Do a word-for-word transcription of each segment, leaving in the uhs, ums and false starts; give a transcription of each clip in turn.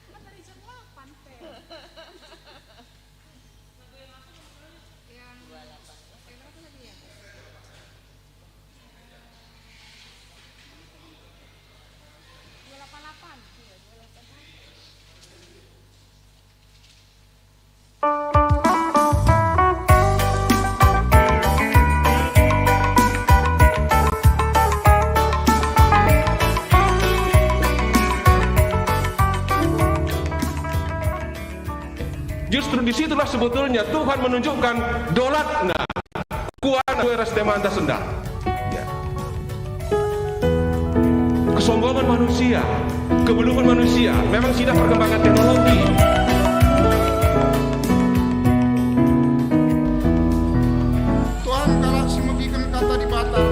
Kan dari jam delapan, Fer. Yang, yang berapa lagi ya? Dua delapan delapan. Iya, dua delapan delapan. Justru di situlah sebetulnya Tuhan menunjukkan dolatNa, kuasa ras temanta sendah. Ya. Kesombongan manusia, kebeluhen manusia, memang sidah perkembangan teknologi. Tuhan kalak si megiken Kata Dibata,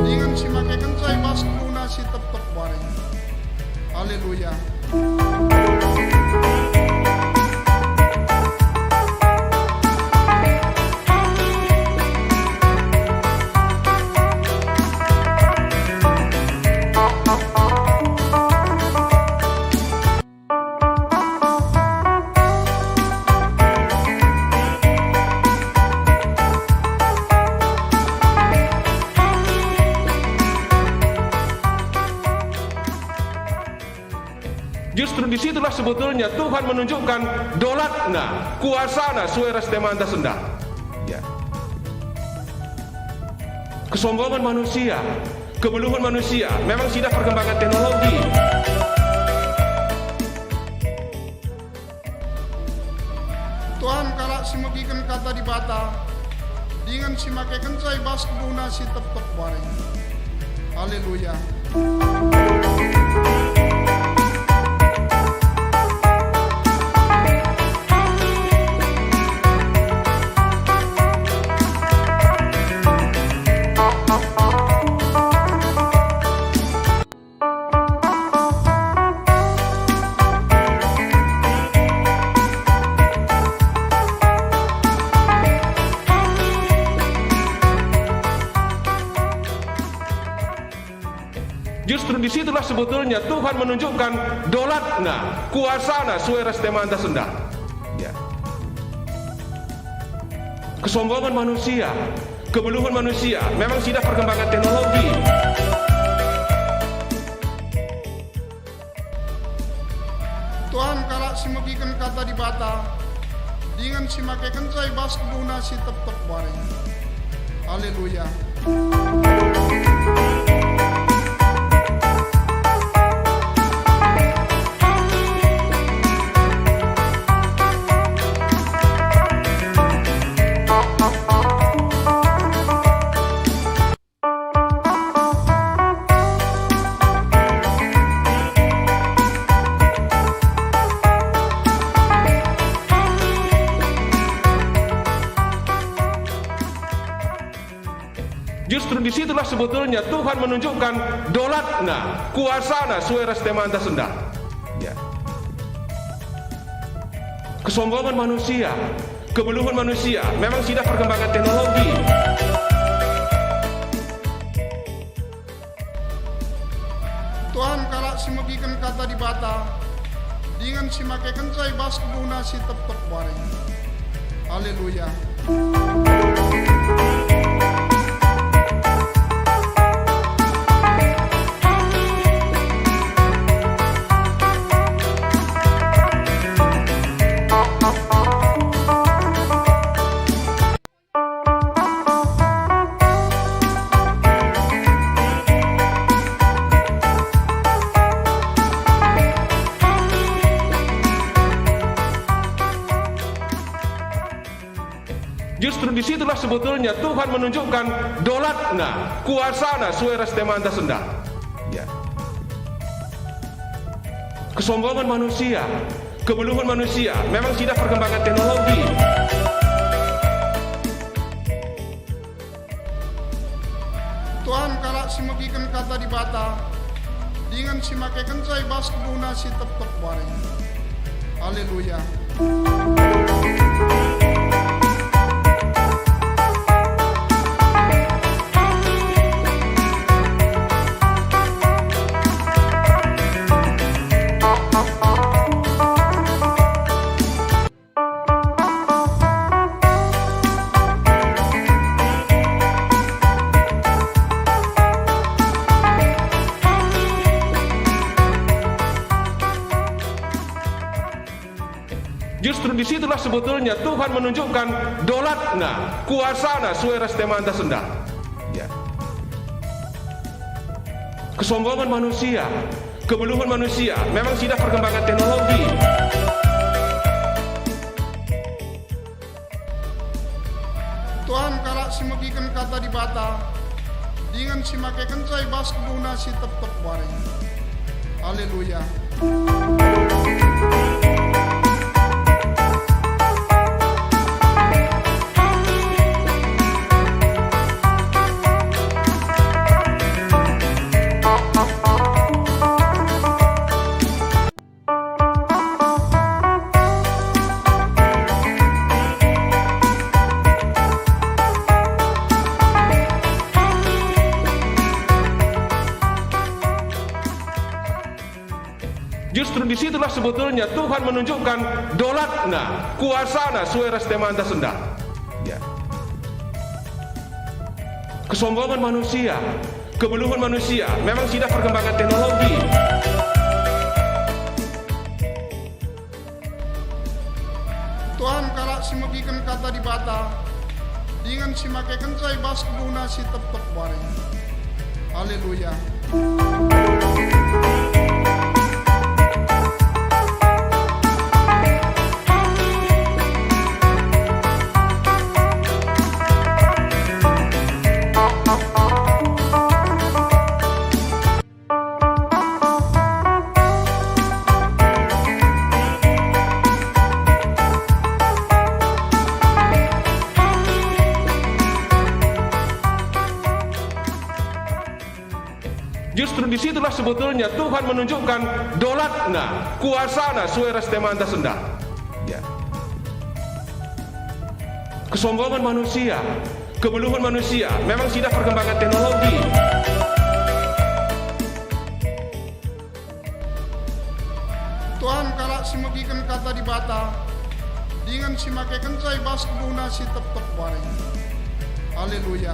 dingen si makekenca i bas geluhna si tep- Haleluya. Justru di situlah sebetulnya Tuhan menunjukkan dolatNa, kuasaNa sue ras temanta sendah. Ya. Kesombongan manusia, kebeluhen manusia, memang sidah perkembangan teknologi. Tuhan kalak si megiken Kata Dibata, dingen si makekenca i bas geluhna si tep-tep wari. Haleluya. Justru di situlah sebetulnya Tuhan menunjukkan dolatNa, kuasaNa sue ras temanta sendah. Ya. Kesombongan manusia, kebeluhen manusia, memang sidah perkembangan teknologi. Tuhan kalak si megiken Kata Dibata, dingen si makekenca i bas geluhna si tep-tep wari. Haleluya. Justru di situlah sebetulnya Tuhan menunjukkan dolatNa, kuasaNa sue ras temanta sendah. Ya. Kesombongan manusia, kebeluhen manusia, memang sidah perkembangan teknologi. Tuhan kalak si megiken Kata Dibata, dingen si makekenca i bas geluhna si tep-tep wari. Haleluya. Justru di situlah sebetulnya Tuhan menunjukkan dolatNa, kuasaNa sue ras temanta sendah. Ya. Kesombongan manusia, kebeluhen manusia, memang sidah perkembangan teknologi. Tuhan kalak si megiken Kata Dibata, dingen si makekenca i bas geluhna si tep-tep wari. Haleluya. Situlah sebetulnya Tuhan menunjukkan dolatNa, kuasaNa sue ras temanta sendah. Ya. Kesombongan manusia, kebeluhen manusia, memang sidah perkembangan teknologi. Tuhan kalak si megiken Kata Dibata, dingen si makekenca i bas kebuhna si tep-tep wari. Haleluya. Justru di situlah sebetulnya Tuhan menunjukkan dolatNa, kuasaNa sue ras temanta sendah. Ya. Kesombongan manusia, kebeluhen manusia, memang sidah perkembangan teknologi. Tuhan kalak si megiken Kata Dibata, dingen si makekenca i bas kebuhna si tep-tep wari. Haleluya. Justru di situlah sebetulnya Tuhan menunjukkan dolatNa, kuasaNa sue ras temanta sendah. Ya. Kesombongan manusia, kebeluhen manusia, memang sidah perkembangan teknologi. Tuhan kalak si megiken Kata Dibata, dingen si makekenca i bas kebuhna si tep-tep wari. Haleluya.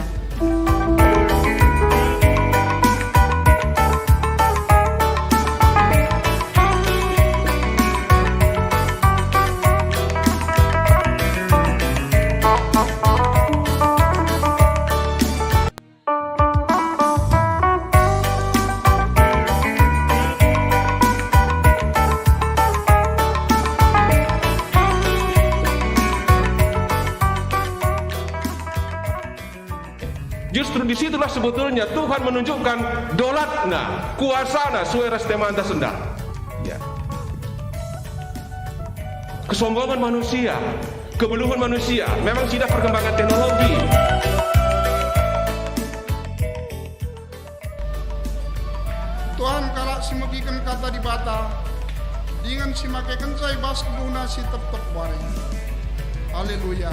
Justru di situlah sebetulnya Tuhan menunjukkan dolatNa, kuasaNa sue ras temanta sendah. Ya. Kesombongan manusia, kebeluhen manusia, memang sidah perkembangan teknologi. Tuhan kalak si megiken Kata Dibata, dingen si makekenca i bas kebuhna si tep-tep wari. Haleluya.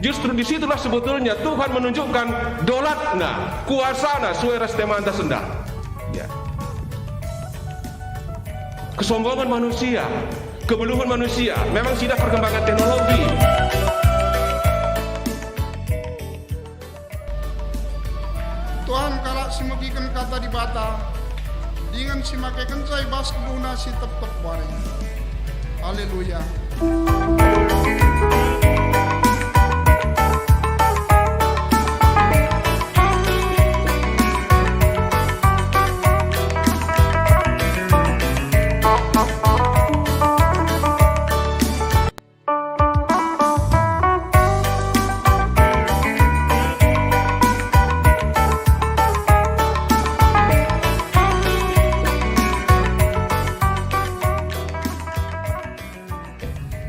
Justru di situlah sebetulnya Tuhan menunjukkan dolatNa, kuasaNa sue ras temanta sendah. Ya. Kesombongan manusia, kebeluhen manusia, memang sidah perkembangan teknologi. Tuhan kalak si megiken Kata Dibata, dingen si makekenca i bas kebuhna si tep-tep wari. Haleluya.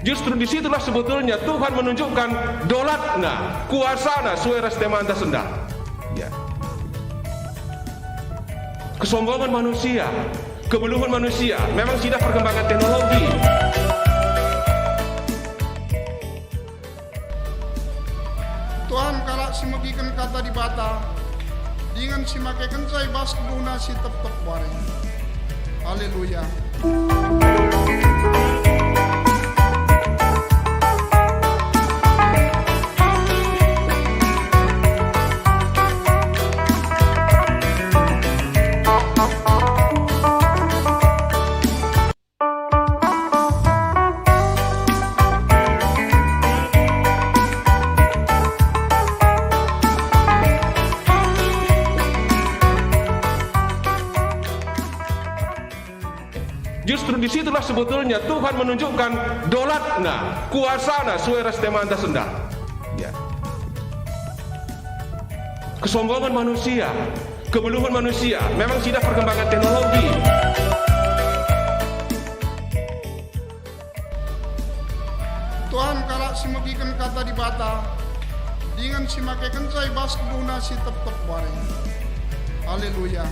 Justru di situlah sebetulnya Tuhan menunjukkan dolatNa, kuasaNa sue ras temanta sendah. Ya. Kesombongan manusia, kebeluhen manusia, memang sidah perkembangan teknologi. Tuhan kalak si megiken Kata Dibata, dingen si makekenca i bas geluhna si tep-tep wari. Haleluya. Justru di situlah sebetulnya Tuhan menunjukkan dolatNa, kuasaNa sue ras temanta sendah. Ya. Kesombongan manusia, kebeluhen manusia, memang sidah perkembangan teknologi. Tuhan kalak si megiken Kata Dibata, dingen si makekenca i bas geluhna si tep-tep wari. Haleluya.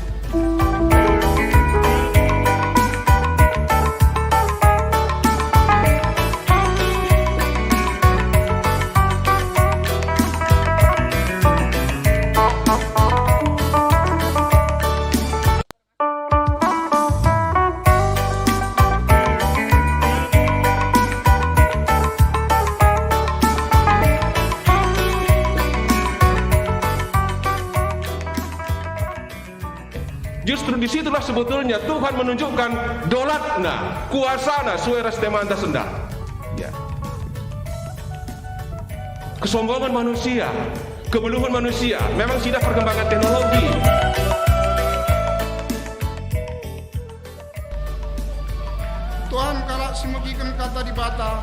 Justru di situlah sebetulnya Tuhan menunjukkan dolatNa, kuasaNa sue ras temanta sendah. Ya. Kesombongan manusia, kebeluhen manusia, memang sidah perkembangan teknologi. Tuhan kalak si megiken Kata Dibata,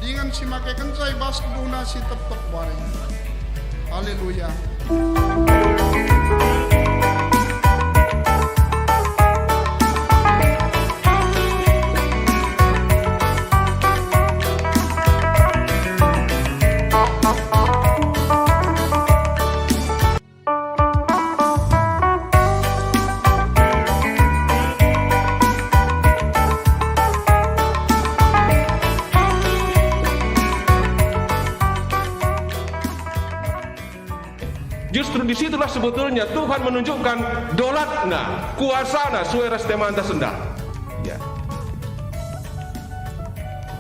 dingen si makekenca i bas geluhna si tep-tep wari. Haleluya. Justru di situlah sebetulnya Tuhan menunjukkan dolatNa, kuasaNa sue ras temanta sendah. Ya.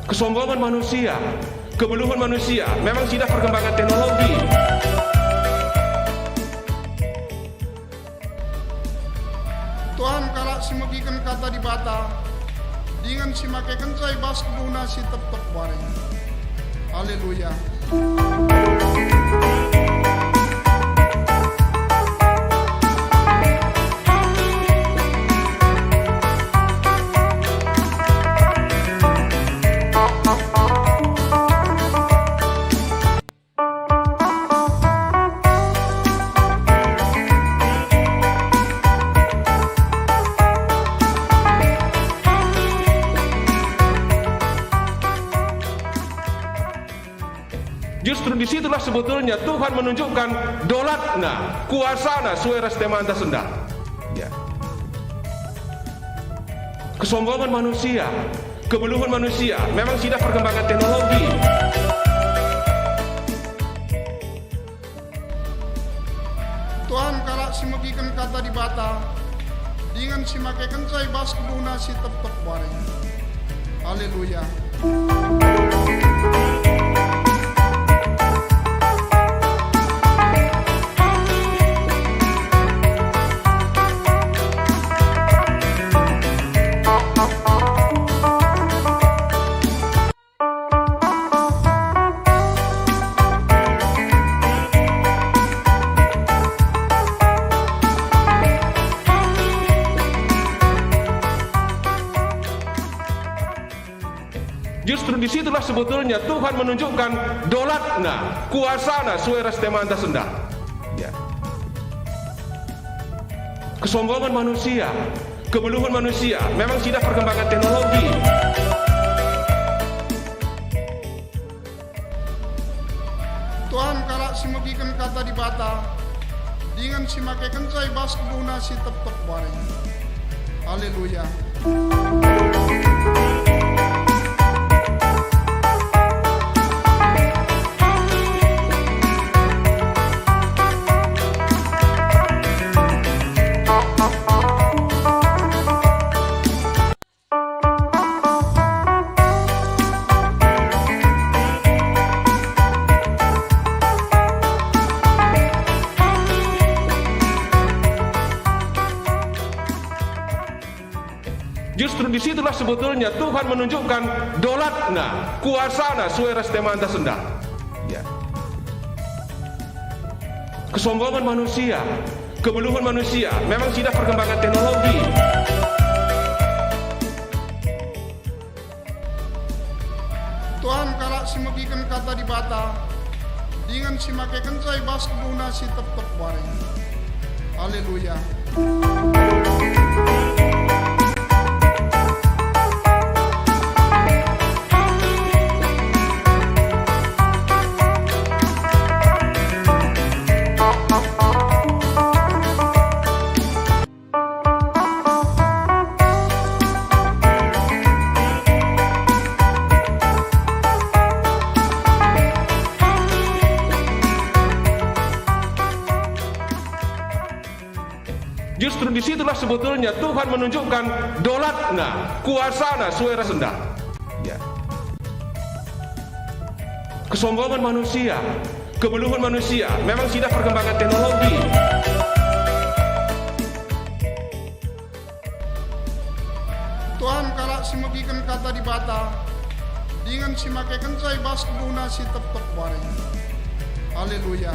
Kesombongan manusia, kebeluhen manusia, memang sidah perkembangan teknologi. Tuhan kalak si megiken Kata Dibata, dingen si makekenca i bas geluhna si tep-tep wari. Haleluya. Justru di situlah sebetulnya Tuhan menunjukkan dolatNa, kuasaNa sue ras temanta sendah. Ya. Kesombongan manusia, kebeluhen manusia, memang sidah perkembangan teknologi. Tuhan kalak si megiken Kata Dibata, dingen si makekenca i bas geluhna si tep-tep wari. Haleluya. Justru di situlah sebetulnya Tuhan menunjukkan dolatNa, kuasaNa sue ras temanta sendah. Ya. Kesombongan manusia, kebeluhen manusia, memang sidah perkembangan teknologi. Tuhan kalak si megiken Kata Dibata, dingen si makekenca i bas geluhna si tep-tep wari. Haleluya. Justru di situlah sebetulnya Tuhan menunjukkan dolatNa, kuasaNa sue ras temanta sendah. Ya. Kesombongan manusia, kebeluhen manusia, memang sidah perkembangan teknologi. Tuhan kalak si megiken Kata Dibata, dingen si makekenca i bas geluhna si tep-tep wari. Haleluya. Justru di situlah sebetulnya Tuhan menunjukkan dolatNa, kuasaNa sue ras sendah. Ya. Kesombongan manusia, kebeluhen manusia, memang sidah perkembangan teknologi. Tuhan kalak si megiken Kata Dibata, dingen si makekenca i bas geluhna si tep-tep wari. Haleluya.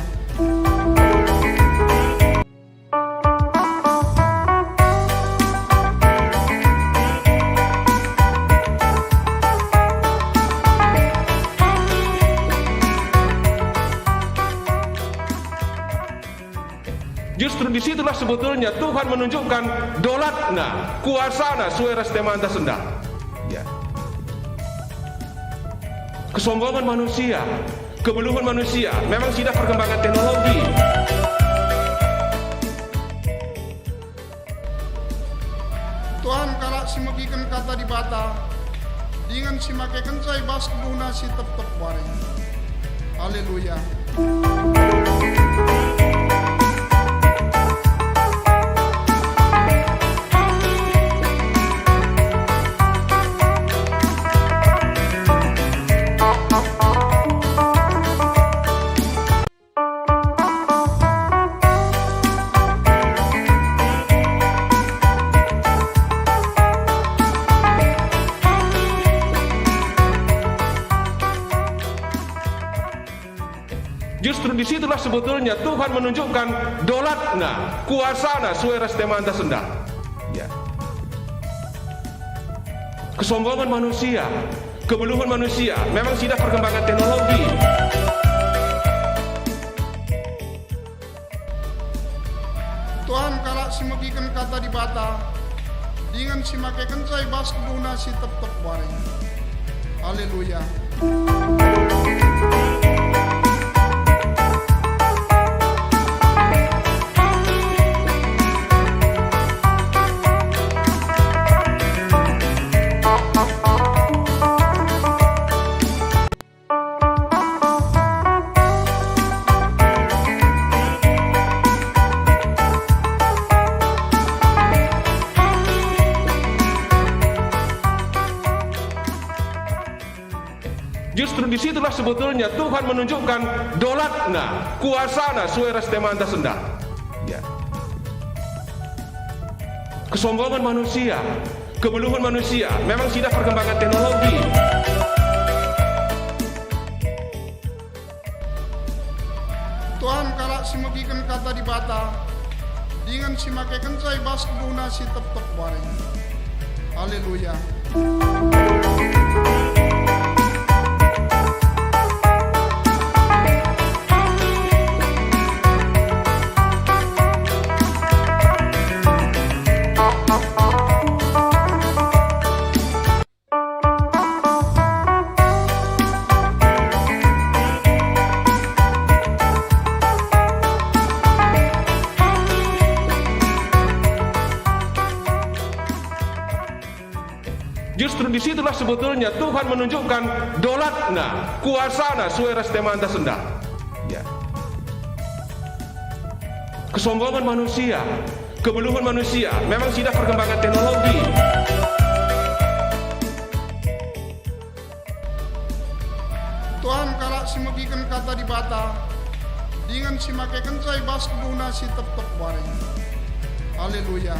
Justru di situlah sebetulnya Tuhan menunjukkan dolatNa, kuasaNa sue ras temanta sendah. Ya. Kesombongan manusia, kebeluhen manusia, memang sidah perkembangan teknologi. Tuhan kalak si megiken Kata Dibata, dingen si makekenca i bas geluhna si tep-tep wari. Haleluya. Justru di situlah sebetulnya Tuhan menunjukkan dolatNa, kuasaNa sue ras temanta sendah. Ya. Kesombongan manusia, kebeluhen manusia, memang sidah perkembangan teknologi. Tuhan kalak si megiken Kata Dibata, dingen si makekenca i bas geluhna si tep-tep wari. Haleluya. Justru di situlah sebetulnya Tuhan menunjukkan dolatNa, kuasaNa sue ras temanta sendah. Ya. Kesombongan manusia, kebeluhen manusia, memang sidah perkembangan teknologi. Tuhan kalak si megiken Kata Dibata, dingen si makekenca i bas geluhna si tep-tep wari. Haleluya. Justru di situlah sebetulnya Tuhan menunjukkan dolatNa, kuasaNa sue ras temanta sendah. Ya. Kesombongan manusia, kebeluhen manusia, memang sidah perkembangan teknologi. Tuhan kalak si megiken Kata Dibata, dingen si makekenca i bas geluhna si tep-tep wari. Haleluya.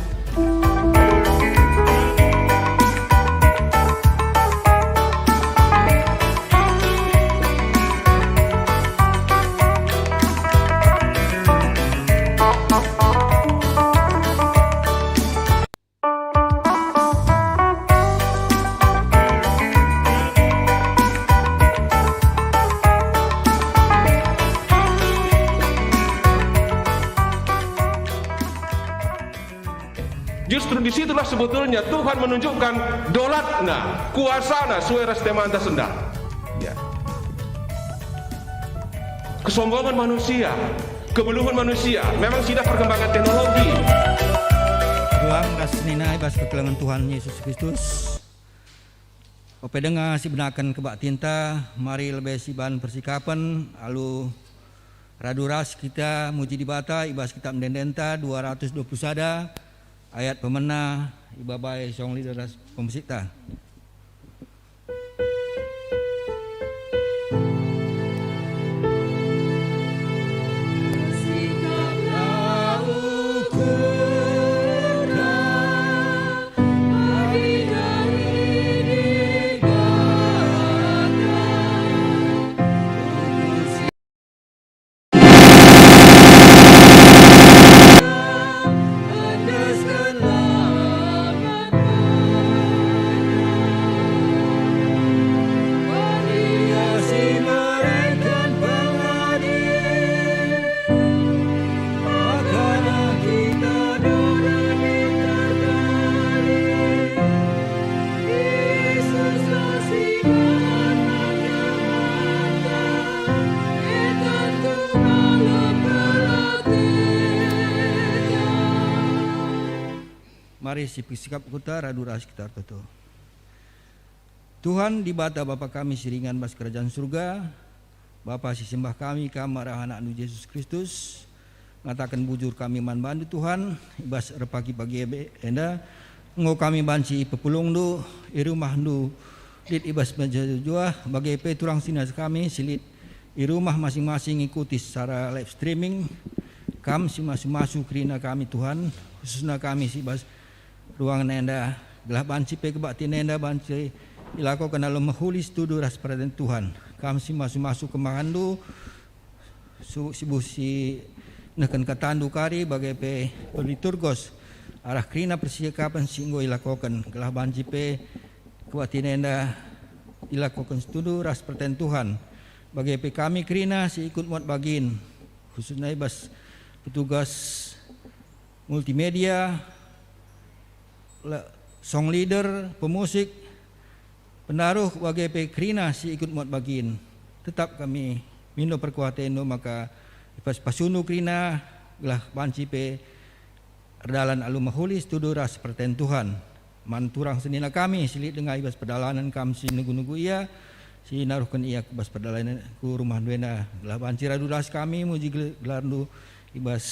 Justru di situlah sebetulnya Tuhan menunjukkan dolatNa, kuasaNa, sue ras temanta sendah. Ya. Kesombongan manusia, kebeluhen manusia, memang sudah perkembangan teknologi. Ruang ras senina i bas kekelengen Tuhan Yesus Kristus. Ope denga sibenaken kebaktinta, mari lebe siban persikapen alu radu ras kita muji Dibata i bas Kitap Ende-endenta dua ratus dua puluh sada, ayat pemena ibabai song leader ras pemusikta. Mari sipesikap kita radu ras kita ertoto. Tuhan, Dibata Bapa kami si ringan bas Kerajaan Surga, Bapa si sembah kami, Kam arah AnakNdu Jesus Kristus, ngataken bujur kami man bandu, Tuhan, i bas erpagi-pagi ebe enda, enggo kami banci ipepulungNdu, i rumahNdu, lit i bas meja juah, bage pe turang senina kami si lit i rumah masing-masing ngikuti secara live streaming. Kam si masu-masu kerina kami, Tuhan, khususna kami si bas ruangen enda, gelah banci pe kebaktin enda banci ilakoken alu mehuli setudu ras peraten Tuhan. Kam si masu-masu kemahenNdu, su-, sibuh si nehken kataNdu kari, bage pe peliturgos arah kerina persikapen si enggo ilakoken, gelah banci pe kebaktin enda ilakoken setudu ras peraten Tuhan, bage pe kami kerina si ikut muat bagin, khususna i bas petugas multimedia, le-, song leader, pemusik, pendaruh, bage pe kerina si ikut muat bagin. Tetap kami mindo perkuah atendu maka ipas-pasundu kerina gelah banci pe erdalan alu mehuli setudu ras peraten Tuhan. Man turang senina kami si lit denga i bas perdalanen, Kam si nugu-nugu ia, si naruhken ia ku bas perdalanen ku rumah ndu enda, gelah banci radu ras kami muji gel-, gelarNdu i bas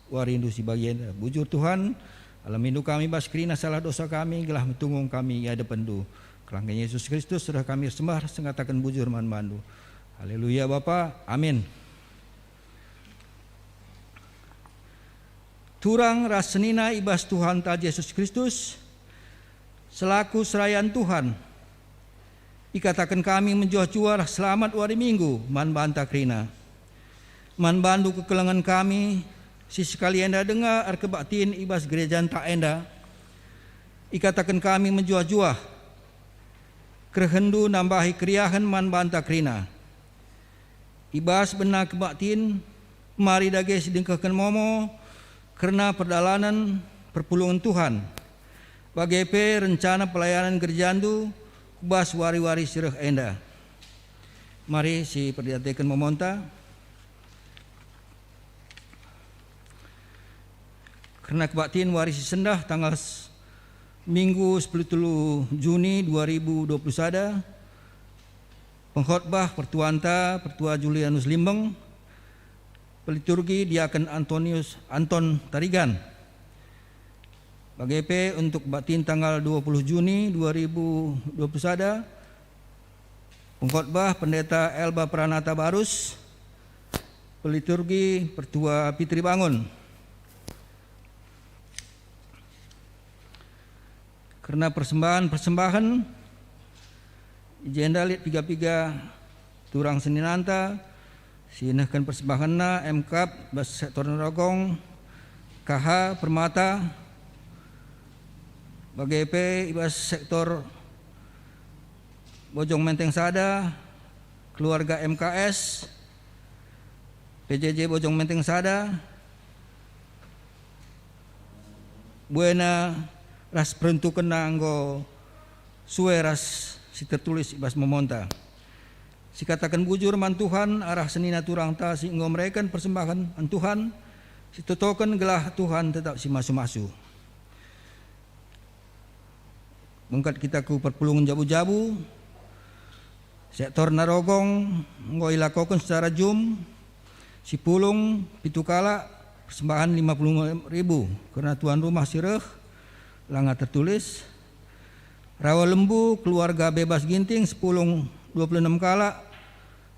warindu si bagi enda. Bujur Tuhan, alamindu kami bas kerina salah dosa kami, gelah metunggung kami i adepenNdu. Kelanggen Yesus Kristus, sudah kami ersembah ras ngataken bujur man bandu. Haleluya, Bapa. Amin. Turang ras senina i bas Tuhanta Jesus Kristus, selaku serayan Tuhan, ikataken kami mejuah-juah selamat wari Minggu man banta kerina. Man bandu kekelengen kami, si sekali enda denga erkebaktin i bas gerejanta enda, ikataken kami mejuah-juah, kerehenndu nambahi keriahen man banta kerina. I bas bena kebaktin, mari dage sidengkehken momo kerna perdalanen perpulungen Tuhan, bage pe rencana pelayanan gerejandu ku bas wari-wari si reh enda. Mari siperdiateken momonta. Kerna kebaktin wari si sendah tanggal s-, Minggu sepuluh telu Juni dua ribu dua puluh sada, pengkhotbah pertuanta, Pertua Julianus Limbeng, peliturgi Diaken Antonius Anton Tarigan. Bage pe untuk kebaktin tanggal dua puluh Juni dua ribu dua puluh sada, pengkhotbah Pendeta Elba Pranata Barus, peliturgi Pertua Pitri Bangun. Kerna persembahen-persembahen, i jenda lit piga-piga turang seninanta si nehken persembahenna, M K A P bas sektor Narogong, K H Permata, bage pe i bas sektor Bojong Menteng Sada, keluarga M K S, P J J Bojong Menteng Sada, Buena ras peruntukenna enggo sue ras si tertulis i bas momonta. Sikataken bujur man Tuhan arah senina turangta si enggo mereken persembahen man Tuhan, sitotoken gelah Tuhan tetap simasu-masu. Bengket kita ku perpulungen jabu-jabu, sektor Narogong enggo ilakoken secara jum, sipulung pitu kalak, persembahen lima puluh ribu, kerna tuan rumah si reh langa tertulis. Rawa Lembu, keluarga Bebas Ginting, sipulung dua puluh enem kalak,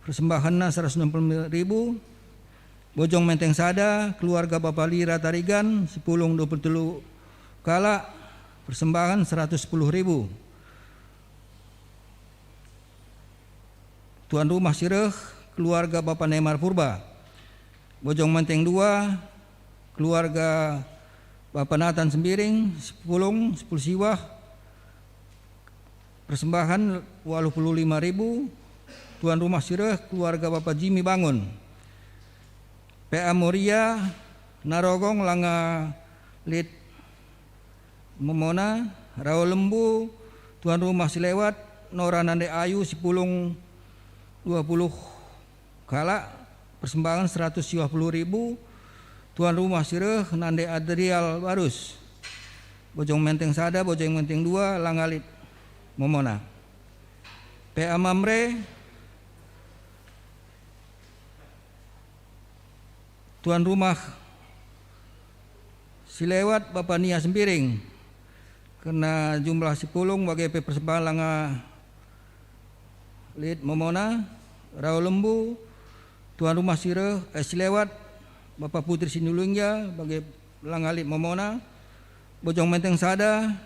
persembahenna seratus enam puluh ribu. Bojong Menteng Sada, keluarga Bapa Lira Tarigan, sipulung dua puluh telu kalak, persembahen seratus sepuluh ribu. Tuan rumah si reh, keluarga Bapa Nemar Purba. Bojong Menteng Dua, keluarga Bapa Natan Sembiring, sipulung, sepuluh siwah, persembahen waluh puluh lima ribu. Tuan rumah si reh, keluarga Bapa Jimi Bangun. P A Moria, Narogong langa lit momona, Rawa Lembu, tuan rumah si lewat, Nora nande Ayu, sipulung dua puluh kalak, persembahen seratus siwah puluh ribu. Tuan rumah si reh nande Adrial Barus. Bojong Menteng Sada, Bojong Menteng Dua, langa lit momona. P A Mamre, tuan rumah si lewat Bapa Nia Sembiring, kerna jumlah sipulung bage pe persembahen langa lit momona. Rawa Lembu, tuan rumah si reh, eh, si lewat, Bapa Putri Sinulingga, bage langa lit momona. Bojong Menteng Sada,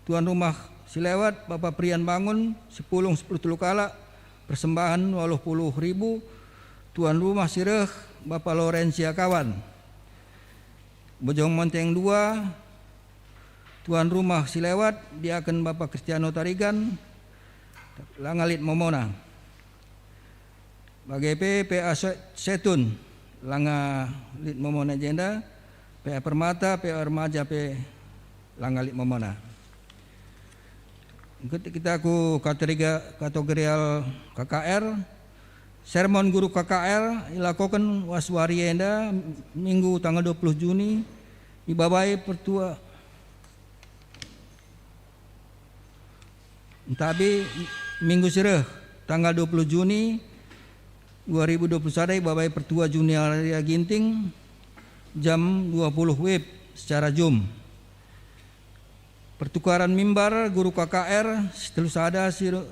tuan rumah si lewat, Bapa Prian Bangun, sipulung sepuluh telu kalak, persembahen waluh puluh ribu. Tuan rumah si reh, Bapa Lorensia Kawan. Bojong Menteng Dua, tuan rumah si lewat, diaken Bapa Kristiano Tarigan, langa lit momona. Bage pe P A Se-, Setun, langa lit momona jenda, P A Permata, P A Remaja pe langa lit momona. Engketi kita ku kategori-, kategorial K K R. Sermon guru K K R ilakoken was wari enda, Minggu tanggal dua puluh Juni, ibabai pertua-, entabi Minggu si reh, tanggal dua puluh Juni dua ribu dua puluh sada, ibabai pertua Juniaria Ginting, jam dua puluh wib secara jum. Pertukaran mimbar guru K K R si telu sada si ru-,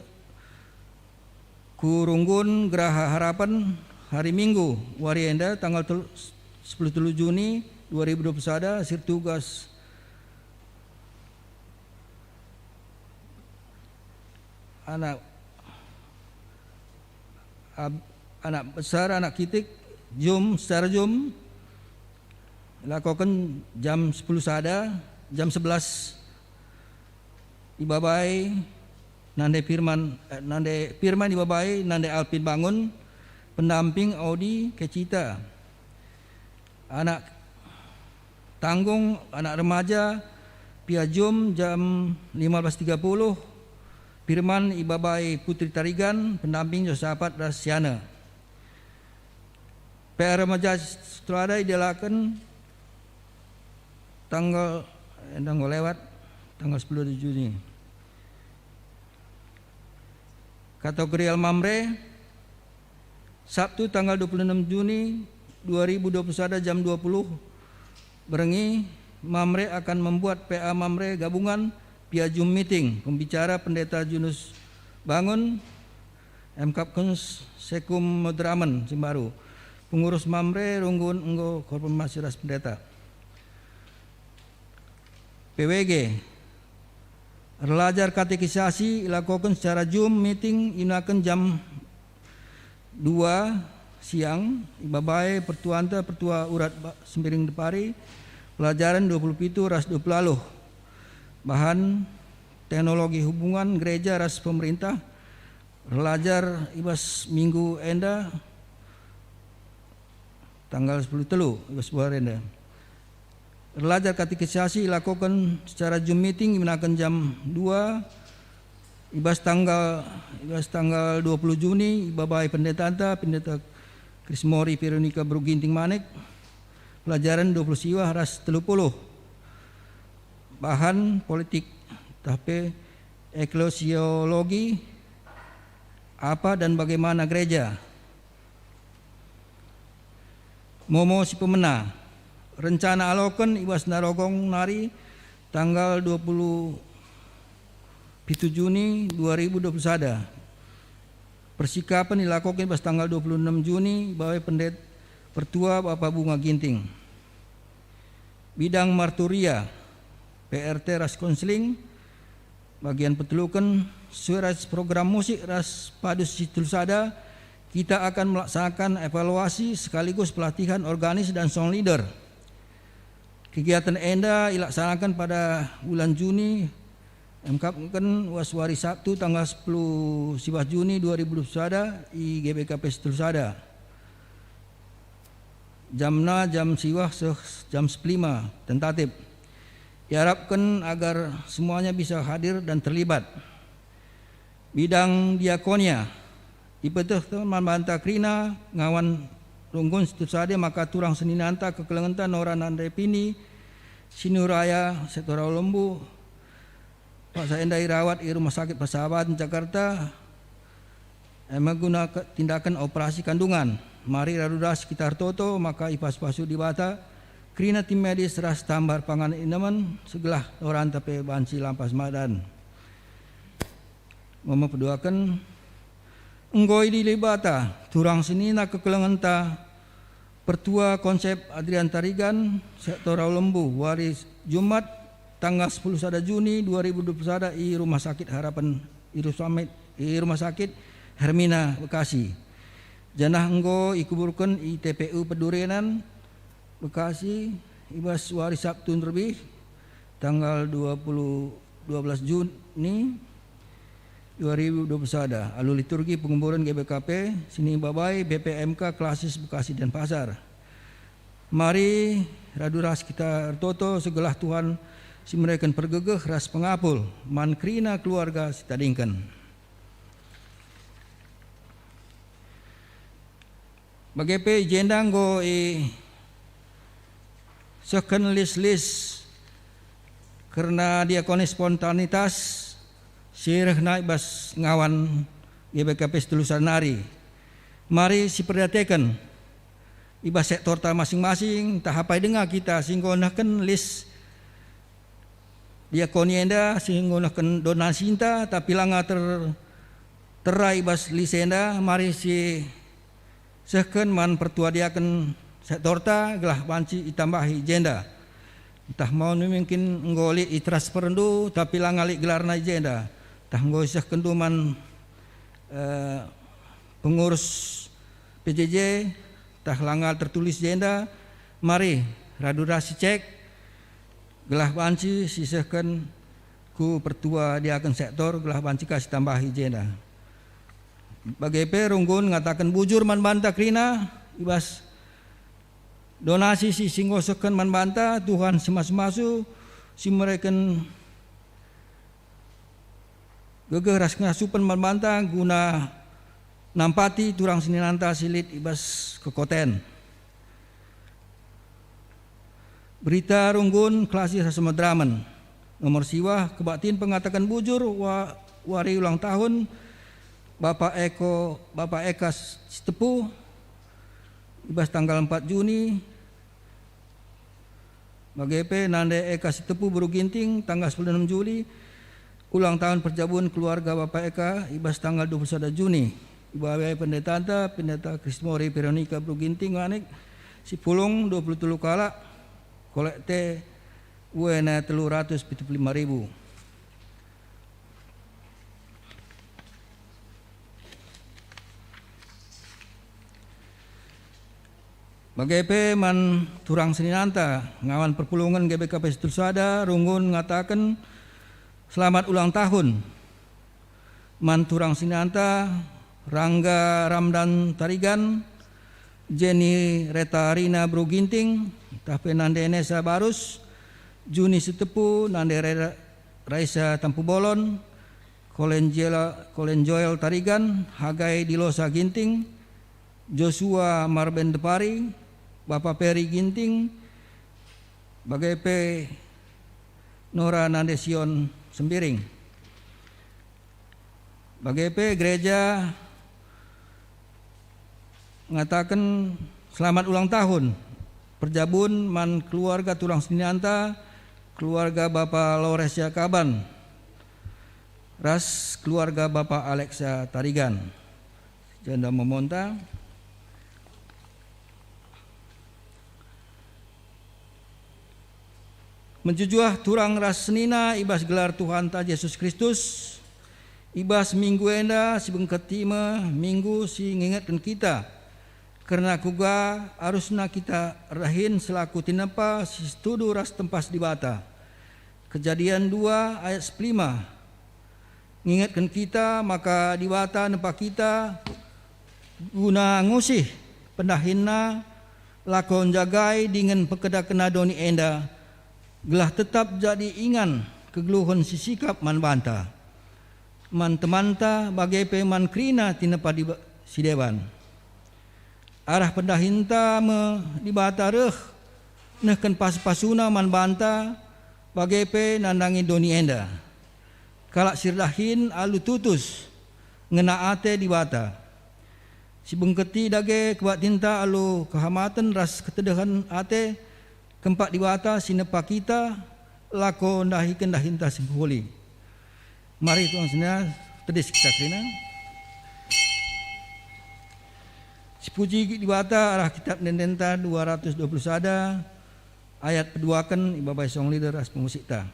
ku Runggun Geraha Harapen, hari Minggu, wari enda, tanggal tel-, sepuluh telu Juni dua ribu dua puluh sada, si ertugas anak ab-, anak besar, anak kitik, jum, secara jum, lakoken jam sepuluh sada, jam sebelas ibabai nande Firman, eh, nande Firman ibabai nande Alvin Bangun, pendamping Audi Kecita. Anak tanggung, anak remaja, Pia Jum jam lima belas tiga puluh, Firman ibabai Putri Tarigan, pendamping Josapat ras Siana. P R Remaja Seterada idialaken tanggal, eh, enda enggo lewat, tanggal sepuluh Juni. Kategorial Mamre, Sabtu tanggal dua puluh enam Juni dua ribu dua puluh sada, jam dua puluh berngi, Mamre akan membuat P A Mamre gabungan Pia Jum Meeting, pembicara Pendeta Junus Bangun, M Kapkens Sekum Medramen, Simbaru. Pengurus Mamre Runggun enggo konfirmasi ras pendeta. P W G, erlajar katekisasi ilakoken secara Zoom meeting, igunaken jam dua siang, ibabai pertuanta, Pertua Urat Ba-, Sembiring Depari, pelajaran dua puluh pitu ras dua puluh aluh. Bahan teknologi hubungan gereja ras pemerintah, erlajar i bas minggu enda, tanggal sepuluh telu, i bas bulan enda. Erlajar katekisasi ilakoken secara Zoom meeting ibenaken jam dua, i bas tanggal, i bas tanggal dua puluh Juni ibabai pendetanta, Pendeta Krismori Veronica Beru Ginting Manik, pelajaran dua puluh siwah ras telu puluh. Bahan politik, tah pe eklesiologi, apa dan bagaimana gereja. Momo si pemena, rencana aloken i bas Narogong nari tanggal dua puluh pitu Juni dua ribu dua puluh sada. Persikapen ilakoken i bas tanggal dua puluh enam Juni, ibabai pendet pertua Bapa Bunga Ginting. Bidang marturia, P R T ras konseling, bagian peteluken, sesuai ras program musik ras padu si telu sada, kita akan melaksanakan evaluasi sekaligus pelatihan organis dan song leader. Kegiatan enda ilaksanaken pada bulan Juni, emkapken was wari Sabtu tanggal sepuluh siwah Juni dua ribu dua puluh sada i G B K P si telu sada. Jamna jam siwah seh jam sepelima, tentatif. Iarapken agar semuanya bisa hadir dan terlibat. Bidang diakonia, ipetehken man banta kerina ngawan runggun si telu sada maka turang seninanta kekelengenta Nora Nande Pini, Sinuraya, Sektor Lembu, paksa enda irawat i Rumah Sakit Persahabatan Jakarta, e me guna ke-, tindaken operasi kandungan. Mari radu ras kita ertoto maka ipasu-pasu Dibata kerina tim medis ras tambar pangan inemen, segelah Noranta pe banci lampas madan. Mama peduaken, enggo idilo Dibata turang senina kekelengenta, Pertua Konsep Adrian Tarigan, Sektor Lembu, wari Jumat, tanggal sepuluh sada Juni dua ribu dua puluh sada i Rumah Sakit Harapan, i Rumah Sakit, i Rumah Sakit Hermina, Bekasi. Janah enggo ikuburken i T P U Pedurenan, Bekasi, i bas wari Sabtu nterbih, tanggal dua puluh, dua belas Juni dua ribu dua puluh sada, alu liturgi penguburan G B K P, sini babai B P M K Klasis Bekasi Denpasar. Mari radu ras kita ertoto segelah Tuhan si mereken pergegeh ras pengapul man kerina keluarga si tadingken. Bage pe i jenda enggo isehken lis-lis kerna diakoni spontanitas si rehna i bas ngawan G B K P si telu sada nari. Mari siperdiateken i bas sektorta masing-masing, ntah apai denga kita si enggo nehken lis diakoni enda, si enggo nehken donasinta, tapi langa ter-, tera i bas lis enda, mari sisehken man pertua diaken sektorta gelah banci itambahi i jenda. Ntah mau mungkin enggo lit itransferndu, tapi langa lit gelarna i jenda. Ntah enggo isehkenndu man, eh, pengurus P J J, ntah langa tertulis i jenda, mari radu ras sicek, gelah banci sisehken ku pertua diaken sektor, gelah banci ka sitambahi i jenda. Bage pe runggun ngataken bujur man banta kerina i bas donasi si, si enggo sehken man banta, Tuhan si masu-masu, si mereken gegeh ras kengasupen man banta guna nampati turang seninanta si lit i bas kekoten. Berita runggun Kelasi ras Medramen. Nomor siwah, kebaktin pengataken bujur wa-, wari ulang tahun Bapak Eko, Bapak Eka Sitepu, i bas tanggal empat Juni, bage pe Nande Eka Sitepu Beru Ginting, tanggal sepuluh enam Juli, ulang tahun perjabun keluarga Bapak Eka i bas tanggal dua puluh sada Juni. Ibabai pendetanta, Pendeta Krismori Veronica Beru Ginting Manik, si pulung dua puluh telu kalak, kolekte uena telu ratus pitu puluh lima ribu. Bage pe man turang seninanta, ngawan perpulungen G B K P si telu sada, runggun ngataken selamat ulang tahun man turang seninanta, Rangga Ramdan Tarigan, Jenny Retarina Beru Ginting, ntah pe Nande Nesa Barus, Juni Sitepu, nande Ra-, Raisa Tampubolon, Kolen Jela-, Kolen Joel Tarigan, Hagai Dilosa Ginting, Joshua Marben Depari, Bapa Peri Ginting, bage pe Nora nande Sion Sembiring. Bage pe gereja ngataken selamat ulang tahun perjabun man keluarga tulang seninanta, keluarga Bapa Lauresia Kaban, ras keluarga Bapa Alexa Tarigan. Jenda memonta. Menjujuah turang ras senina i bas gelar Tuhanta Jesus Kristus, i bas minggu enda si bengket e me minggu si ngingetken kita kerna kuga arusna kita erdahin selaku tinepa si setudu ras tempas Dibata. Kejadian dua ayat sepuluh lima ngingetken kita maka Dibata nempa kita guna ngusih pendahinNa lako njagai dingen pekedakenna doni enda, gelah tetap jadi ingan kegeluhen si sikap man banta, man temanta, bage pe man kerina tinepa Diba-, si deban. Arah pendahinta me Dibata reh nehken pasu-pasuNa man banta, bage pe nandangi doni enda. Kalak si erdahin alu tutus, ngena ate Dibata. Si bengket e dage kebaktinta alu kehamaten ras ketedehen ate, kempak Dibata si nepa kita lako ndahiken dahinta si mehuli. Mari tuang senina tedis kita kerina. Sipuji Dibata arah kitab ende-endenta dua ratus dua puluh sada ayat peduaken ibabai song leader ras pemusikta.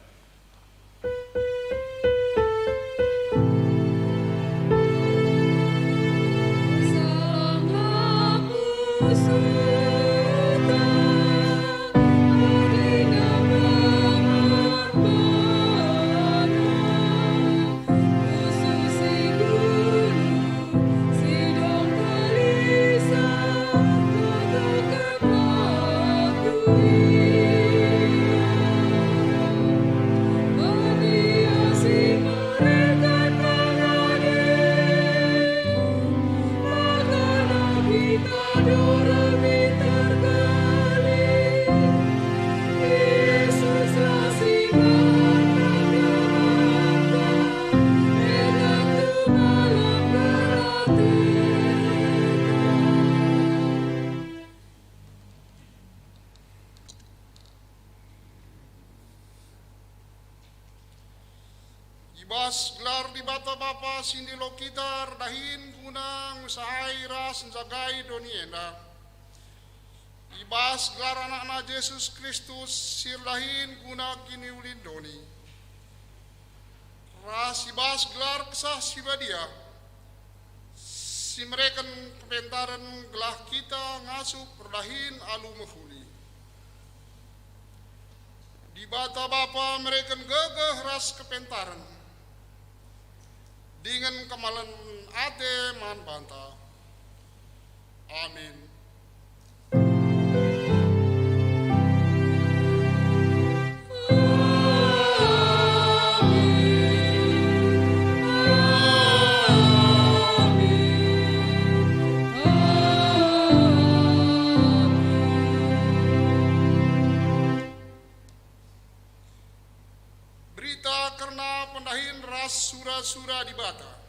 I bas gelar Dibata Bapa si ndilo kita erdahin guna ngusahai ras njagai doni enda. I bas gelar AnakNa Jesus Kristus si erdahin guna kiniulin doni. Ras i bas gelar Kesah Si Badia, si mereken kepentaren gelah kita ngasup erdahin alu mehuli. Dibata Bapa mereken gegeh ras kepentaren, dingen kemalen ate man banta. Amin. Berita kerna pendahin ras sura-sura Dibata.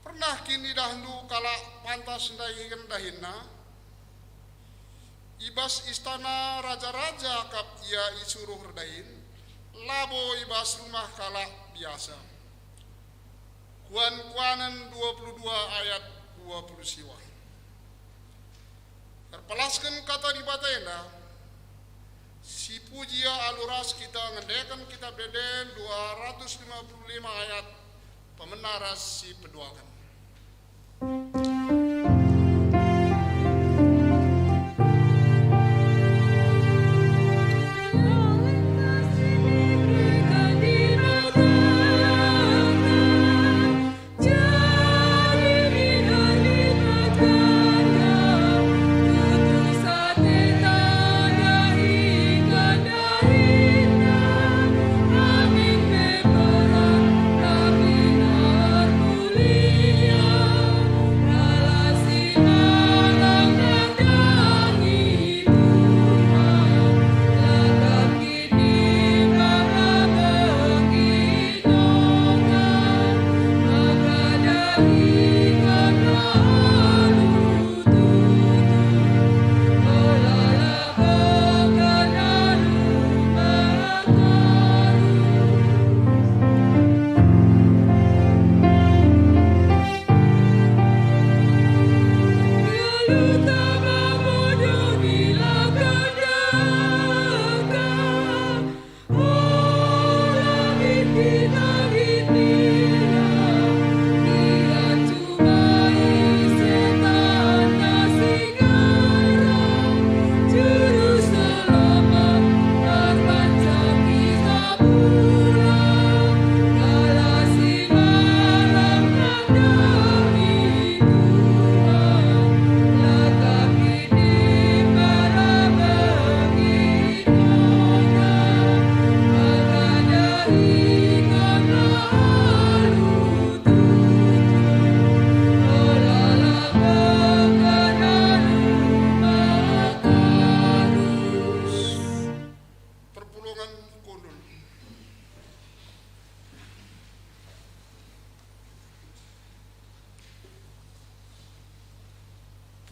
Pernah kin idahndu kalak pantas ndahiken dahinna? I bas istana raja-raja kap ia isuruh erdahin, labo i bas rumah kalak biasa. Kuan-kuanen dua puluh dua ayat dua puluh siwa. Erpalasken kata Dibata enda, sipuji ia alu ras kita ngendeken Kitab Ende-enden dua ratus lima puluh lima ayat pemena ras si peduaken.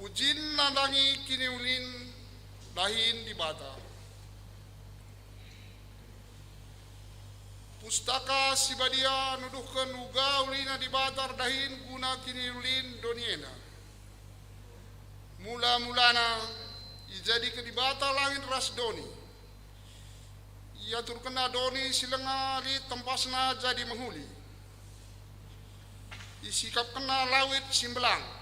Pujin nandangi kiniulin dahin Dibata. Pustaka Si Badia nuduhken uga ulina Dibata erdahin guna kiniulin doni enda. Mula-mulana ijadiken Dibata langit ras doni. IaturkenNa doni si langa lit tempasna jadi mehuli. IsikapkenNa lawit si mbelang.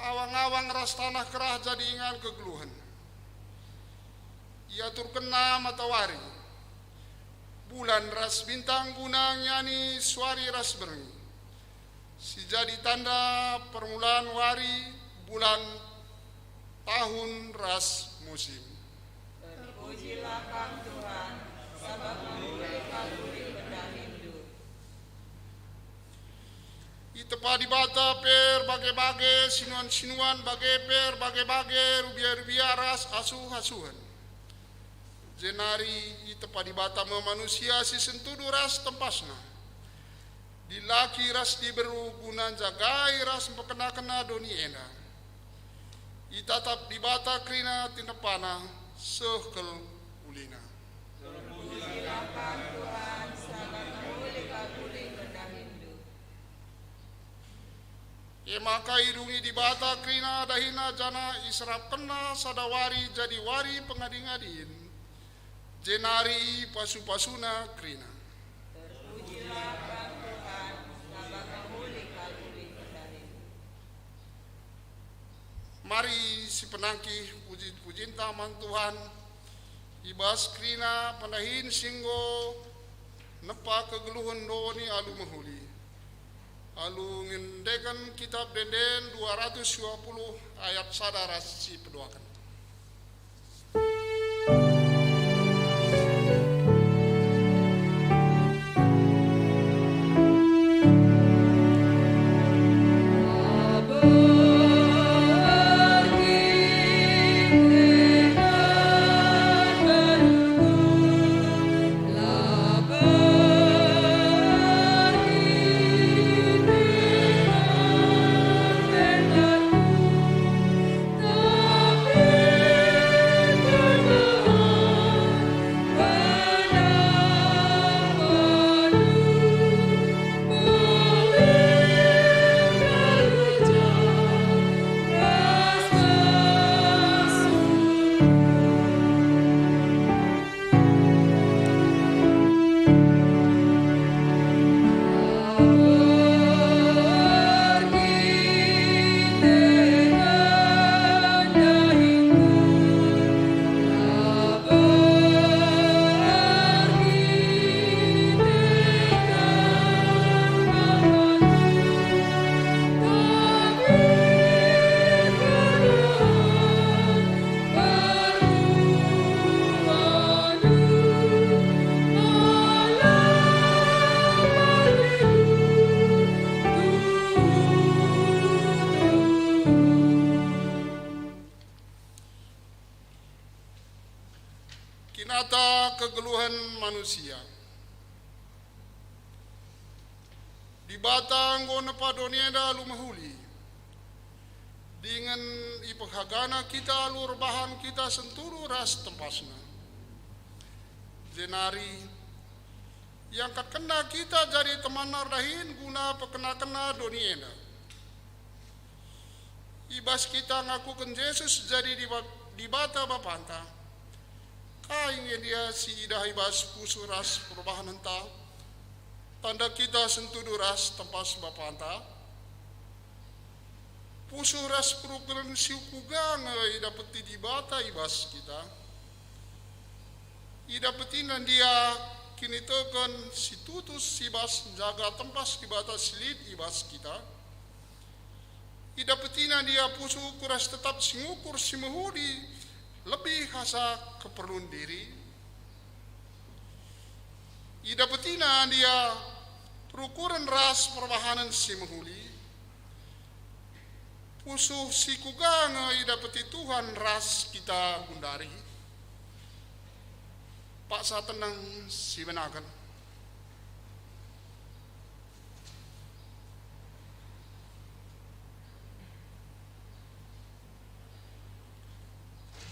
Awang-awang ras taneh kerah jadi ingan kegeluhen. IaturkenNa matawari, bulan ras bintang guna ngiani suari ras berngi, si jadi tanda permulaan wari, bulan, tahun ras musim. Terpujilah Kam, Tuhan, sabap mehuli kal ulih pendahiNdu. Itepa Dibata pe erbage-bage, sinuan-sinuan, bage pe erbage-bage, rubia-rubia ras asuh-asuhen. Jenari itepa Dibata me manusia si sentudu ras tempasna. Dilaki ras diberu guna njagai ras mpekenakenna doni enda. Itatap Dibata kerina tinepana seh kal ulina. Terpujilah Kam, Tuhan, sabap mehuli kal ulih pendahiNdu. E maka idungi Dibata kerina dahinNa janah iserapkenNa sada wari jadi wari pengadi-ngadin, jenari ipasu-pasuNa kerina. Terpujilah Kam, Tuhan, sabap mehuli kal ulih pendahiNdu. Mari sipenangkih puji-pujinta man Tuhan, i bas kerina pendahin si enggo nepa kegeluhen doni alu mehuli. Alu ngendeken Kitap Ende-enden dua ratus dua puluh ayat sada ras si peduaken. Kinata kegeluhen manusia. Dibata enggo nepa doni enda alu mehuli, dingen ipehagana kita alu erbahan kita sentudu ras tempasna. Jenari iangkatkenna kita jadi temanna erdahin guna pekenakenna doni enda. I bas kita ngakuken Jesus jadi Diba-, Dibata Bapanta. Kai nge ndia si idah i bas pusuh ras perbahanenta? Tanda kita sentudu ras tempas Bapanta. Pusuh ras perukuren si kuga nge idapeti Dibata i bas kita? IdapetiNa ndia kiniteken si tutus i bas njaga tempas Dibata si lit i bas kita? IdapetiNa ndia pusuh ukur ras tetap si ngukur si mehuli lebih asa keperlun diri? IdapetiNa ndia perukuren ras perbahanen si mehuli? Pusuh si kuga nge idapeti Tuhan ras kita gundari? Paksa tenang sibenaken.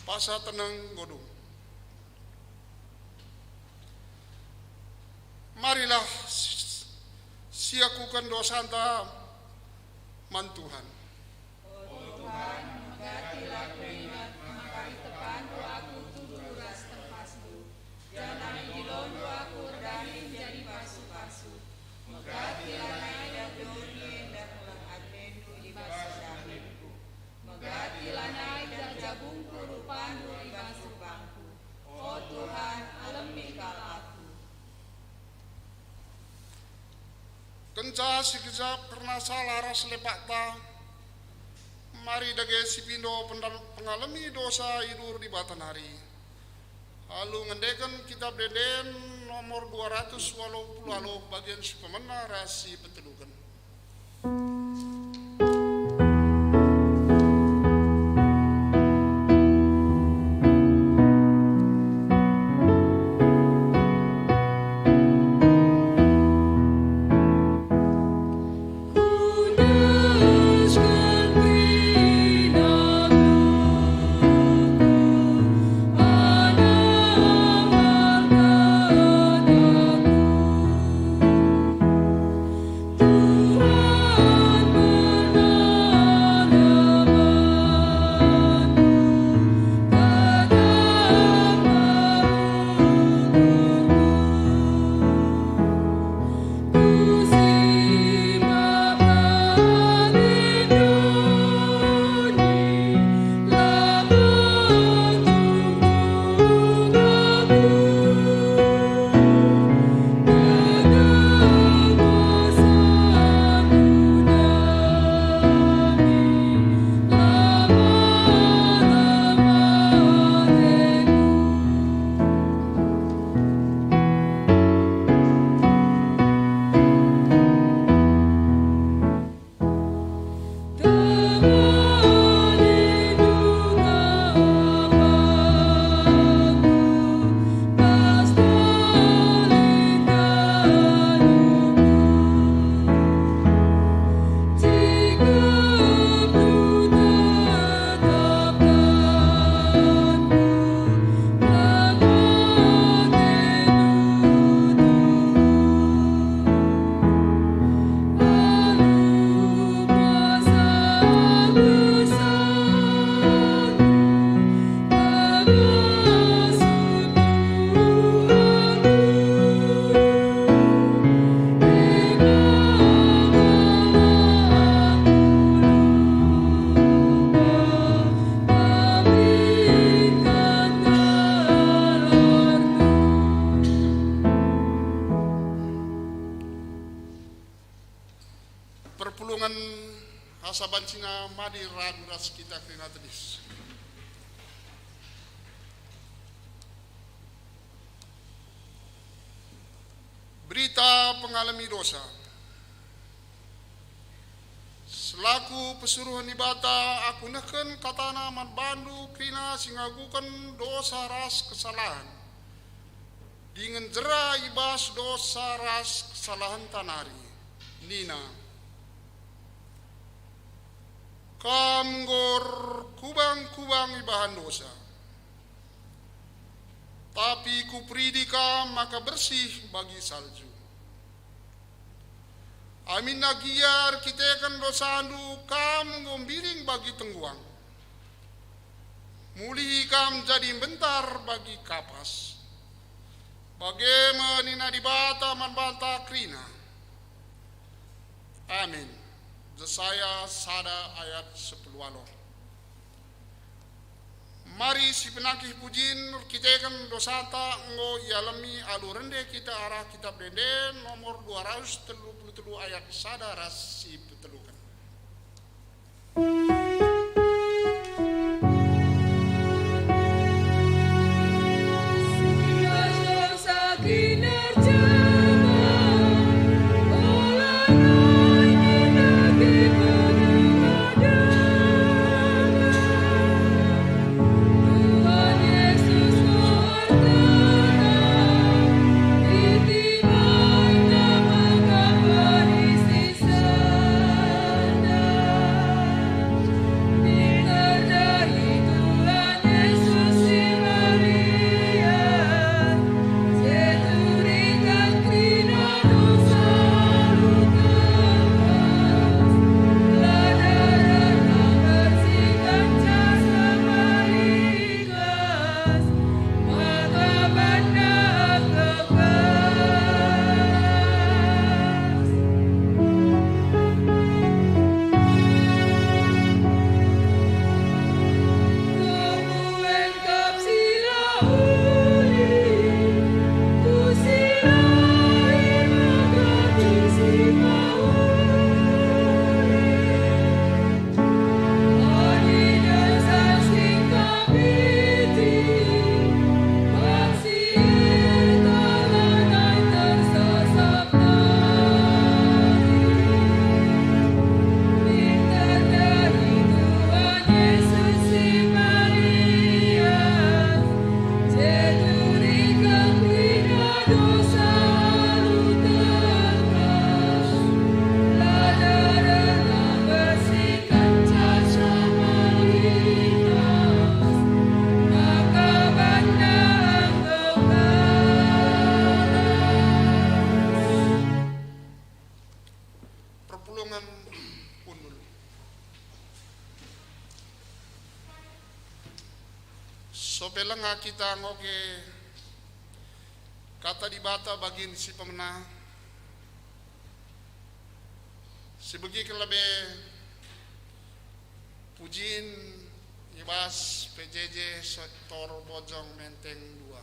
Paksa teneng enggo dung. Marilah si-, siakuken dosanta man Tuhan. O Tuhan, megatilah kuinget maka itepanndu aku tuhu ras tempasndu, janah idilondu aku erdahin jadi pasu-pasu. Megatilah nai dah doni enda keleng atendu i bas dahinku. Megatilah nai dah jabungku rupandu i bas rupangku. O Tuhan, alemi kal aku. Kenca sikejap kerna salah ras lepakta, mari dage sipindo pendal-, pengalemi dosa i duhur Dibata nari. Alu ngendeken Kitab Ende-enden nomor dua ratus waluh puluh waluh, bagian si pemena ras si peteluken. Perpulungen asa bancina mari radu ras kita kerina tedis. Berita pengalemi dosa. Selaku pesuruhen Dibata, aku nehken katana man bandu kerina si ngakuken dosa ras kesalahen, dingen jera i bas dosa ras kesalahenta nari. Nina, "Kam enggo erkubang-kubang ibahan dosa, tapi Kuperidi kam maka bersih bagi salju. Aminna gia erkiteken dosandu kam enggo mbiring bagi tengguang. Mulihi kam jadi mbentar bagi kapas." Bage me nina Dibata man banta kerina. Amin. Jesaya sada ayat sepuluh waluh. Mari sipenangkih pujin erkiteken dosanta enggo ialemi alu rende kita arah Kitab Ende-enden nomor dua ratus telu puluh telu ayat sada ras si peteluken. Langa kita ngoge Kata Dibata bagin si pemena, sibegiken lebe pujin i bas P J J sektor Bojong Menteng dua.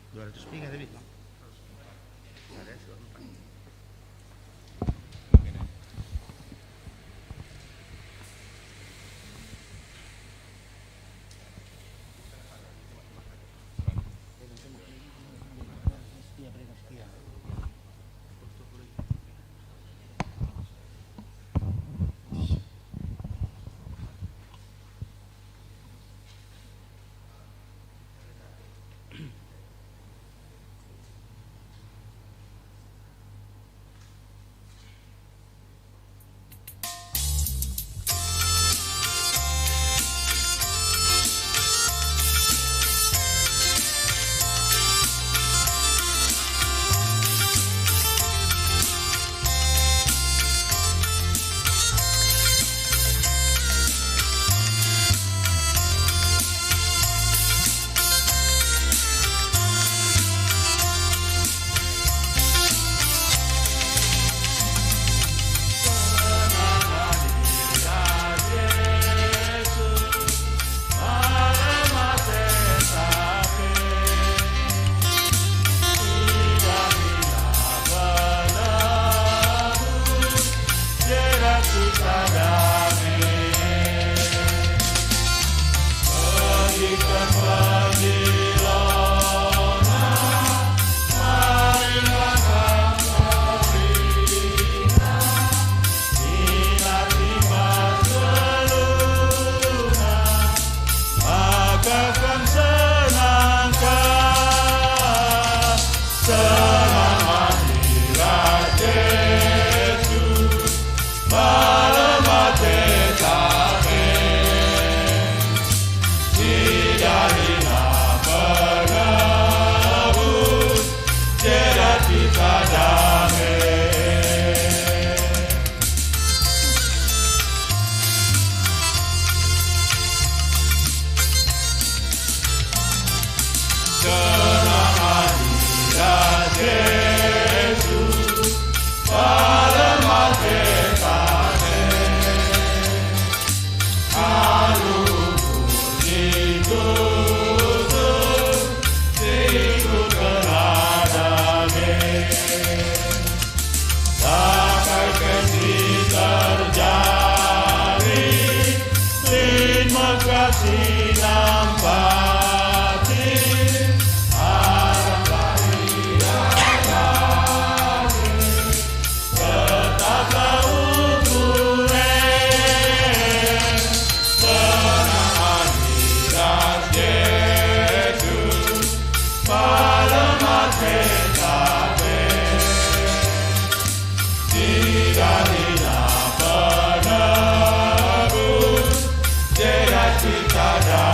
Dua ratus piga tadi? Ada surat empat. Maka kam senangkah, senang hati ras Jesus, malem ate tabe. Idah nina penebus, ceda kita dame. Senang hati ras Jesus, malem ate tabe. Alu puji khusus, si ku kena dage. Takai pe si terjadi, lit me ka si nampati, arah bagi tetaplah ukur e. Senang hati ras Jesus, malem ate tabe. Idah nina penebus, ceda kita dame.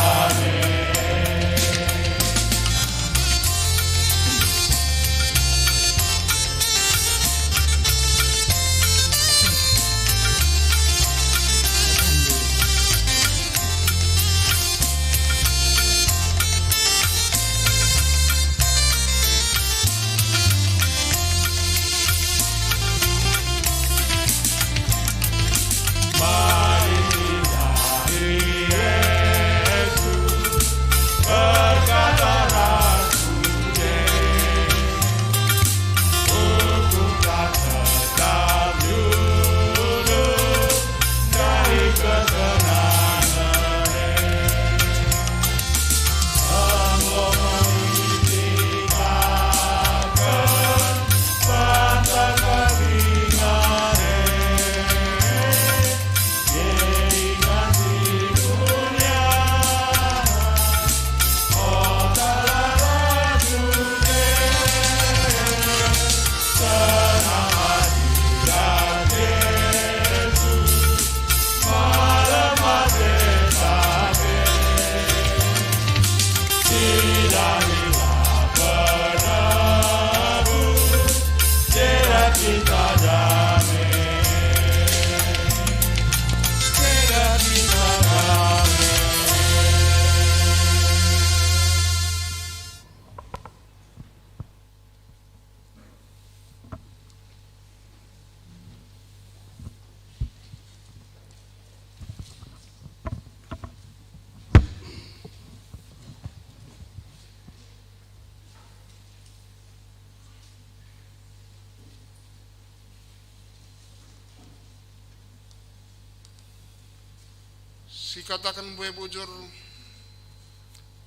Sikataken mbue bujur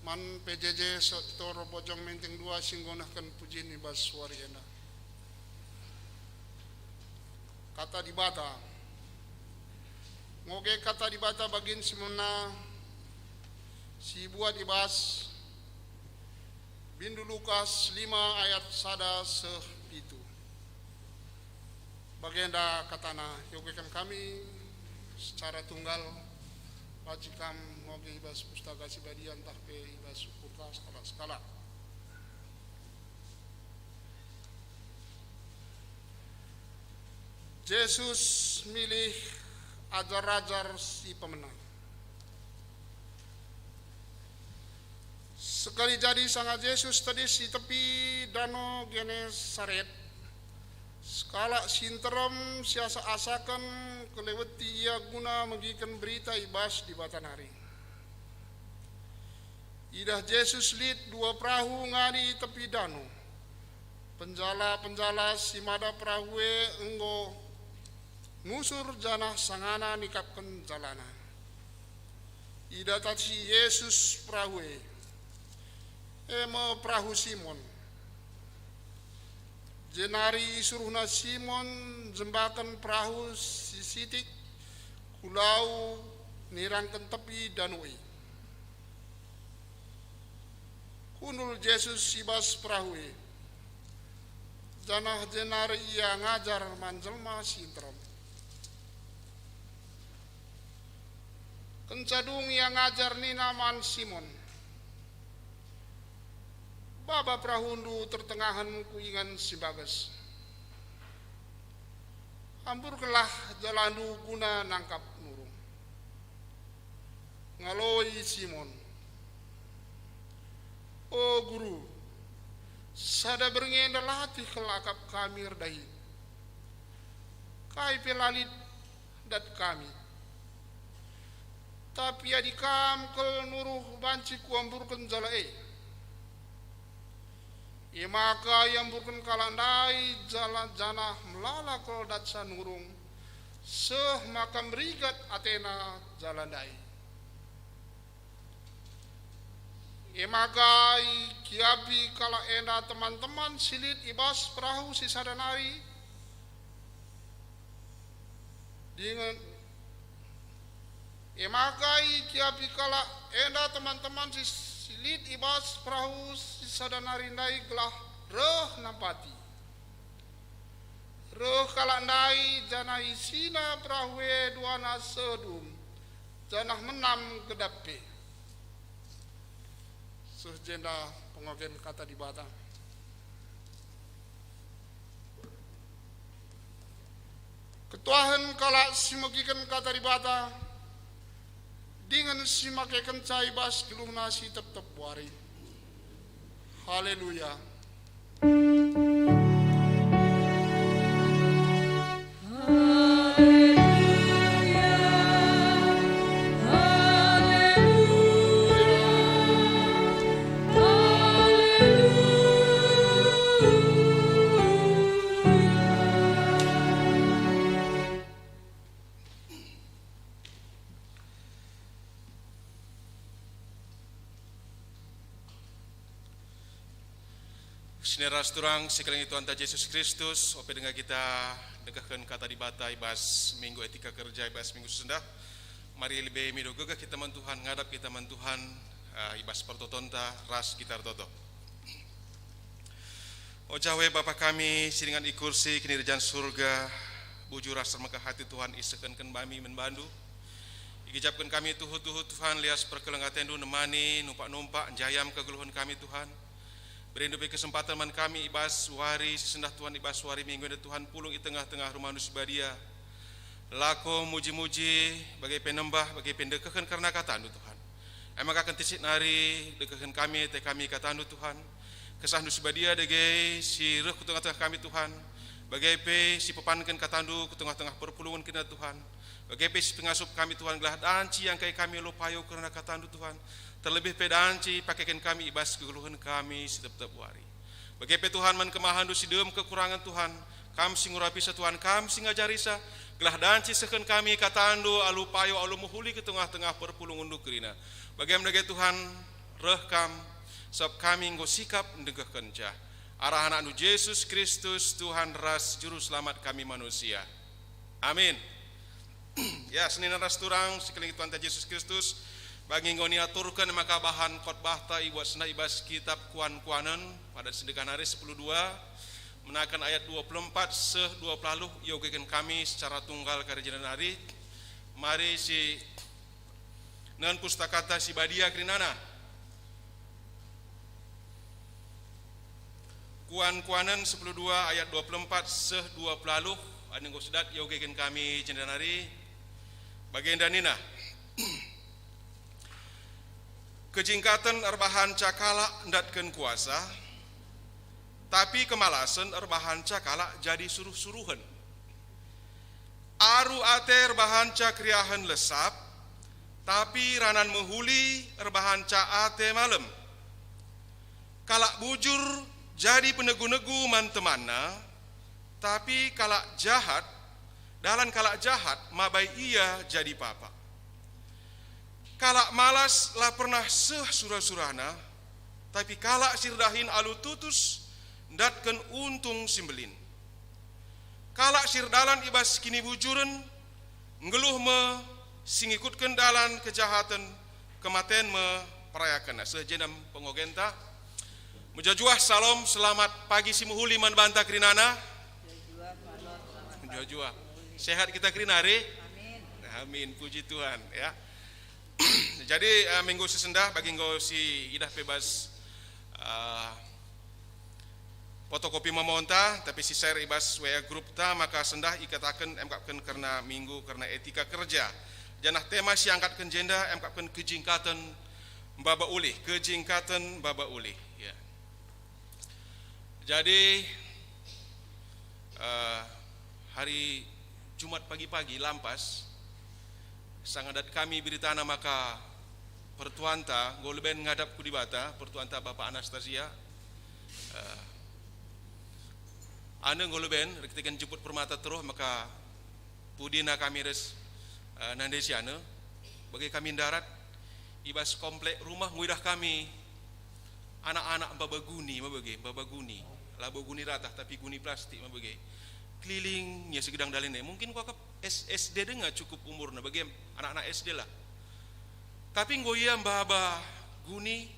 man P J J sektor Bojong Menteng dua si enggo nehken pujin i bas wari enda. Kata Dibata. Ngoge Kata Dibata bagin si mena si ibuat i bas Bindu Lukas lima ayat sada seh pitu. Bagenda katana, iogeken kami secara tunggal, banci kam ngoge i bas Pustaka Si Badia ntah pe i bas ukurta sekalak-sekalak. Jesus milih ajar-ajar si pemena. Sekali jadi sanga Jesus tedis i tepi Dano Genesaret, sekalak si nterem siasak-asaken keleweti ia guna megiken berita i bas Dibata nari. Idah Jesus lit dua perahu ngadi i tepi dano. Penjala-penjala si mada perahu e enggo nusur janah sangana nikapken jalana. Idatasi Jesus perahu e, e me perahu Simon. Jenari isuruhna Simon njembaken perahu si sitik ku lau nirangken tepi dano e. Kundul Jesus i bas perahu e, janah jenari ia ngajar man jelma si nterem. Kenca dung ia ngajar nina man Simon, "Baba perahundu tertengahen ku ingan si mbages. Amburkenlah jalandu guna nangkap nurung." Ngaloi Simon, "O Guru, sada berngi enda latih kal akap kami erdahin. Kai pe la lit dat kami. Tapi adi Kam kal nuruh banci kuamburken jala e." E maka iamburken kalak ndai jala janah melala kal datsa nurung, seh maka merigat atena jala ndai. E maka ikiapi kalak enda teman-teman si lit i bas perahu si sada nari, dingen e maka ikiapi kalak enda teman-teman si, si lit i bas perahu si sada nari ndai gelah reh nampati. Reh kalak ndai janah isina perahu e duana seh dum, janah menam gedap pe. Seh jenda pengogen Kata Dibata. Ketuahen kalak si megiken Kata Dibata, dingen si makekenca i bas geluhna si tep-tep wari. Haleluya! Senina ras turang si kelengi Tuhanta Jesus Kristus, ope denga kita ndekehken Kata Dibata i bas Minggu Etika Kerja i bas minggu si sendah, mari lebe mindo gegeh kita man Tuhan, ngadap kita man Tuhan, eh, i bas pertotonta ras kita ertoto. O Jawe, Bapa kami si ringan i kursi kinirajan Surga, bujur ras ermekah ate Tuhan isehken kami man bandu. Igejapken kami tuhu-tuhu, Tuhan, lias perkeleng atendu nemani, numpak-numpak, njayam kegeluhen kami, Tuhan. Berindu pe kesempatan man kami i bas wari si sendah Tuhan, i bas wari Minggu enda Tuhan, pulung i tengah-tengah Rumahndu si Badia. Lako muji-muji, bage pe nembah, bage pe ndekehken kerna KataNdu, Tuhan. E maka kentisik nari dekehken kami, ate kami KataNdu, Tuhan. KesahNdu si Badia dage si reh ku tengah-tengah kami, Tuhan. Bage pe si pepanken KataNdu ku tengah-tengah perpulungen kerina, Tuhan. Bage pe si pengasup kami, Tuhan, gelah danci iangkai kami alu payo kerna KataNdu, Tuhan. Terlebih pe danci pakeken kami i bas kegeluhen kami si tep-tep wari. Bage pe, Tuhan, man kemahenNdu si dem kekurangen, Tuhan, Kam si ngurapisa, Tuhan, Kam si ngajarisa, gelah danci sehken kami KataNdu alu payo, alu mehuli ku tengah-tengah perpulungenNdu kerina. Bage me dage, Tuhan, reh Kam, sabap kami enggo sikap ndekehkenca. Arah AnakNdu Jesus Kristus, Tuhan ras Juru Selamat kami manusia. Amin. Ya, senina ras turang si kelengi Tuhanta Jesus Kristus, bagi enggo niaturken maka bahan khotbahta ibuat sendah i bas kitab Kuan-kuanen, padan si ndekah nari sepuluh dua, menaken ayat dua puluh empat seh dua puluh alu, iogeken kami secara tunggal kari jenda nari. Mari si nen Pustakata si Badia kerinana. Kuan-kuanen sepuluh dua ayat dua puluh empat seh dua puluh alu, adi enggo sedat iogeken kami jenda nari. Bagenda nina, "Kejingkaten erbahanca kalak ndatken kuasa, tapi kemalasen erbahanca kalak jadi suruh-suruhen. Aru ate erbahanca keriahen lesap, tapi ranan mehuli erbahanca ate malem. Kalak bujur jadi penegu-negu man temanna, tapi kalak jahat, dalan kalak jahat mabai ia jadi papa. Kalak malas la pernah seh sura-surana, tapi kalak si erdahin alu tutus ndatken untung si mbelin. Kalak si erdalan i bas kinibujuren, nggeluh me si ngikutken dalan kejahaten, kematen me perayakenna." Seh jenda me pengogenta. Mejuah-juah, salom, selamat pagi si mehuli man banta kerinana. Mejuah-juah. Sehat kita kerina, ari? Amin. Amin, puji Tuhan, ya. Jadi, eh, minggu si sendah bagi enggo si idah pe bas, eh, fotokopi memonta, tapi si share i bas W A grupta, maka sendah ikataken emkapken kerna minggu, kerna etika kerja. Janah tema si angkatken jenda emkapken kejingkaten maba ulih, kejingkaten maba ulih, ya. Jadi, eh, hari Jumat pagi-pagi lampas, sanga dat kami beritana maka pertuanta enggo leben ngadap ku Dibata, pertuanta Bapa Anastasia, eh, ane enggo leben, erkiteken jemput permata teruh, maka pudina kami ras, eh, nande si ane, bage kami ndarat i bas komplek rumah, nguidah kami anak-anak maba guni, maba ge, maba guni. Labo guni ratah, tapi guni plastik, maba ge. Keliling ia segedang dalan e. Mungkin kuakap S-, S D denga cukup umurna, bage anak-anak S D lah. Tapi enggo ia maba guni,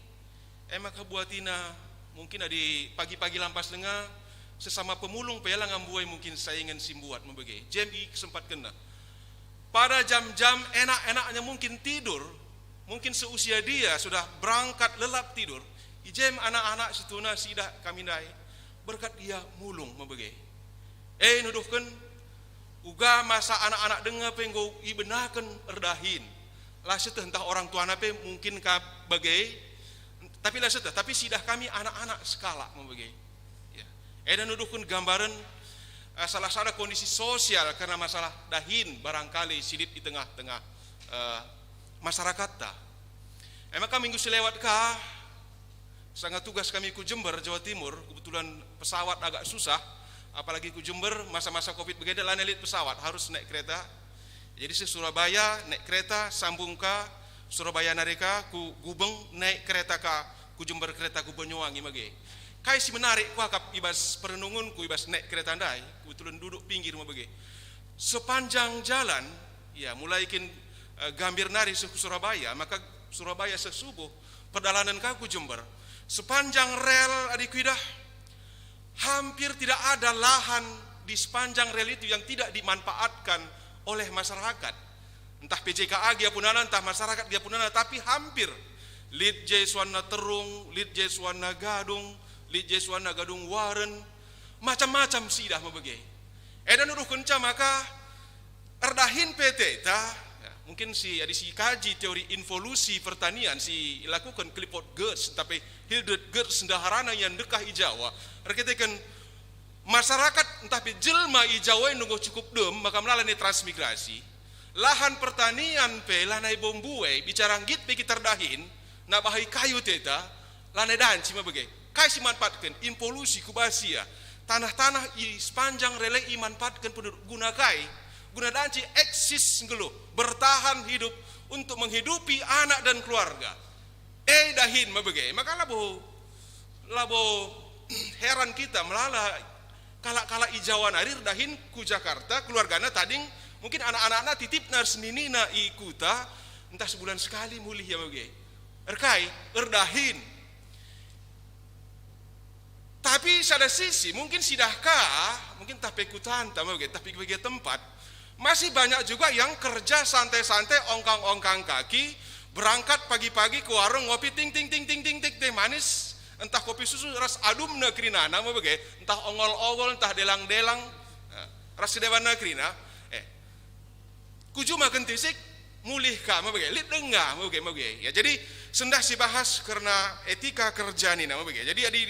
e maka buatina mungkin adi pagi-pagi lampas denga, sesama pemulung pe la ngambuai mungkin saingan si mbuat, maba ge. Jem ikesempatkenna. Pada jam-jam enak-enaknya mungkin tidur, mungkin seusia dia sudah berangkat lelap tidur, i jem anak-anak si tuna si idah kami ndai, berkat ia mulung maba ge. E nuduhken, uga masa anak-anak denga pe enggo ibenaken erdahin. La sieteh ntah orang tuana pe mungkin ka bage, tapi la sieteh, tapi si idah kami anak-anak sekalak maba ge. Ya. Enda nuduhken gambaren, eh, salah sada kondisi sosial kerna masalah dahin barangkali si lit i tengah-tengah, eh, masyarakatta. E maka minggu si lewat ka, sanga tugas kami ku Jember, Jawa Timur, kebetulan pesawat agak susah, apalagi ku Jember, masa-masa covid begenda la lit pesawat, harus naik kereta. Jadi si Surabaya naik kereta, sambung ka Surabaya nari ka ku Gubeng, naik kereta ka ku Jember, kereta ku Banyuwangi mage. Kai si menarik kuakap i bas perenungunku i bas naik kereta ndai, kebetulan duduk pinggir mage. Sepanjang jalan, ya, mulai kin, eh, Gambir nari seh ku Surabaya, maka Surabaya seh Subuh, perdalanen ka ku Jember. Sepanjang rel adi kuidah, hampir tidak ada lahan di sepanjang rel itu yang tidak dimanfaatkan oleh masyarakat. Entah P J K A gia punana, entah masyarakat gia punana, tapi hampir. Lit je suanna terung, lit je suanna gadung, Lit je suanna gadung waren, macam-macam si idah me bage. Enda nuduhkenca maka erdahin pe ateta, ya, mungkin si, adi sikaji teori involusi pertanian si ilakuken Clifford Geertz, tapi Hildred Geertz ndaharana ia ndekah i Jawa, erkiteken masyarakat ntah pe jelma i Jawa enda enggo cukup dem, maka melala nai transmigrasi. Lahan pertanian pe lanai bo mbue, bicara nggit pe kita erdahin, nabahi kayu ateta, lanai danci me bage. Kai si manfaatken? Involusi ku bahasa ia. Tanah-tanah i sepanjang relai imanfaatken penduduk guna kai? Guna danci eksis nggeluh, bertahan hidup untuk menghidupi anak dan keluarga. E, dahin me bage. Maka labo, labo heran kita melala kalak-kalak i Jawa nari erdahin ku Jakarta, keluargana tading, mungkin anak-anakna titipna ras ninina i kuta, ntah sebulan sekali mulih ia me bage. Erkai? Erdahin. Tapi sada sisi, mungkin sidah ka, mungkin ntah pe kutanta me bage, ntah pe bage tempat, masih banyak juga yang kerja santai-santai, ongkang-ongkang kaki, berangkat pagi-pagi ke warung ngopi, ting, ting, ting, ting, ting, ting, teh manis, ntah kopi susu ras adumna kerinana me bage, ntah ongol-ongol, ntah delang-delang, eh, ras si debanna kerina. Eh, Ku juma kentisik, mulih ka me bage, lit denga me bage, me bage. Ya, jadi sendah sibahas kerna etika kerja nina me bage. Jadi adi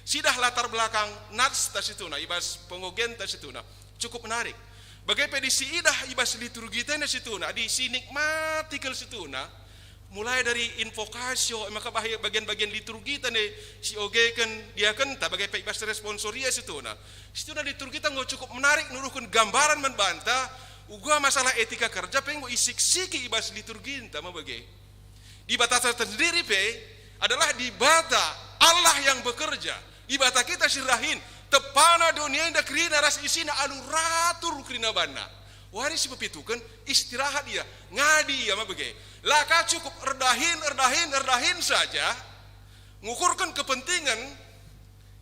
sidah latar belakang nats ta situhuna, i bas pengogenta situhuna, cukup menarik. Bage pe adi siidah i bas liturgita enda situhuna, adi sinikmati kal situhuna, mulai dari invocatio, e maka bah-, bagian-bagian liturgita enda siogeken diakenta, bage pe i bas responsoria situhuna. Situhuna liturgita enggo cukup menarik nuduhken gambaran man banta, uga masalah etika kerja pe enggo isiksiki i bas liturginta me bage. Dibatata sendiri pe adalah Dibata, Allah yang bekerja. Dibata kita si erdahin, tepana doni enda kerina ras isina alu ratur kerina banna. Wari si pepituken, istirahat ia, ngadi ia me bage. La ka cukup erdahin, erdahin, erdahin saja, ngukurken kepentingan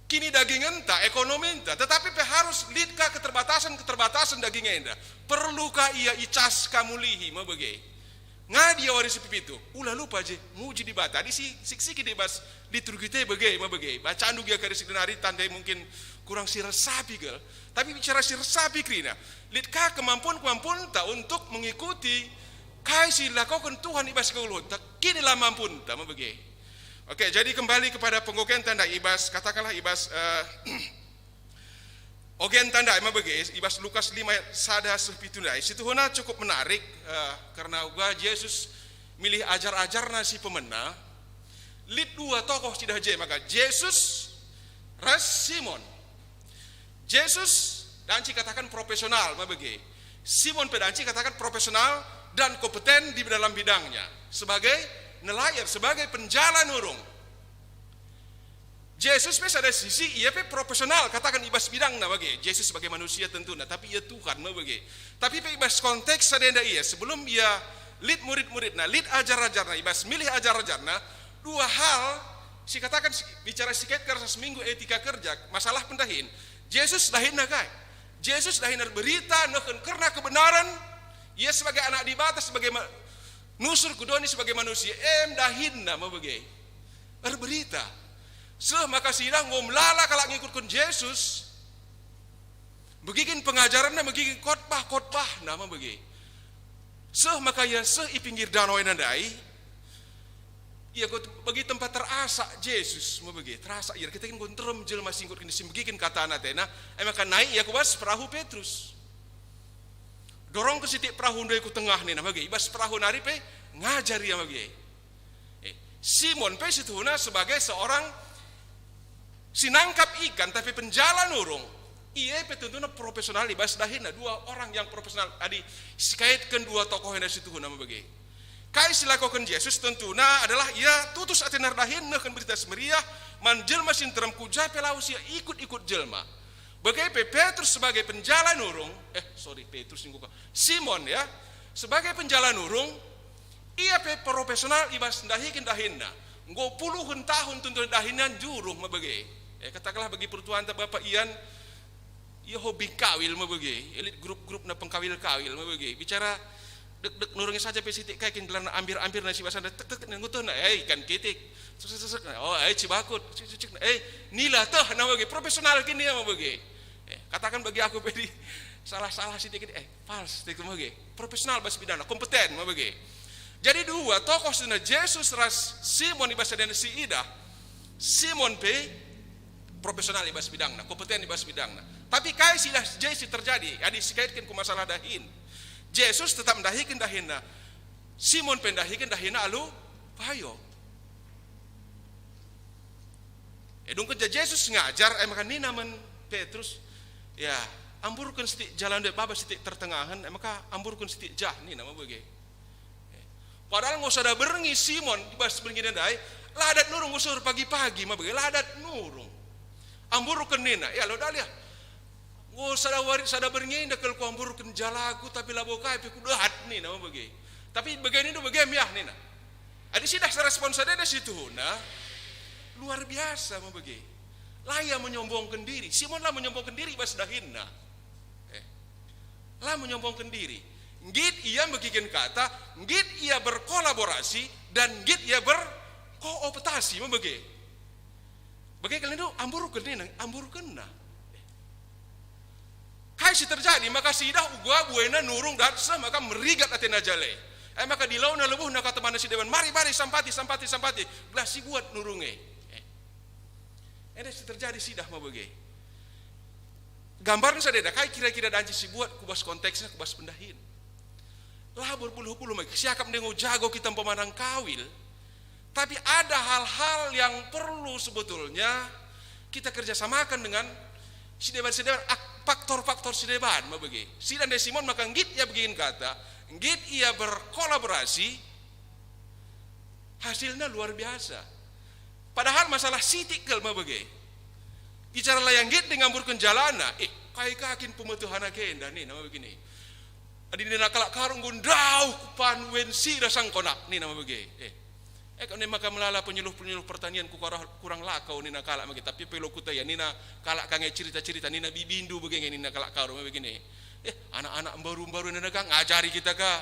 kinidagingenta, ekonominta, tetapi pe harus lit ka keterbatasan-keterbatasan daging enda. Perlu ka ia i cas ka mulihi me bage. Ngadi ia wari si pepitu, ula lupa je, muji Dibata. Adi si, siksiki i bas liturgita bage me bage. Bacandu gia kari si genari tandai mungkin kurang si resapi kal. Tapi bicara si resapi kerina, lit ka kemampuan-kemampuanta untuk mengikuti kai si ilakoken Tuhan i bas kegeluhenta, kini la mampunta me bage. Oke, jadi kembali kepada pengogenta ndai i bas, katakanlah i bas, eh, ogenta ndai me bage, i bas Lukas lima ayat sada seh pitu ndai. Situhuna cukup menarik, eh, karena uga Jesus milih ajar-ajarna si pemena. Lit dua tokoh si dah je, maka Jesus ras Simon. Jesus danci katakan profesional me bage. Simon pe danci katakan profesional dan kompeten di dalam bidangnya sebagai nelayan, sebagai penjala nurung. Jesus pe sada sisi, ia pe profesional, katakan i bas bidangna bage. Jesus sebagai manusia tentuna, tapi ia Tuhan me bage. Tapi pe i bas konteks sada enda ia, sebelum ia lit murid-muridna, lit ajar-ajarna, i bas milih ajar-ajarna, dua hal si katakan si, bicara si kaitken ras minggu etika kerja, masalah pendahin. Jesus dahinna kai? Jesus dahin erberita, nehken kerna kebenaran, ia sebagai anak Dibata, sebagai ma-, nusur ku doni sebagai manusia, em dahinna me bage. Erberita. Seh maka sidah enggo melala kalak ngikutken Jesus. Megiken pengajaranna, megiken khotbah-khotbahna me bage. Seh maka ia seh i pinggir danau enda ndai. Ia enggo bagi tempat terasak Jesus me bage, terasak ia. Kita kin enggo nterem jelma si ngikutken, si megiken katana atena, e maka naik ia ku bas perahu Petrus. Dorongken sitik perahu ndai ku tengah nina me bage. I bas perahu nari pe ngajar ia me bage. Eh, Simon pe situhuna sebagai seorang si nangkap ikan, tapi penjala nurung. Ia pe tentuna profesional i bas dahinna, dua orang yang profesional. Adi sikaitken dua tokoh enda situhuna me bage. Kai si lakoken Jesus tentuna adalah ia tutus atena erdahin nehken Berita Si Meriah man jelma si nterem, ku ja pe lawes ia ikut-ikut jelma. Bage pe Petrus sebagai penjala nurung, eh, sorry, Petrus ningku ka, Simon, ya, sebagai penjala nurung, ia pe profesional i bas ndahiken dahinna. Enggo puluhen tahun tuntun dahinna njuruh me bage. Eh, katakanlah bagi pertuanta Bapak Ian, ia hobi kawil me bage, elit grup-grupna pengkawil-kawil me bage. Bicara dek-dek nurungi saja pe sitik kai kin gelarna, ambir-ambirna si basana, tek, tek, tek, ngutehna, eh, ikan kitik. Sek, sek, sek. Oh, eh, cibakut. Cik, cik, cik. Eh, nila teh nama bage. Profesional kin ia mah bage. Eh, katakan bagi aku, Pedi, salah-salah sitik, eh, fals sitik mah bage. Profesional bas bidangna, kompeten mah bage. Jadi dua tokoh sina, Jesus ras Simon, i bas si idah. Simon pe profesional i bas bidangna, kompeten i bas bidangna. Tapi kai si idah je si terjadi adi sikaitken ku masalah dahin? Jesus tetap ndahiken dahinna. Simon pe ndahiken dahinna alu payo. Edungken ja Jesus ngajar, e maka nina man Petrus, "Ya, amburken sitik jalan dek baba sitik tertengahen, e maka amburken sitik jah," nina mah bage. Padahal enggo sada berngi Simon, i bas berngi ndai, la dat nurung, enggo sehur pagi-pagi mah bage, la dat nurung. Amburken nina, "Ya, lo dalia. Enggo sada wari, sada berngi enda kal kuamburken jalaku, tapi labo kai pe kudat," nina mah bage. Tapi bage nindu bage me ah nina. Adi sidah respon sada enda situhuna, luar biasa mah bage. La ia menyombongken diri. Simon la menyombongken diri bas dahinna. Eh, la menyombongken diri. Nggit ia megiken kata, nggit ia berkolaborasi, dan nggit ia berkooptasi mah bage. Bage kal nindu, amburken nina, amburkenna. Kai si terjadi? Maka si idah uga buena nurung dat seh maka merigat atena jale. E maka dilauna lebuhna ka temanna si deban, "Mari, mari, sampati, sampati, sampati, gelah sibuat nurung e." Eh. Enda si terjadi si idah mah bage. Gambarna sada enda, kai kira-kira danci sibuat ku bas konteksna, ku bas pendahin. Labo erpuluh-puluh maka siakap ndai enggo jago kita umpama nangkawil, tapi ada hal-hal yang perlu sebetulnya kita kerjasamakan dengan si deban, si deban, ak-, faktor-faktor si deban mah bage. Si idah ndai Simon maka nggit ia begiken kata, nggit ia berkolaborasi, hasilna luar biasa. Padahal masalah sitik kal mah bage. Bicara layang nggit ngamburken jalana, "Eh, kai ka kin pemetehana kenda," nina mah bagini. "Adi nina kalak Karo enggo ndauh kupan wen sira sangkona," nina mah bage. Eh, eh, kau maka melala penyuluh-penyuluh pertanian ku kurang, kurang lakau nina kalak mah bage. Tapi pelo kuta ya nina kalak ka nge cerita-cerita, nina bibindu bage nge nina kalak Karo mah bagini. Eh, anak-anak mbaru-mbaru nina ka ngajari kita ka,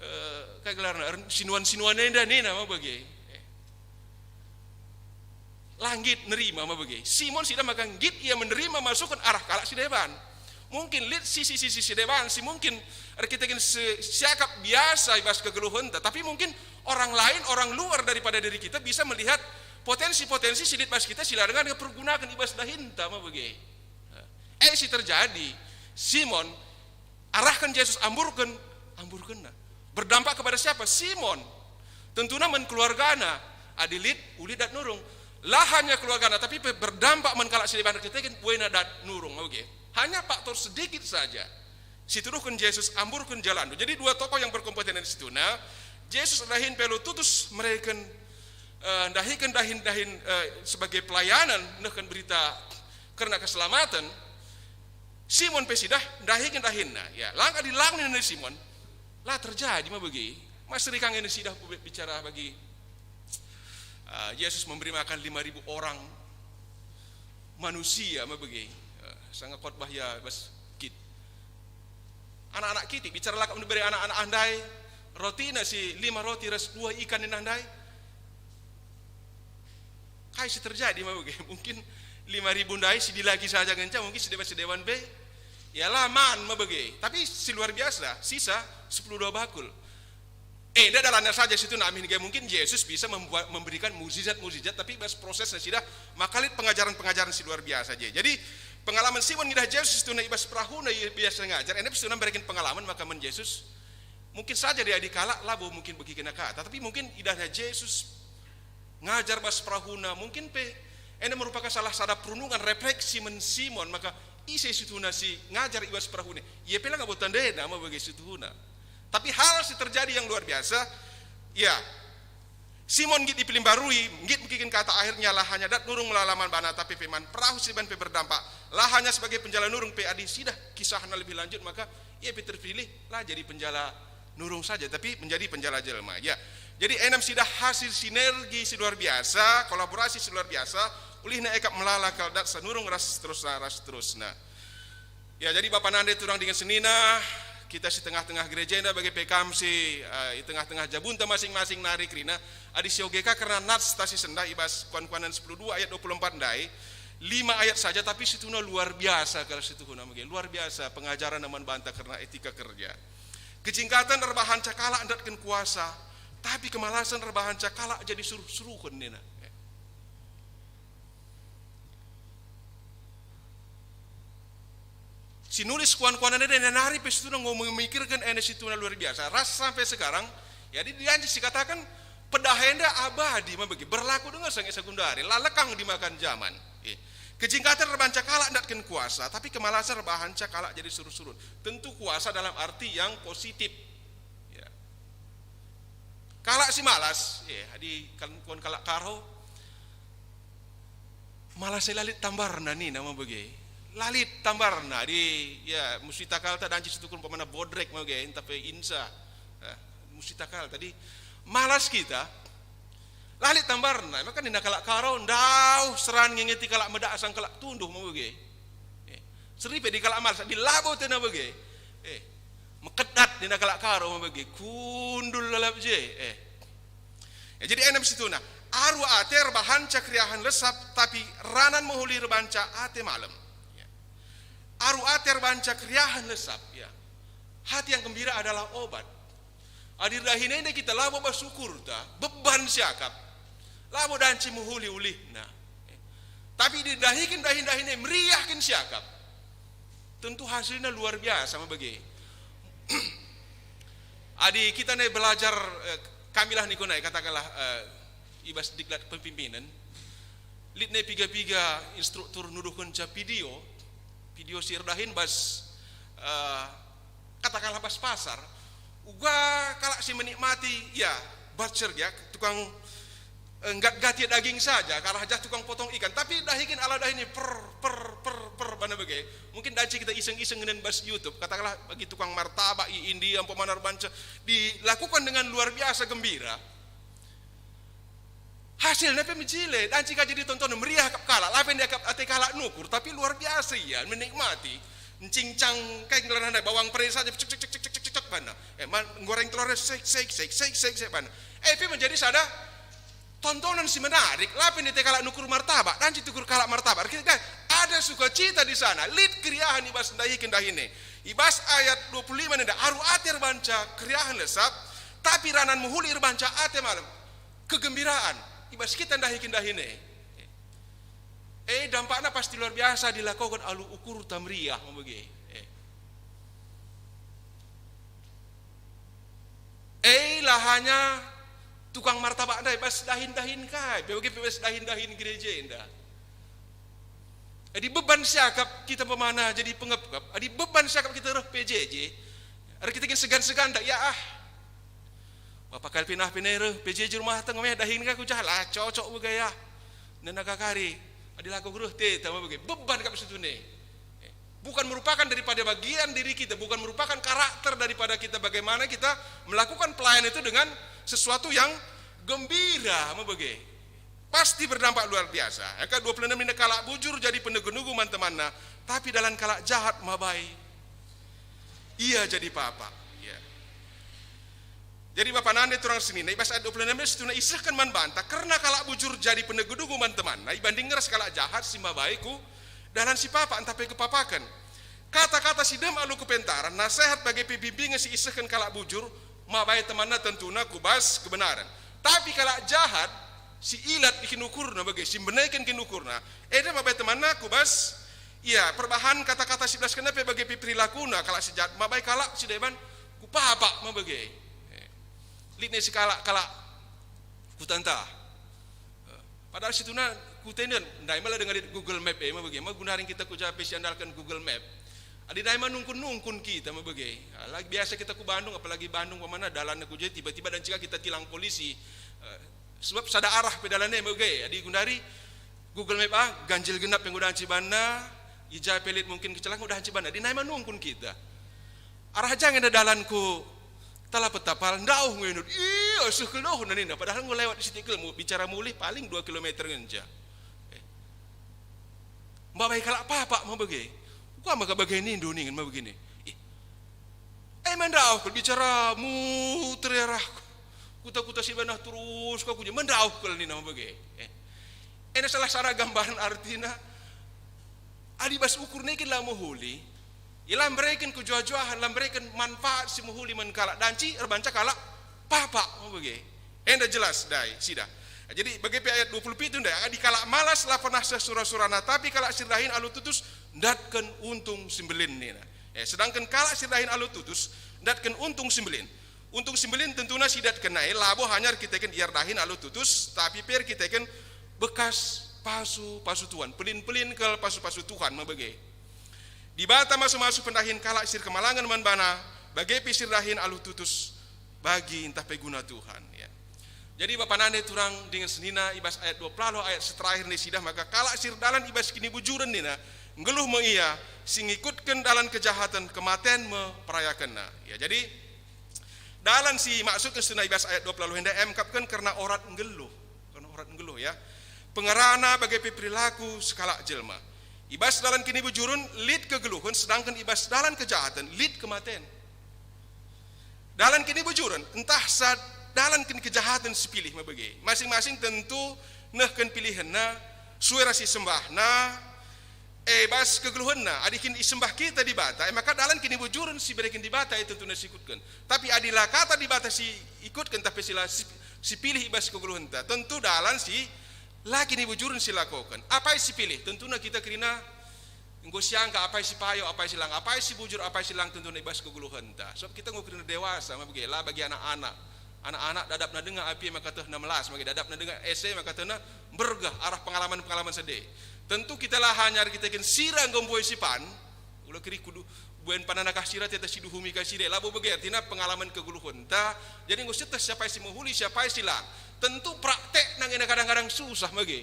eh, kai gelarna, er-, sinuan-sinuan enda nina mah bage. Eh. La nggit nerima mah bage. Simon si idah maka nggit ia menerima masukan arah kalak si deban. Mungkin lit sisi-sisi si deban si mungkin erkiteken si-, siakap biasa i bas kegeluhenta, tapi mungkin orang lain, orang luar daripada diri kita bisa melihat potensi-potensi si lit bas kita si la denga pergunaken i bas dahinta mah bage. Eh, si terjadi, Simon arahken Jesus, amburken, amburkenna. Berdampak kepada siapa? Simon. Tentuna man keluargana. Adi lit, uli dat nurung. La hanya keluargana, tapi pe berdampak man kalak si deban erkiteken buena dat nurung. Oke. Hanya faktor sedikit saja. Situduhken Jesus, amburken jalanndu. Jadi dua tokoh yang berkompeten di situna. Jesus dahin pe alu tutus mereken, eh, ndahiken dahin-dahin, eh, sebagai pelayanan, nehken berita kerna keselamaten. Simon pe sidah ndahiken dahinna. Ya, lang adi lang nina Simon, la terjadi mah bage. Maseri ka nge sidah bicara bagi, ah, Yesus memberi makan lima ribu orang manusia mah bage. Ah, sanga khotbah ya bas kit. Anak-anak kitik, bicara lakap ndai bere anak-anak ndai, rotina si lima roti ras dua ikan nina ndai. Kai si terjadi mah bage? Mungkin lima ribu ndai si dilaki saja ngenca, mungkin si deban-si deban pe. Ya la man mah bage. Tapi si luar biasa, sisa sepuluh dua bakul. Eh, enda dalanna saja situ nami nge mungkin Jesus bisa membuat, memberikan mujizat-mujizat, tapi bas prosesna sidah maka lit pengajaren-pengajaren si luar biasa je. Jadi, pengalaman Simon ngidah Jesus situ i bas perahuna, ia biasa ngajar, enda situ mereken pengalaman maka man Jesus. Mungkin saja dia dikalak labo mungkin bagi kena kata, tapi mungkin idahna Jesus ngajar bas perahuna, mungkin pe enda merupakan salah sada perundungan refleksi man Simon, maka ise situhuna si ngajar i bas perahuna? Ia pe langa bo tandena mah bage situhuna. Tapi hal si terjadi yang luar biasa, ya, Simon nggit ipelimbarui, nggit megiken kata akhirnya la hanya dat nurung melalaman bana, tapi pe man perahu si deban pe berdampak. La hanya sebagai penjala nurung pe adi sidah kisahna lebih lanjut, maka ia pe terpilih la jadi penjala nurung saja, tapi menjadi penjala jelma. Ya. Jadi, enam sidah hasil sinergi si luar biasa, kolaborasi si luar biasa, ulihna ekap melala kal dat senurung ras seterusna, ras seterusna. Ya, jadi bapa nande turang dingen senina, Kita si tengah-tengah gereja enda bage pe kam si, eh, i tengah-tengah jabunta masing-masing nari kerina, adi sioge ka kerna nats ta si sendah i bas Kuan-kuanen sepuluh dua ayat dua puluh empat ndai, lima ayat saja, tapi situhuna luar biasa kal situhuna mege, luar biasa pengajaren man banta kerna etika kerja. Kejingkaten erbahanca kalak ndatken kuasa, tapi kemalasen erbahanca kalak jadi suruh-suruhen nina. Si nulis Kuan-kuanen enda nari pe situhuna enggo memikirken enda situhuna luar biasa. Ras sampai sekarang, jadi dianci si kataken pedah enda abadi me bage, berlaku denga sanga sekundari, la lekang dimakan jaman. Eh, kejingkaten erbahanca kalak ndatken kuasa, tapi kemalasen erbahanca kalak jadi suruh-suruh. Tentu kuasa dalam arti yang positif. Ya. Kalak si malas, ya, adi kan, kuan kalak Karo, malas e la lit tambarna nina me bage. La lit tambarna, adi, ya, musti takal ta danci situkur umpamana bodrek me bage, ntah pe insa. Eh, musti takal tadi malas kita. La lit tambarna, maka nina kalak Karo, ndauh seran ngingeti kalak medak asang kalak tunduh me bage. Eh, seri pe di kalak malas, di labo tena bage. Eh, mekedat nina kalak Karo me bage, kundul lalap je. Eh. Ya, jadi enem situhuna, aru ate erbahanca keriahen lesap, tapi ranan mehuli erbahanca ate malem. Ya. Aru ate erbahanca keriahen lesap, ya. Hati yang gembira adalah obat. Adi dahin enda kita labo bas ukurta, beban siakap, labo danci mehuli ulihna. Tapi didahiken dahin-dahin e meriahken siakap, tentu hasilna luar biasa me bage. Adi kita nai belajar, eh, kamilah niku nai, katakanlah, eh, i bas diklat kepemimpinan, lit nai piga-piga instruktur nuduhkenca video, video si erdahin bas, eh, katakanlah bas pasar, uga kalak si menikmati, ya, butcher, ya, tukang, eh, nggat-nggati daging saja, kalah jah tukang potong ikan, tapi dahiken ala dahin e per, per, per, per, bana bage. Mungkin danci kita iseng-iseng ngenen bas YouTube, katakanlah bagi tukang martabak i India, umpamana erbahanca dilakukan dengan luar biasa gembira. Hasilna pe mejile, danci ka jadi tonton meriah kap kalak, la pe ndiakap ate kalak nukur, tapi luar biasa ia menikmati. Ncincang kai ngelarna ndai, bawang pre saja, cek, cek, cek, cek, cek, cek, cek, bana. Eh, man, goreng telurnya, sek, sek, sek, sek, sek, sek, bana. Eh, pe menjadi sada tontonan si menarik, la pe ate kalak nukur martabak, danci tukur kalak martabak. Kita kan ada sukacita di sana, lit keriahen i bas ndahiken dahin e. I bas ayat dua puluh lima nenda, aru ate erbahanca keriahen lesap, tapi ranan mehuli erbahanca ate malem. Kegembiraan i bas kita ndahiken dahin e. Eh, dampakna pasti luar biasa dilakoken alu ukurta meriah me bage. Eh. Eh, la hanya tukang martabak ndai bas dahin-dahin kai, pe bage pe bas dahin-dahin gereja enda. Adi beban siakap kita pemana jadi pengepkep, adi beban siakap kita reh P J J, adi kita kin segan-segan ndak, ya ah. Bapa kal pinah pinai reh P J J rumah tengah me dahin ka ku jah la cocok begaya. Nena kakari, adi laku reh te tama bage, beban kap situhuna. Bukan merupakan daripada bagian diri kita, bukan merupakan karakter daripada kita, bagaimana kita melakukan pelayanan itu dengan sesuatu yang gembira, me bage. Pasti berdampak luar biasa. Eka dua puluh enam ini, kalak bujur jadi penegu-negu man temanna, tapi dalan kalak jahat mabai ia jadi papa. Ya. Jadi bapa nande turang senina, i bas ayat dua puluh enam ini situhuna isehken man banta, kerna kalak bujur jadi penegu-negu man temanna, ibanding ras kalak jahat si mabai ku dalan si papa ntah pe kepapaken. Kata-kata si dem alu kepentaran, nasehat bage pe bimbingen si isehken kalak bujur, mabai temanna tentuna ku bas kebenaren. Tapi kalak jahat, si ilat kin ukurna bage, si mbeneken kin ukurna, enda mabai temanna ku bas, ia, perbahan kata-kata si belaskenna pe bage pe perilakuna, kalak si jahat mabai kalak si deban ku papa me bage. Eh, lit nai sekalak kalak kutanta. Padahal situhuna kutenda ndai mala denga lit Google Map e me bage, me guna ring kita ku ja pe siandalken Google Map. Adi ndai ma nungkun-nungkun kita me bage. Lagi biasa kita ku Bandung, apalagi Bandung pemana dalan ku je, tiba-tiba dan jika kita tilang polisi. Eh, sebab sada arah pe dalan e me bage. Adi gundari Google Map ah, ganjil genap pe ngudanci banna, i ja pe lit mungkin kecelakaan ngudanci banna. Adi ndai ma nungkun kita. Arah ja nge dalan ku Tala Petapal, ndauh nge nut. Iya, seh keluhna nina, padahal enggo lewat sitik kelmu, bicara mulih paling dua kilometer ngenca. Eh. Mbabai kalak papa me bage. Kuga maka bage nindu ningen me begini. Ih. Eh, mandauh kal bicara muter arahku. Kuta-kuta si banah terus ka kuja, mandauh kal nina bage. Eh. Ena salah sada gambaran artina. Adi bas ukur nai kin la mehuli, ia la mbereken kejuah-juahen, la mbereken manfaat si mehuli man kalak, danci erbanca kalak papa, bage. Enda jelas ndai sida. Jadi bage pe ayat dua puluh pitu ndai, adi kalak malas la pernah seh sura-surana, tapi kalak si erdahin alu tutus ndatken untung si mbelin nina. Eh, sedangken kalak si erdahin alu tutus ndatken untung si mbelin. Untung si mbelin tentuna si idatkenna e labo hanya erkiteken ia erdahin alu tutus, tapi pe erkiteken bekas pasu-pasu Tuhan, pelin-pelin kal pasu-pasu Tuhan me bage. Dibata masu-masu pendahin kalak si erkemalangen man bana, bage pe si erdahin alu tutus bagi ntah pe guna Tuhan, ya. Jadi bapa nande turang dingen senina, i bas ayat dua puluh ayat si terakhir nai sidah, maka kalak si erdalan i bas kinibujuren nina, nggeluh me ia, si ngikutken dalan kejahaten, kematen me perayakenna. Ya, jadi dalan si maksudken senina i bas ayat dua puluh enda emkapken kerna orat nggeluh, kerna orat nggeluh, ya. Pengerana bage pe perilaku sekalak jelma. I bas dalan kinibujuren lit kegeluhen, sedangken i bas dalan kejahaten lit kematen. Dalan kinibujuren, ntah sa dalan kin kejahaten si pilih me bage. Masing-masing tentu nehken pilihenna, sue ras isembahna, e bas kegeluhenna. Adi kin isembah kita Dibata, e maka dalan kinibujuren si ibereken Dibata e tentuna si ikutken. Tapi adi la kata Dibata si ikutken, tapi si la si, si pilih i bas kegeluhenta, tentu dalan si la kinibujuren si lakoken. Apai si pilih? Tentuna kita kerina enggo siangka apai si payo, apai si lang, apai si bujur, apai si lang tentuna i bas kegeluhenta. Sebab kita enggo kerina dewasa, me bage, la bagi anak-anak. Anak-anak dadapna denga api maka tehna melas, me bage, dadapna denga ese maka tehna mbergeh arah pengalaman-pengalaman sede. Tentu kita la hanya erkiteken sira enggo mbue sipan, ula keri kudu buen panana kah sira, teta siduhumi kah sira, labo bage artina pengalaman kegeluhenta. Jadi enggo sieteh siapai si mehuli, siapai si lang. Tentu praktekna ngena kadang-kadang susah, me bage.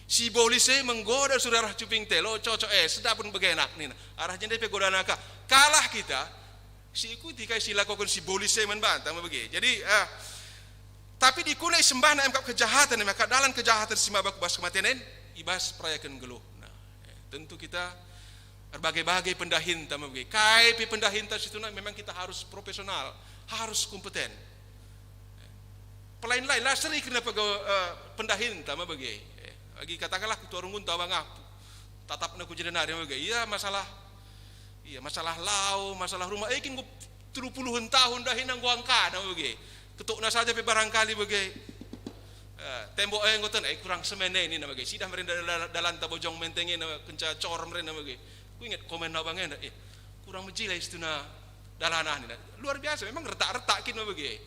Si bolis e menggoda sura arah cuping telo, cocok, eh, sedapun begenak nina. Arah jenda pe godana ka. Kalah kita, si ikuti kai si lakoken si bolis e man banta me bage. Jadi, eh, tapi dikuna isembahna emkap kejahaten, maka dalan kejahaten si maba ku bas kematen en, i bas perayaken nggeluh. Nah, eh, tentu kita erbagai-bagai pendahinta me bage. Kai pe pendahinta situhuna memang kita harus profesional, harus kompeten. Pelain-lain, la seri kerina pega-, eh, pendahinta me bage. Eh, agi katakanlah ketua runggunta bangah, tatapna ku jenda nari me bage. Ia masalah, ia masalah lau, masalah rumah, eh, kin enggo telu puluhen tahun dahinna enggo angkana me bage. Ketukna saja pe barangkali bage. Eh, tembok e enggo ten, eh, kurang semen e nina bage. Sidah merenda dal-, dalanta Bojong Menteng e kenca cor merenda bage. Kuinget komen abang enda, eh, kurang mejile situhuna dalana nina. Luar biasa, memang retak-retak kin me bage.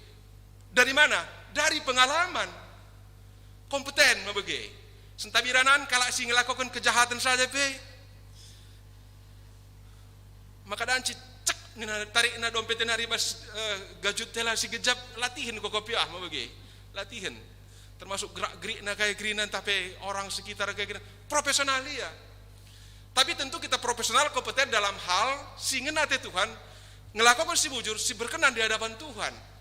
Dari mana? Dari pengalaman. Kompeten me bage. Sentabi ranan kalak si ngelakoken kejahaten saja pe. Maka danci cek nina, tarikna dompet e nari bas, eh, gajut tela si gejap, latihen ko kopiah me bage. Latihen. Termasuk gerak-gerikna kai kerina ntah pe orang sekitar kai kerina. Profesional ia. Tapi tentu kita profesional kompeten dalam hal si ngena ate Tuhan, ngelakoken si bujur, si berkenan di hadapan Tuhan.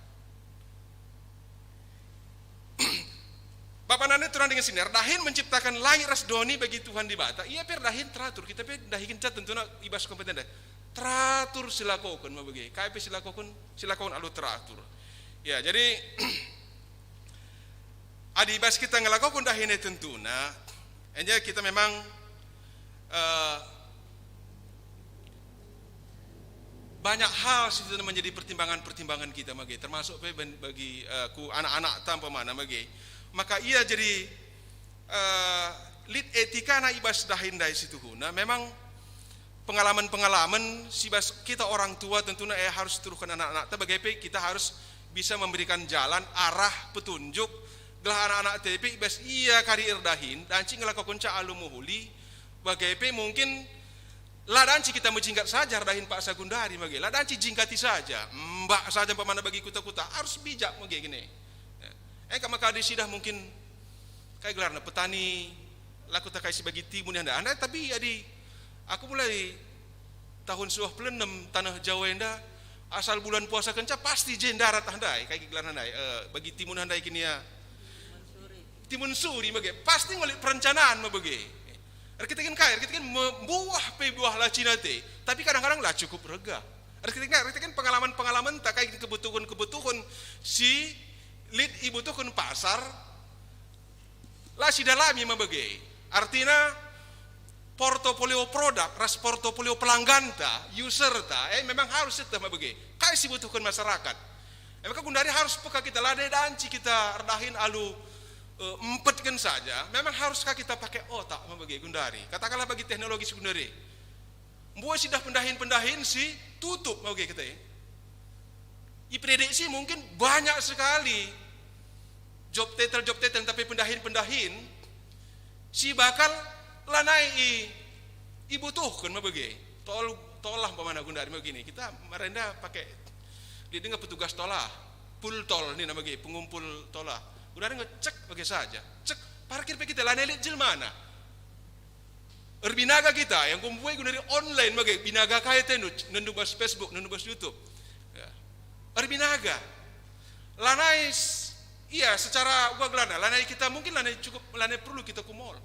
Bapa nande turang dengan sini, erdahin menciptakan langit ras doni bagi Tuhan Dibata, ia pe erdahin teratur, kita pe ndahiken cat tentuna i bas kompeten ndai. Teratur silakoken me bage, kai pe silakoken, silakoken alu teratur. Ya, jadi adi bas kita ngelakoken dahin e tentuna, enda kita memang, eh, banyak hal si tentu menjadi pertimbangan-pertimbangan kita me bage, termasuk pe ben-, bagi, eh, ku anak-anak ta umpamana me bage. Maka ia jadi, eh, lit etikana i bas dahin ndai situhuna. Memang pengalaman-pengalaman si bas kita orang tua tentuna, eh, harus teruhken anak-anak ta, bage pe kita harus bisa memberikan jalan, arah, petunjuk, gelah anak-anak ta pe i bas ia kari erdahin, danci ngelakokenca alu mehuli, bage pe mungkin la danci kita mejingkat saja erdahin paksa gundari me bage, la danci jingkati saja, mbak saja umpamana bagi kuta-kuta, harus bijak me bage kene. Ya. Eh, kama kadi sidah mungkin kai gelarna, petani, la kuta kai si bagi timun enda. Enda, tapi adi aku mulai tahun sepuluh puluh enam taneh Jawa enda, asal bulan puasa kenca pasti je ndarat ah ndai, kai gelarna ndai, eh, bagi timun ah ndai kin ia. Timun suri me bage, pasti nggo lit perencanaan me bage. Erkiteken kai? Erkiteken me-, buah pe buah la cina ate, tapi kadang-kadang la cukup rega. Erkiteken, erkiteken pengalaman-pengalaman ta kai kebutuhan-kebutuhan si lit ibutuhken pasar, la sidalami me bage. Artina portofolio produk ras portofolio pelangganta, userta, eh, memang harus sieteh me bage. Kai si butuhken masyarakat? E maka gundari harus peka kita, la dai danci kita erdahin alu, eh, empetken saja. Memang harus ka kita pakai otak me bage gundari. Katakanlah bagi teknologi si gundari. Mbue sidah pendahin-pendahin si tutup me bage kita, eh. Iprediksi mungkin banyak sekali job title, job title, tapi pendahin-pendahin si bakal lanai i, ibutuhken me bage. Tol, tol lah umpamana gundari me bage ini. Kita marenda pakai, dia dengar petugas tol lah, pul tol nina me bage, pengumpul tol lah. Gundari ngecek bage saja. Cek, parkir pe kita lanai lit jelmana. Erbinaga kita, yang kumbue guna online bage, binaga kai atendu, nenndu bas Facebook, nenndu bas YouTube. Ya. Erbinaga. Lanai s-, iya, secara uga gelana, lanai kita mungkin lanai cukup, lanai perlu kita ku mall.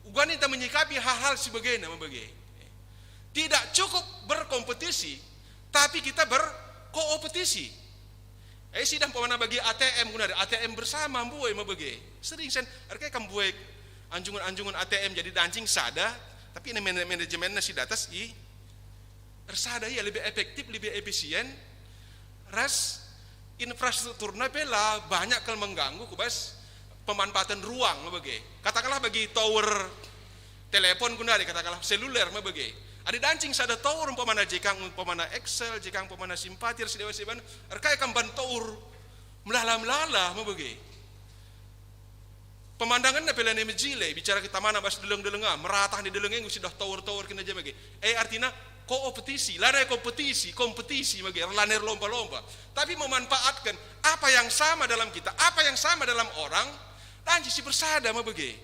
Uga kita menyikapi hal-hal si bagena me bage. Tidak cukup berkompetisi, tapi kita berkompetisi. Eh, sidah umpamana bagi A T M guna A T M bersama mbue me bage. Sering sen, erkai kam mbue anjungen-anjungen A T M jadi dancing sada, tapi ini mana-, manajemenna si datas i ersada ia lebih efektif, lebih efisien, ras infrastrukturna pe la banyak kal mengganggu ku bas pemanfaatan ruang me bage. Katakanlah bagi tower telepon guna katakanlah seluler me bage. Adi dancing sada tower umpamana jekang umpamana Excel, jekang umpamana Simpatir si dewa siban, erkai kam ban tower melala-melala me bage. Pemandanganna pe lanai mejile, bicara kita mana bas deleng-delenga, meratah ni deleng enggo sidah tower-tower kena je bage. Eh, artina koopetisi, lanai kompetisi, kompetisi me bage, lanai erlomba-lomba. Tapi memanfaatkan apa yang sama dalam kita, apa yang sama dalam orang, lanci si bersada me bage.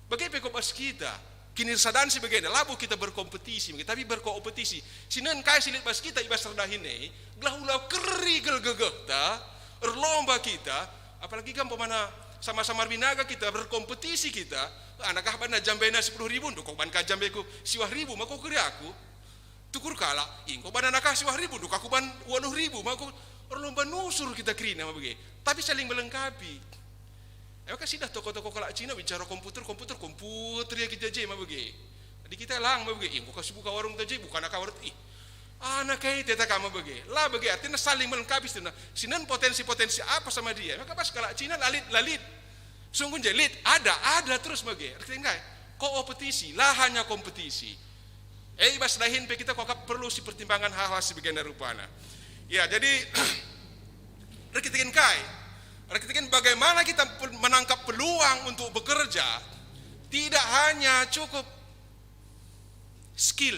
Bage pe ku bas kita, kinirsadan si bagenda, labo kita berkompetisi, tapi berkompetisi. Sinen kai si lit bas kita i bas erdahin e, gelah ula keri kal gegehta, erlomba kita, apalagi kan umpamana sama-sama erbinaga kita, berkompetisi kita, anakah banna jambena sepuluh ribu, ndukok ban ka jambeku siwah ribu, maka keri aku. Tukur kalak, ingko banna nakah siwah ribu, ndukok aku ban waluh ribu, maka erlomba nusur kita kerina me bage. Tapi saling melengkapi. E maka sidah toko-toko kalak Cina bicara komputer, komputer, komputer ia kita je me bage. Jadi kita lang me bage, ih, buka si buka warung ta je, buka naka warung, ih. Anak kai teta kama bage. La bage, artina saling melengkapi sitina. Sinen potensi-potensi apa sama dia. Maka pas kalak Cina lalit, lalit. Sungguh je lit, ada, ada terus bage. Artinya kai? Koopetisi, la hanya kompetisi. Eh, i bas dahin pe kita kuakap perlu si pertimbangan hal-hal si bagenda rupana. Ya, jadi, erkiteken kai? Erkiteken bagaimana kita pe-, menangkap peluang untuk bekerja, tidak hanya cukup skill,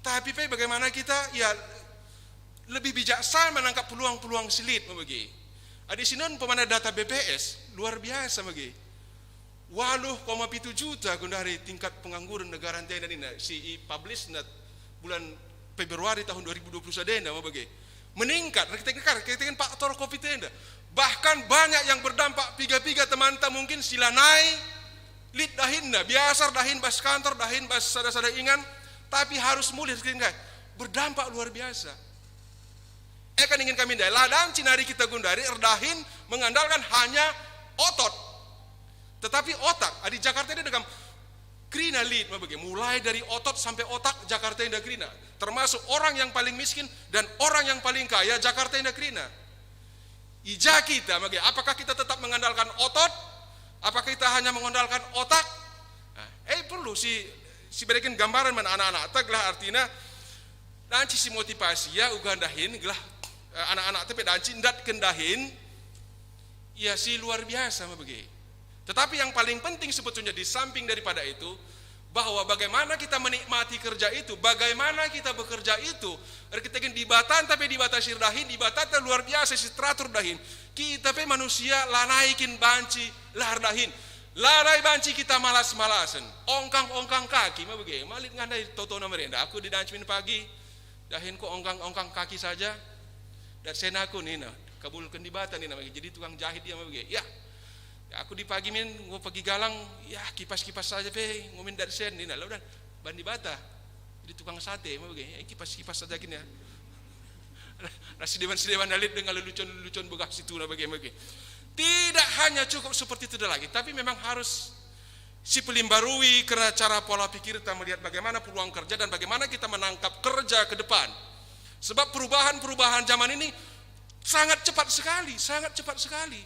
tapi pe bagaimana kita, ya, lebih bijaksana menangkap peluang-peluang si lit me bage. Adi sinen umpamana data B P S, luar biasa me bage. Waluh koma pitu juta gundari tingkat pengangguran negara enda nina si ipublish na bulan Februari tahun dua ribu dua puluh sada enda me bage. Meningkat, kita, kita, kita faktor covid enda. Bahkan banyak yang berdampak piga-piga temanta mungkin si lanai lit dahinna, biasa dahin bas kantor, dahin bas sada-sada ingan, tapi harus mulih kita berdampak luar biasa. E kan ingin kami ndai, la dam cinari kita gundari erdahin mengandalkan hanya otot. Tetapi otak, adi Jakarta ini dekam kerina lit me bage, mulai dari otot sampai otak Jakarta indah kerina. Termasuk orang yang paling miskin dan orang yang paling kaya Jakarta indah kerina. Ija kita me bage, apakah kita tetap mengandalkan otot? Apakah kita hanya mengandalkan otak? Nah, eh, perlu si, si berikan gambaran mana anak-anak. Teglah artina Danci si motivasi ia uga dahin gelah, eh, anak-anak tepe danci ndatken dahin ia si luar biasa me bage. Tetapi yang paling penting sebetulnya di samping daripada itu, bahwa bagaimana kita menikmati kerja itu, bagaimana kita bekerja itu, erkiteken Dibata tapi Dibata si erdahin, Dibata luar biasa si teratur dahin. Kita pe manusia lanai kin banci lah erdahin. Lanai banci kita malas-malasen, ongkang-ongkang kaki, ma bage, malit ngandai totona merenda. Aku didanci min pagi, dahinku ongkang-ongkang kaki saja. Dat sen aku nina, kabulken Dibata nina, jadi tukang jahit ia ma bage. Ya, ya, aku di pagi min, enggo pagi galang, ya, kipas-kipas saja pe, enggo min dat sen nina, lo dan, ban Dibata. Di tukang sate, ma bage, eh, kipas-kipas saja gini ya. Nah, si deban-si deban lit dengan lelucon-lelucon begah situhuna bage-bage. Tidak hanya cukup seperti itu lagi, tapi memang harus sipelimbarui kerna cara pola pikir kita melihat bagaimana peluang kerja dan bagaimana kita menangkap kerja ke depan. Sebab perubahan-perubahan zaman ini sangat cepat sekali, sangat cepat sekali.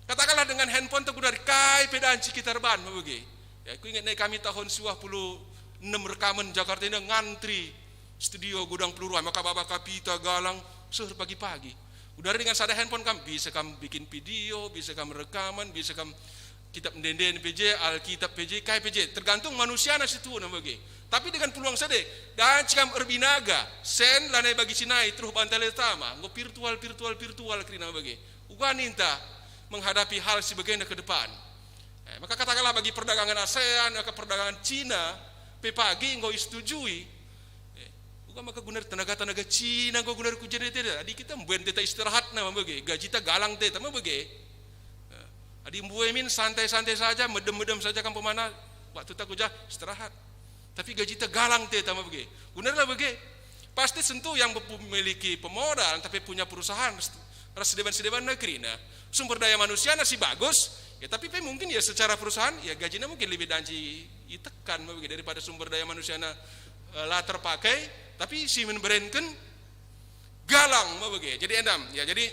Katakanlah dengan handphone tegudari kai pe danci kita erban, ma bage. Ya, aku ingat nai kami tahun siwah puluh enem rekaman Jakarta ini ngantri studio Gudang Peluru, maka baba kapita galang seh pagi-pagi. Kudari dengan sada handphone kam bisa kam bikin video, bisa kam rekaman, bisa kam kitab ende-enden pe je, Alkitab pe je, kai pe je, tergantung manusiana situhuna bage. Tapi dengan peluang sade, danci kam erbinaga, sen lanai bagi si nai, terus bantal tama, enggo virtual, virtual, virtual kerina bage. Uga ninta menghadapi hal si bagenda ke depan. Eh, maka katakanlah bagi perdagangan ASEAN, maka perdagangan Cina, pe pagi enggo isetujui. Eh, uga maka guna tenaga-tenaga Cina enggo guna ku jenda teta. Adi kita mbuen teta istirahatna ma bage, gajita galang teta ma bage. Eh, adi mbue min santai-santai saja, medem-medem saja kam pemana, waktu tak kujah istirahat. Tapi gajita galang teta ma bage. Benerlah bage. Pasti tentu yang memiliki pemodal, tapi punya perusahaan, ras deban-deban negeri. Nah, sumber daya manusiana si bagus, ya, tapi pe mungkin ya secara perusahaan, ya, gajina mungkin lebih danci itekan ma bage daripada sumber daya manusiana, eh, la terpakai, tapi si memberenken galang ma bage. Jadi endam, ya, jadi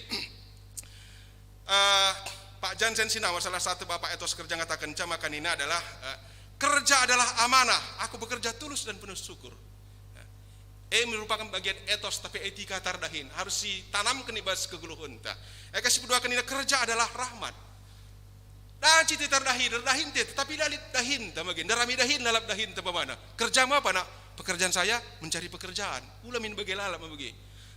Eh, Pak Jansen Sinawa, salah satu bapak etos kerja, ngatakenca maka nina adalah, eh, "Kerja adalah amanah. Aku bekerja tulus dan penuh syukur." Eh, merupakan bagian etos, tapi etika tardahin harus sitanamken i bas kegeluhenta. Eh, kasih peduaken nina, "Kerja adalah rahmat." Danci te tardahin, erdahin te, tetapi la lit dahinta, ma bage, ndarami dahin, lalap dahinta, pemana. Kerja ma apa, nak? Pekerjaan saya mencari pekerjaan. Ula min bage lalap, ma bage.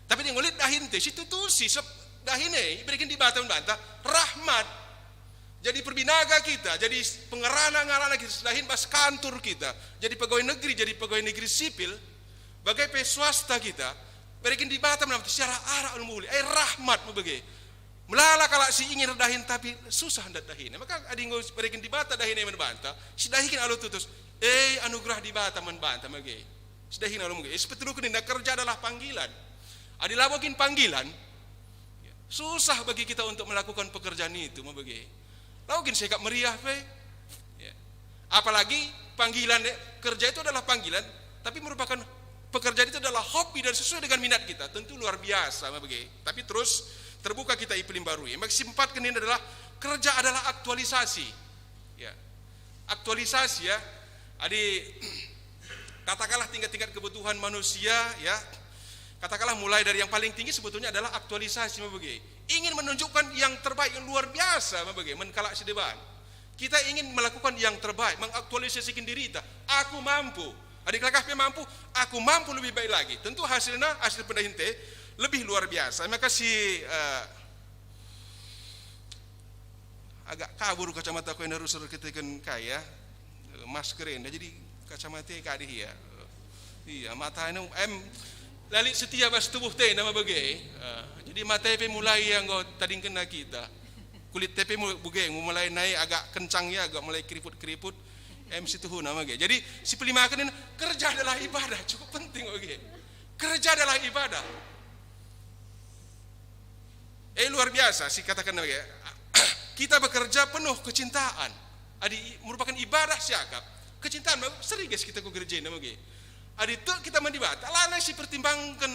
Tapi dia ngulit dahin te, situtusi, sep dahin e, ibereken Dibata man banta, rahmat. Jadi perbinaga kita, jadi pengerana-ngerana kita, dahin bas kantor kita, jadi pegawai negeri, jadi pegawai negeri sipil, bagai pe swasta kita, ibereken Dibata man banta, siara arak muli, eh, rahmat ma bage. Melala kalak si ingin erdahin tapi susah ndat dahin. Maka adi enggo ibereken Dibata dahin e man banta, sidahiken alu tutus, eh, anugerah Dibata man banta, ma bage. Sidahiken alu ma bage. Eh, sipeteluken nina kerja adalah panggilan. Adi labo kin panggilan, ya, susah bagi kita untuk melakukan pekerjaan itu, ma bage. Labo kin sikap meriah pe. Ya. Apalagi panggilan, ya, kerja itu adalah panggilan, tapi merupakan pekerjaan itu adalah hobi dan sesuai dengan minat kita, tentu luar biasa, ma bage. Tapi terus terbuka kita ipelimbarui. Maka si empat kenin adalah kerja adalah aktualisasi. Ya. Aktualisasi, ya. Adi katakanlah tingkat-tingkat kebutuhan manusia, ya. Katakanlah mulai dari yang paling tinggi sebetulnya adalah aktualisasi, ma bage. Ingin menunjukkan yang terbaik, yang luar biasa, ma bage, man kalak si deban. Kita ingin melakukan yang terbaik, mengaktualisasikan diri kita. Aku mampu. Adi kelakah pe mampu, aku mampu lebih baik lagi. Tentu hasilnya, hasil pendahin te lebih luar biasa. Maka si, eh, agak kabur kacamata ku enda rusur keteken kai ya. Eh, masker enda. Jadi kacamata kadih ya. Iya, mata enda em la lit setia bas tubuh te, nama bage. Eh, jadi mata pe mulai ya enggo tadingkenna kita. Kulit te pe mu-, bage, mulai nai agak kencang ya, agak mulai keriput-keriput. Em situhuna ma bage. Jadi si pelimaken kerja adalah ibadah, cukup penting bage. Kerja adalah ibadah. Eh, luar biasa si kataken bage. Kita bekerja penuh kecintaan. Adi merupakan ibadah siakap. Kecintaan, serius kita ku gereja enda bage. Adi tek kita man Dibata, lanai si pertimbangken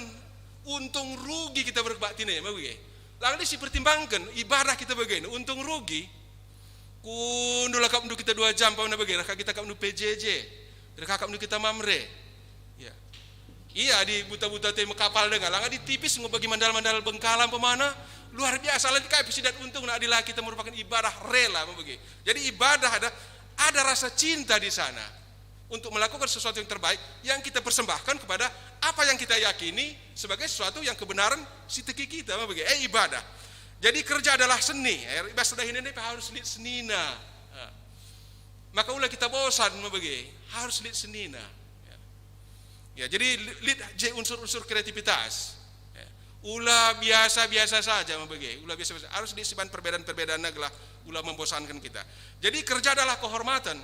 untung rugi kita berbakti enda bage. Lanai si pertimbangken ibadah kita bage, untung rugi. Kundul akapndu kita dua jam pamana bage, reh ka kita akapndu P J J, reh ka akapndu kita Mamre. Ya. Iya, adi buta-buta te mekapal denga, lang adi tipis enggo bagi mandal-mandal Bengkala umpamana, luar biasa, lanai kai pe si dat untungna adi la kita merupakan ibadah rela ma bage. Jadi ibadah ada, ada rasa cinta di sana untuk melakukan sesuatu yang terbaik yang kita persembahkan kepada apa yang kita yakini sebagai sesuatu yang kebenaran si teki kita ma bage. Eh, ibadah. Jadi kerja adalah seni. Eh, bahasa dahin ini harus lit senina. Eh. Maka ula kita bosan ma bage, harus lit senina. Ya. Ya, jadi li-, lit je unsur-unsur kreativitas. Ya. Ula biasa-biasa saja ma bage, ula biasa-biasa. Harus diisi ban perbedaan-perbedaan gelah ula membosankan kita. Jadi kerja adalah kehormatan.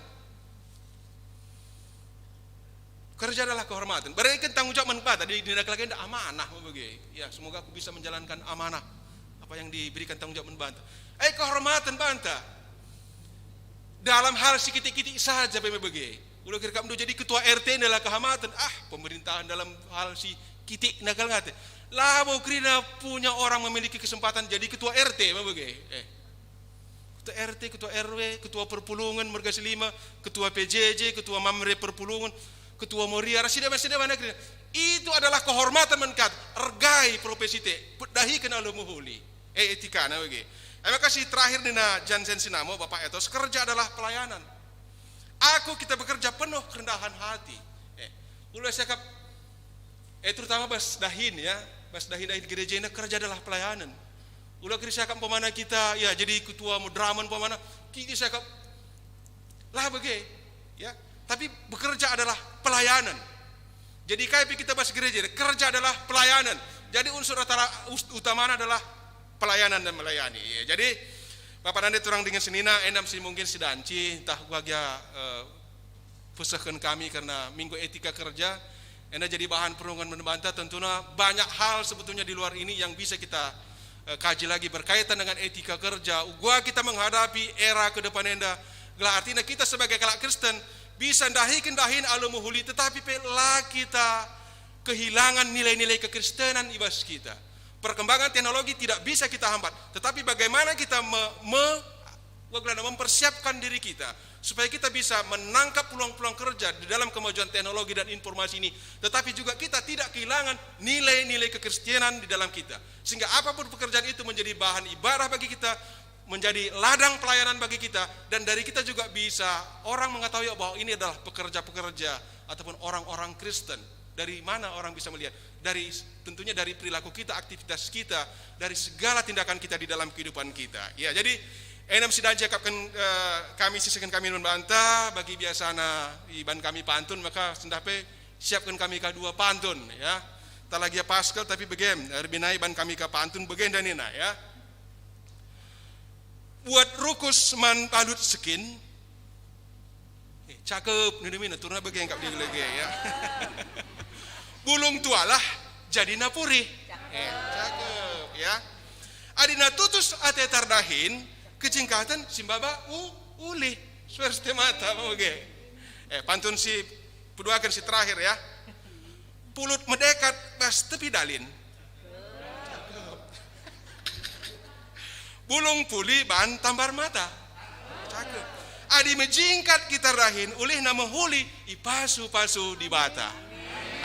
Kerja adalah kehormatan. Bereken tanggung jawab man banta, di, di negara enda amanah me bage. Ya, semoga aku bisa menjalankan amanah apa yang diberikan tanggung jawab man banta. Eh, kehormatan banta dalam hal si kitik-kitik saja pe me bage. Ula kira kam jadi ketua R T enda la kehormatan. Ah, pemerintahan dalam hal si kitik nakal ngate. Labo kerina punya orang memiliki kesempatan jadi ketua R T me bage. Eh. Ketua R T, ketua R W, ketua perpulungen Merga Selima, ketua P J J, ketua Mamre perpulungen, ketua Moria, ras sida-sida mana kerina. Itu adalah kehormatan man kata, ergai profesi te, pedahiken alu mehuli. Eh, etikana bage. Eh, maka si terakhir nina Jansen Sinamo, Bapak Etos, kerja adalah pelayanan. Aku kita bekerja penuh kerendahan hati. Eh, ula siakap, eh, terutama bas dahin ya, bas dahin-dahin gereja ini kerja adalah pelayanan. Ula kira siakap umpamana kita, ya, jadi ketua moderamen umpamana, kita siakap lah bage, ya. Tapi bekerja adalah pelayanan. Jadi kai pe kita bas gereja, kerja adalah pelayanan. Jadi unsur utara-, us-, utamana adalah pelayanan dan melayani. Ya, jadi Bapak nande turang dengan senina, enam si mungkin sidanci, entah bahagia, eh, pesehken kami kerna Minggu Etika Kerja, enda jadi bahan perenungan man banta. Tentuna banyak hal sebetulnya di luar ini yang bisa kita, eh, kaji lagi berkaitan dengan etika kerja. Uga kita menghadapi era ke depan enda, gelah artina kita sebagai kalak Kristen bisa ndahiken dahin alu mehuli, tetapi pe la kita kehilangan nilai-nilai kekristenan i bas kita. Perkembangan teknologi tidak bisa kita hambat, tetapi bagaimana kita me-, me-, bagaimana mempersiapkan diri kita supaya kita bisa menangkap peluang-peluang kerja di dalam kemajuan teknologi dan informasi ini, tetapi juga kita tidak kehilangan nilai-nilai kekristenan di dalam kita, sehingga apapun pekerjaan itu menjadi bahan ibadah bagi kita, menjadi ladang pelayanan bagi kita, dan dari kita juga bisa orang mengetahui bahwa ini adalah pekerja-pekerja ataupun orang-orang Kristen. Dari mana orang bisa melihat? Dari, tentunya dari perilaku kita, aktivitas kita, dari segala tindakan kita di dalam kehidupan kita. Ya, jadi, enam sidanci akapken, eh, kami sisihken kami man banta, bagi biasana iban kami pantun, maka sendah pe siapken kami ka dua pantun, ya. Tak lagi ya Pascal, tapi begem, erbinai ban kami ka pantun, begenda nina, ya. Buat rukus man palut sekin. Eh, cakep, nini mina, turna bage engkap di lege, ya. Bulung tualah jadi napuri. Eh, cakep, ya. Adina tutus ate tardahin, kejingkaten simbaba u-, ulih. Swear stemata, bage. Eh, pantun si peduaken si terakhir, ya. Pulut medekat bas tepi dalin. Bulung puli ban tambar mata. Cakep. Adi mejingkat kita rahin, ulihna mehuli ipasu-pasu Dibata.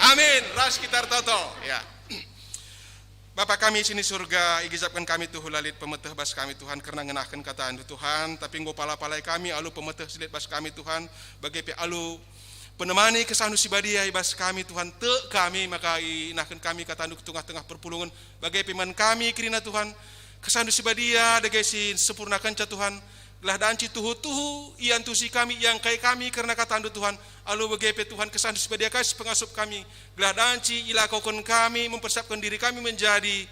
Amin. Ras kita ertoto. Ya. Bapa kami sini surga, igejapken kami tuhu la lit pemeteh bas kami, Tuhan, kerna ngenahken kataNdu, Tuhan, tapi enggo pala-palai kami alu pemeteh si lit bas kami, Tuhan, bage pe alu penemani kesandu si badia i bas kami, Tuhan, tek kami, maka inahken kami kataNdu ku tengah-tengah perpulungen, bage pe man kami kerina, Tuhan, kesandu si badia dage si sempurnakenca, Tuhan, gelah danci tuhu-tuhu iantusi kami, iangkai kami kerna kataNdu, Tuhan, alu bage pe, Tuhan, kesandu si badia kai si pengasup kami, gelah danci ilakoken kami, mempersiapken diri kami menjadi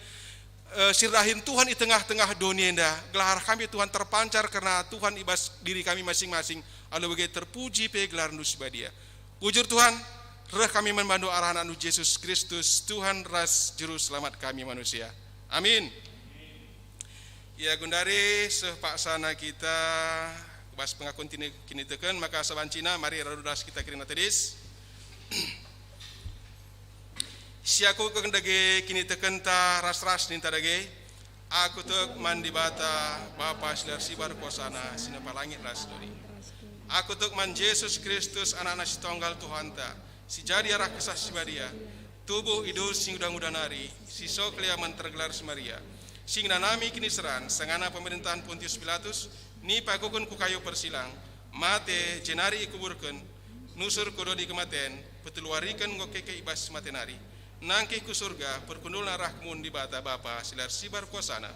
eh, si erdahin Tuhan i tengah-tengah doni enda, gelah arah kami Tuhan terpancar kerna Tuhan i bas diri kami masing-masing, alu bage terpuji pe gelarNdu si badia. Bujur Tuhan, reh kami man bandu arah AnakNdu Jesus Kristus, Tuhan ras Juru Selamat kami manusia. Amin. Ya, gundari seh paksana kita bas pengakun tini-, kiniteken, maka sabancina mari radu ras kita kerina tedis. Siakuken dage kinitekenta ras-ras ninta dage, "Aku tek man Dibata, Bapa si la ersibar kuasana, si nempa langit ras doni. Aku tek man Jesus Kristus, AnakNa si Tonggal Tuhanta, si jadi arah Kesah Si Badia, tubuh i dus si nguda-nguda nari, si so kelia man tergelar si Maria, si ngenanami kiniseran, sangana pemerintahan Pontius Pilatus, nipakuken ku kayu persilang, mate, jenari ikuburken, nusur ku doni kematen, peteluariken enggo keke i bas mate nari, nangkih ku Surga, perkundulna arah kemuhen Dibata Bapa si la ersibar kuasana,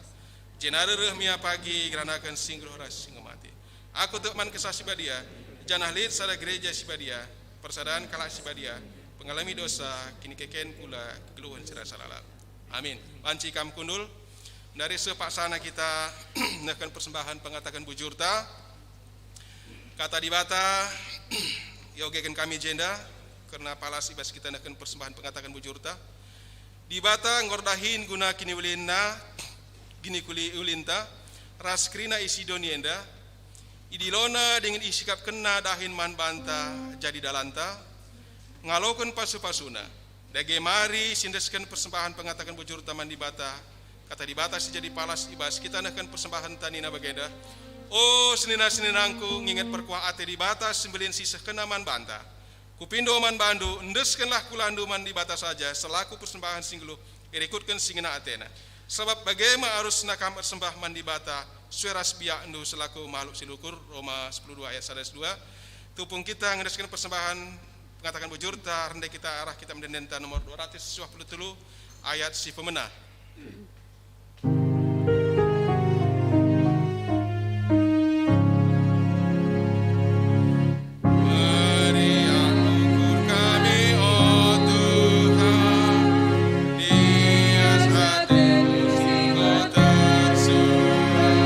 jenari reh mia pagi ngeranaken si nggeluh ras si enggo mate. Aku tek man Kesah Si Badia, janah lit sada gereja si badia, persadan kalak si badia, pengalemi dosa, kinikeken kula, kegeluhen si rasa lalap." Amin. Banci kam kundul, dari seh paksana kita nehken persembahan pengataken bujurta. Kata Dibata iogeken kami jenda, kerna palas i bas kita nehken persembahen pengataken bujurta. Dibata enggo erdahin guna kiniulinna, kiniulinta, ras kerina isi doni enda. Idilona dingen isikapkenna dahin man banta jadi dalanta, ngaloken pasu-pasuna. Dage mari siendesken persembahen pengataken bujurta man Dibata, kata Dibata si jadi palas i bas kita nehken persembahenta nina bagenda, "O senina-seninangku, nginget perkuah ate Dibata si mbelin si isehkenna man banta. Kupindo man bandu, endeskenlah kulandu man Dibata saja selaku persembahen si nggeluh irikutken si ngena atena. Sabap bage me arusna kam ersembah man Dibata sue ras biakndu selaku makhluk si lukur," Roma sepuluh dua ayat sada dua. Tupung kita ngendesken persembahen pengataken bujurta, rende kita arah kitab ende-endenta nomor dua ratus dua puluh telu ayat si pemena. Meriah ukur kami, o Tuhan, lias ateNdu si enggo tersurat.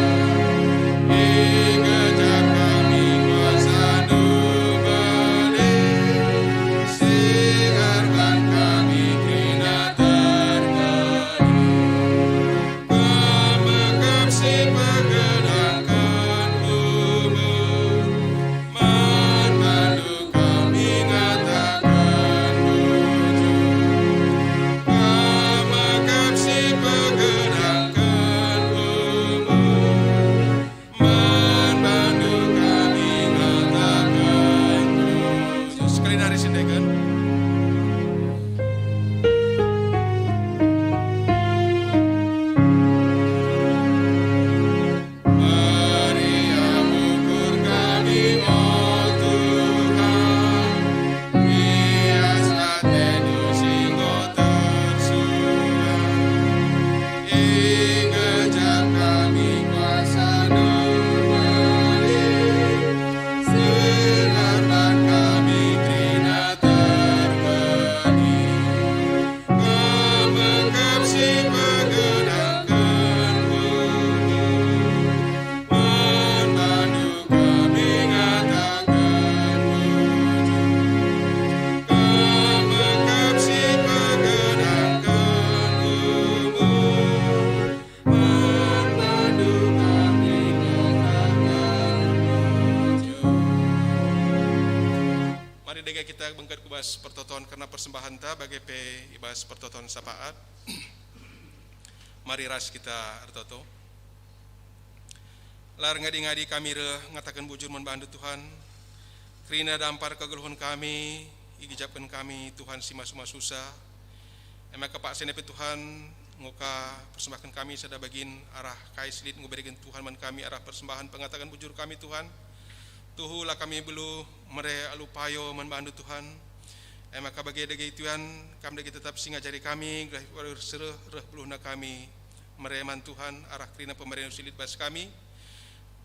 Igejap kami kuasaNdu bage, si erban kami kerina terkeni. Kam me kap si pegedangken ukur, man bandu kami ngataken bujur. Kam me kap si pegedangken ukur, man bandu kami ngataken bujur. Sekali nari siendeken. Meriah ukur kami, o Tuhan, lias ateNdu si enggo tersurat. Igejap kami kuasaNdu bage, si erban kami kerina terkeni. Kam me kap si pegedangken ukur, man bandu kami ngataken bujur. Kam me kap si pegedangken ukur, man bandu kami ngataken bujur. Mari dage kita bengket ku bas pertoton kerna persembahenta, bage pe i bas pertoton syafaat. Mari ras kita ertoto. La erngadi-ngadi kami reh ngataken bujur man bandu, Tuhan. Kerina dampar kegeluhen kami, igejapken kami, Tuhan, si masu-masusa. E maka paksa pe, Tuhan, enggo ka persembahken kami sada bagin arah kai si lit enggo ibereken Tuhan man kami arah persembahen pengataken bujur kami, Tuhan. Tuhu la kami beluh mere alu payo man bandu, Tuhan. E maka bage dage, Tuhan, Kam dage tetap si ngajari kami, gelah ersereh reh beluhna kami mere man Tuhan arah kerina pemeren si lit bas kami.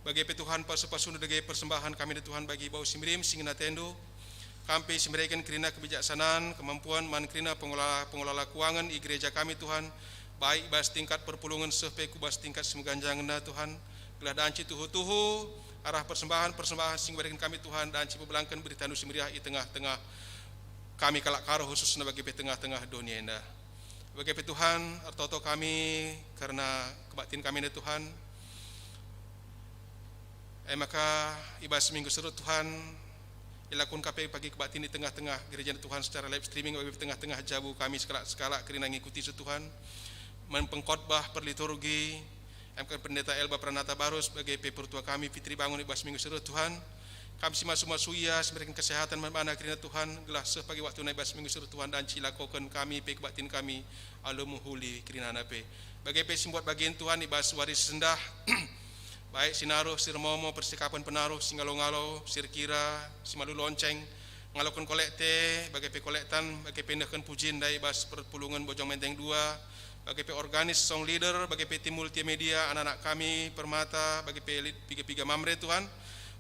Bage pe, Tuhan, pasu-pasuNdu dage persembahen kami, Tuhan, bagi bau si merim si ngena ateNdu. Kam pe si mereken kerina kebijaksanan, kemampuan man kerina pengelola-pengelola keuangen i gereja kami, Tuhan, baik i bas tingkat perpulungen seh pe ku bas tingkat si meganjangenna, Tuhan, gelah danci tuhu-tuhu arah persembahen-persembahen si ibereken kami, Tuhan, danci pebelangken beritaNdu si meriah i tengah-tengah kami kalak Karo, khususna bage pe tengah-tengah doni enda. Bage pe, Tuhan, ertoto kami kerna kebaktin kami enda, Tuhan. E maka, i bas minggu si reh, Tuhan, ilakoken ka pe bagi kebaktin i tengah-tengah gereja, Tuhan, secara live streaming, bagi tengah-tengah jabu kami sekalak-sekalak kerina ngikuti, Tuhan, man pengkhotbah, perliturgi, M K Pendeta Elba Pranata Barus, bagi pe pertua kami Fitri Bangun i bas minggu si reh, Tuhan. Kami si masu-masu ia, si mereken kesehatan man bana kerina, Tuhan, gelah seh pagi waktuna i bas minggu si reh, Tuhan, dan cilakoken kami pe kebaktin kami alu mehuli kerinana pe. Bage pe si mbuat bagin, Tuhan, i bas wari si sendah, baik si naruh, si ermomo, persikapen penaruh, si ngalo-ngalo, si erkira, si malu lonceng, ngaloken kolekte, bage pe kolektan, bage pe nehken pujin ndai bas perpulungen Bojong Menteng dua, bage pe organis, song leader, bage pe tim multimedia, anak-anak kami, Permata, bage pe lit piga-piga Mamre, Tuhan,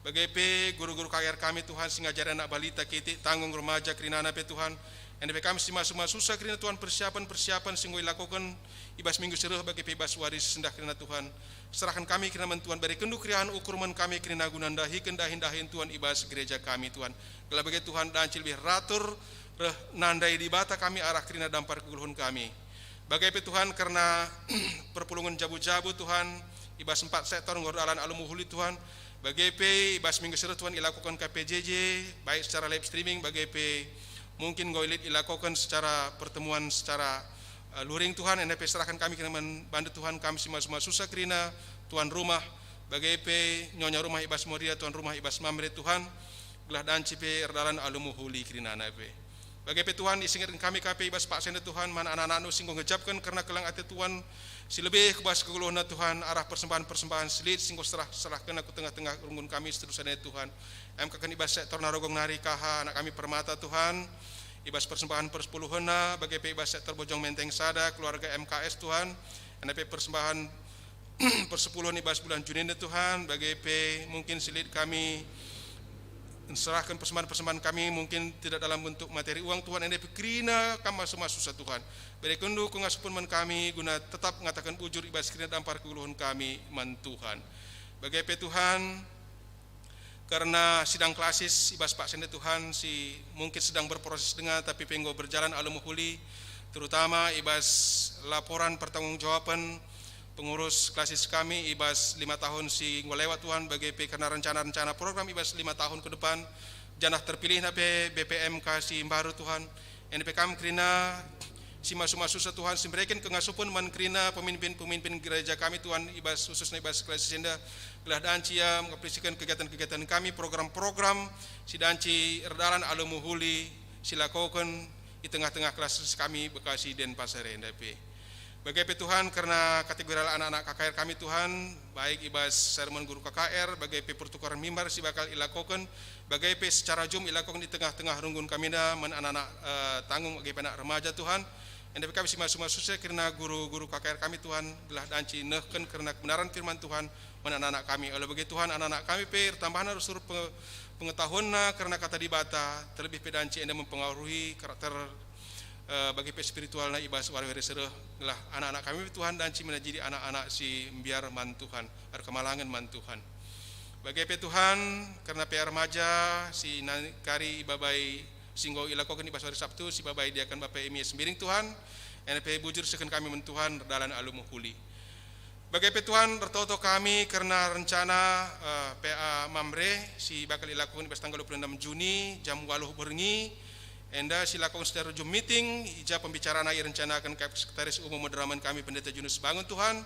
bage pe guru-guru K R kami, Tuhan, si ngajari anak balita kitik, tanggung remaja kerinana pe, Tuhan, enda pe kami si masu-masusa kerina, Tuhan, persiapen-persiapen si enggo ilakoken i bas minggu si reh, bage pe i bas wari si sendah kerina, Tuhan. Serahken kami kerina man Tuhan, berekenNdu keriahen ukur man kami kerina guna ndahiken dahin-dahin Tuhan i bas gereja kami, Tuhan. Gelah bage, Tuhan, danci lebih ratur Reh nandai Dibata kami arah kerina dampar kegeluhen kami. Bage pe Tuhan, kerna perpulungen jabu-jabu Tuhan, i bas empat sektor enggo erdalan alu mehuli Tuhan, bage pe i bas minggu si reh Tuhan ilakoken K P J J, baik secara live streaming, bage pe mungkin enggo lit ilakoken secara pertemuan secara, eh, luring Tuhan, enda pe serahken kami kerina man bandu Tuhan, kami si masu-masu susah kerina tuan rumah, bage pe nyonya rumah i bas Moria, tuan rumah i bas Mamre Tuhan, gelah danci pe erdalan alu mehuli kerinana pe. Bage pe Tuhan, isingetken kami ka pe i bas paksa enda Tuhan, man anak-anakNdu si enggo ngejapken kerna keleng ate Tuhan, si lebih ku bas kegeluhenna Tuhan, arah persembahan-persembahan si lit si enggo serah-serahkenna ku tengah-tengah runggun kami si terus enda Tuhan. Emkaken i bas sektor Narogong nari K H, anak kami Permata Tuhan, i bas persembahan persepuluhenna, bage pe i bas sektor Bojong Menteng sada, keluarga M K S Tuhan, enda pe persembahan persepuluhen i bas bulan Juni enda Tuhan, bage pe mungkin si lit kami nserahken persembahan-persembahan kami, mungkin tidak dalam bentuk materi uang Tuhan, enda pe kerina kam masu-masu susah Tuhan. BerekenNdu kengasupen man kami guna tetap ngataken bujur i bas kerina dampar kegeluhen kami man Tuhan. Bage pe Tuhan, kerna sidang klasis i bas paksa enda Tuhan si mungkin sedang berproses denga tapi pe enggo berjalan alu mehuli, terutama i bas laporan pertanggungjawaben pengurus klasis kami i bas lima tahun si enggo lewat Tuhan, bage pe kerna rencana-rencana program i bas lima tahun ke depan, janah terpilihna pe B P M K si mbaru Tuhan. Enda pe kam kerina si masu-masu susah Tuhan, si mereken kengasupen man kerina pemimpin-pemimpin gereja kami Tuhan, i bas khususna i bas klasis enda, gelah danci ia mengaplisiken kegiatan-kegiatan kami, program-program si danci erdalan alu mehuli si lakoken i tengah-tengah klasis kami Bekasi Denpasar enda pe. Bage pe Tuhan, kerna kategori anak-anak K K R kami Tuhan, baik i bas sermon guru K K R, bage pe pertukaran mimbar si bakal ilakoken, bage pe secara Zoom ilakoken i tengah-tengah runggun kami enda man anak-anak, eh, tanggung bage pe anak remaja Tuhan. Enda pe kami si masu-masu susah kerna guru-guru K K R kami Tuhan, gelah danci nehken kerna kebenaran firman Tuhan man anak-anak kami. Ola bage Tuhan, anak-anak kami pe ertambahna rusur pe-, pengetahuanna kerna Kata Dibata, terlebih pe danci enda mempengaruhi karakter, eh, bage pe spiritualna i bas wari-wari si reh, gelah anak-anak kami Tuhan danci menjadi anak-anak si mbiar man Tuhan, erkemalangen man Tuhan. Bage pe Tuhan, kerna P A remaja si na-, kari ibabai si enggo ilakoken i bas wari Sabtu, si ibabai diaken Bapa Emi Sembiring Tuhan, enda pe bujur sehken kami man Tuhan erdalan alu mehuli. Bage pe Tuhan, ertoto kami kerna rencana, eh, P A Mamre si bakal ilakoken i bas tanggal dua puluh enam Juni jam waluh berngi, enda si ilakoken secara Zoom meeting, i ja pembicarana irencanaken kap Sekretaris Umum Moderamen kami Pendeta Junus Bangun Tuhan.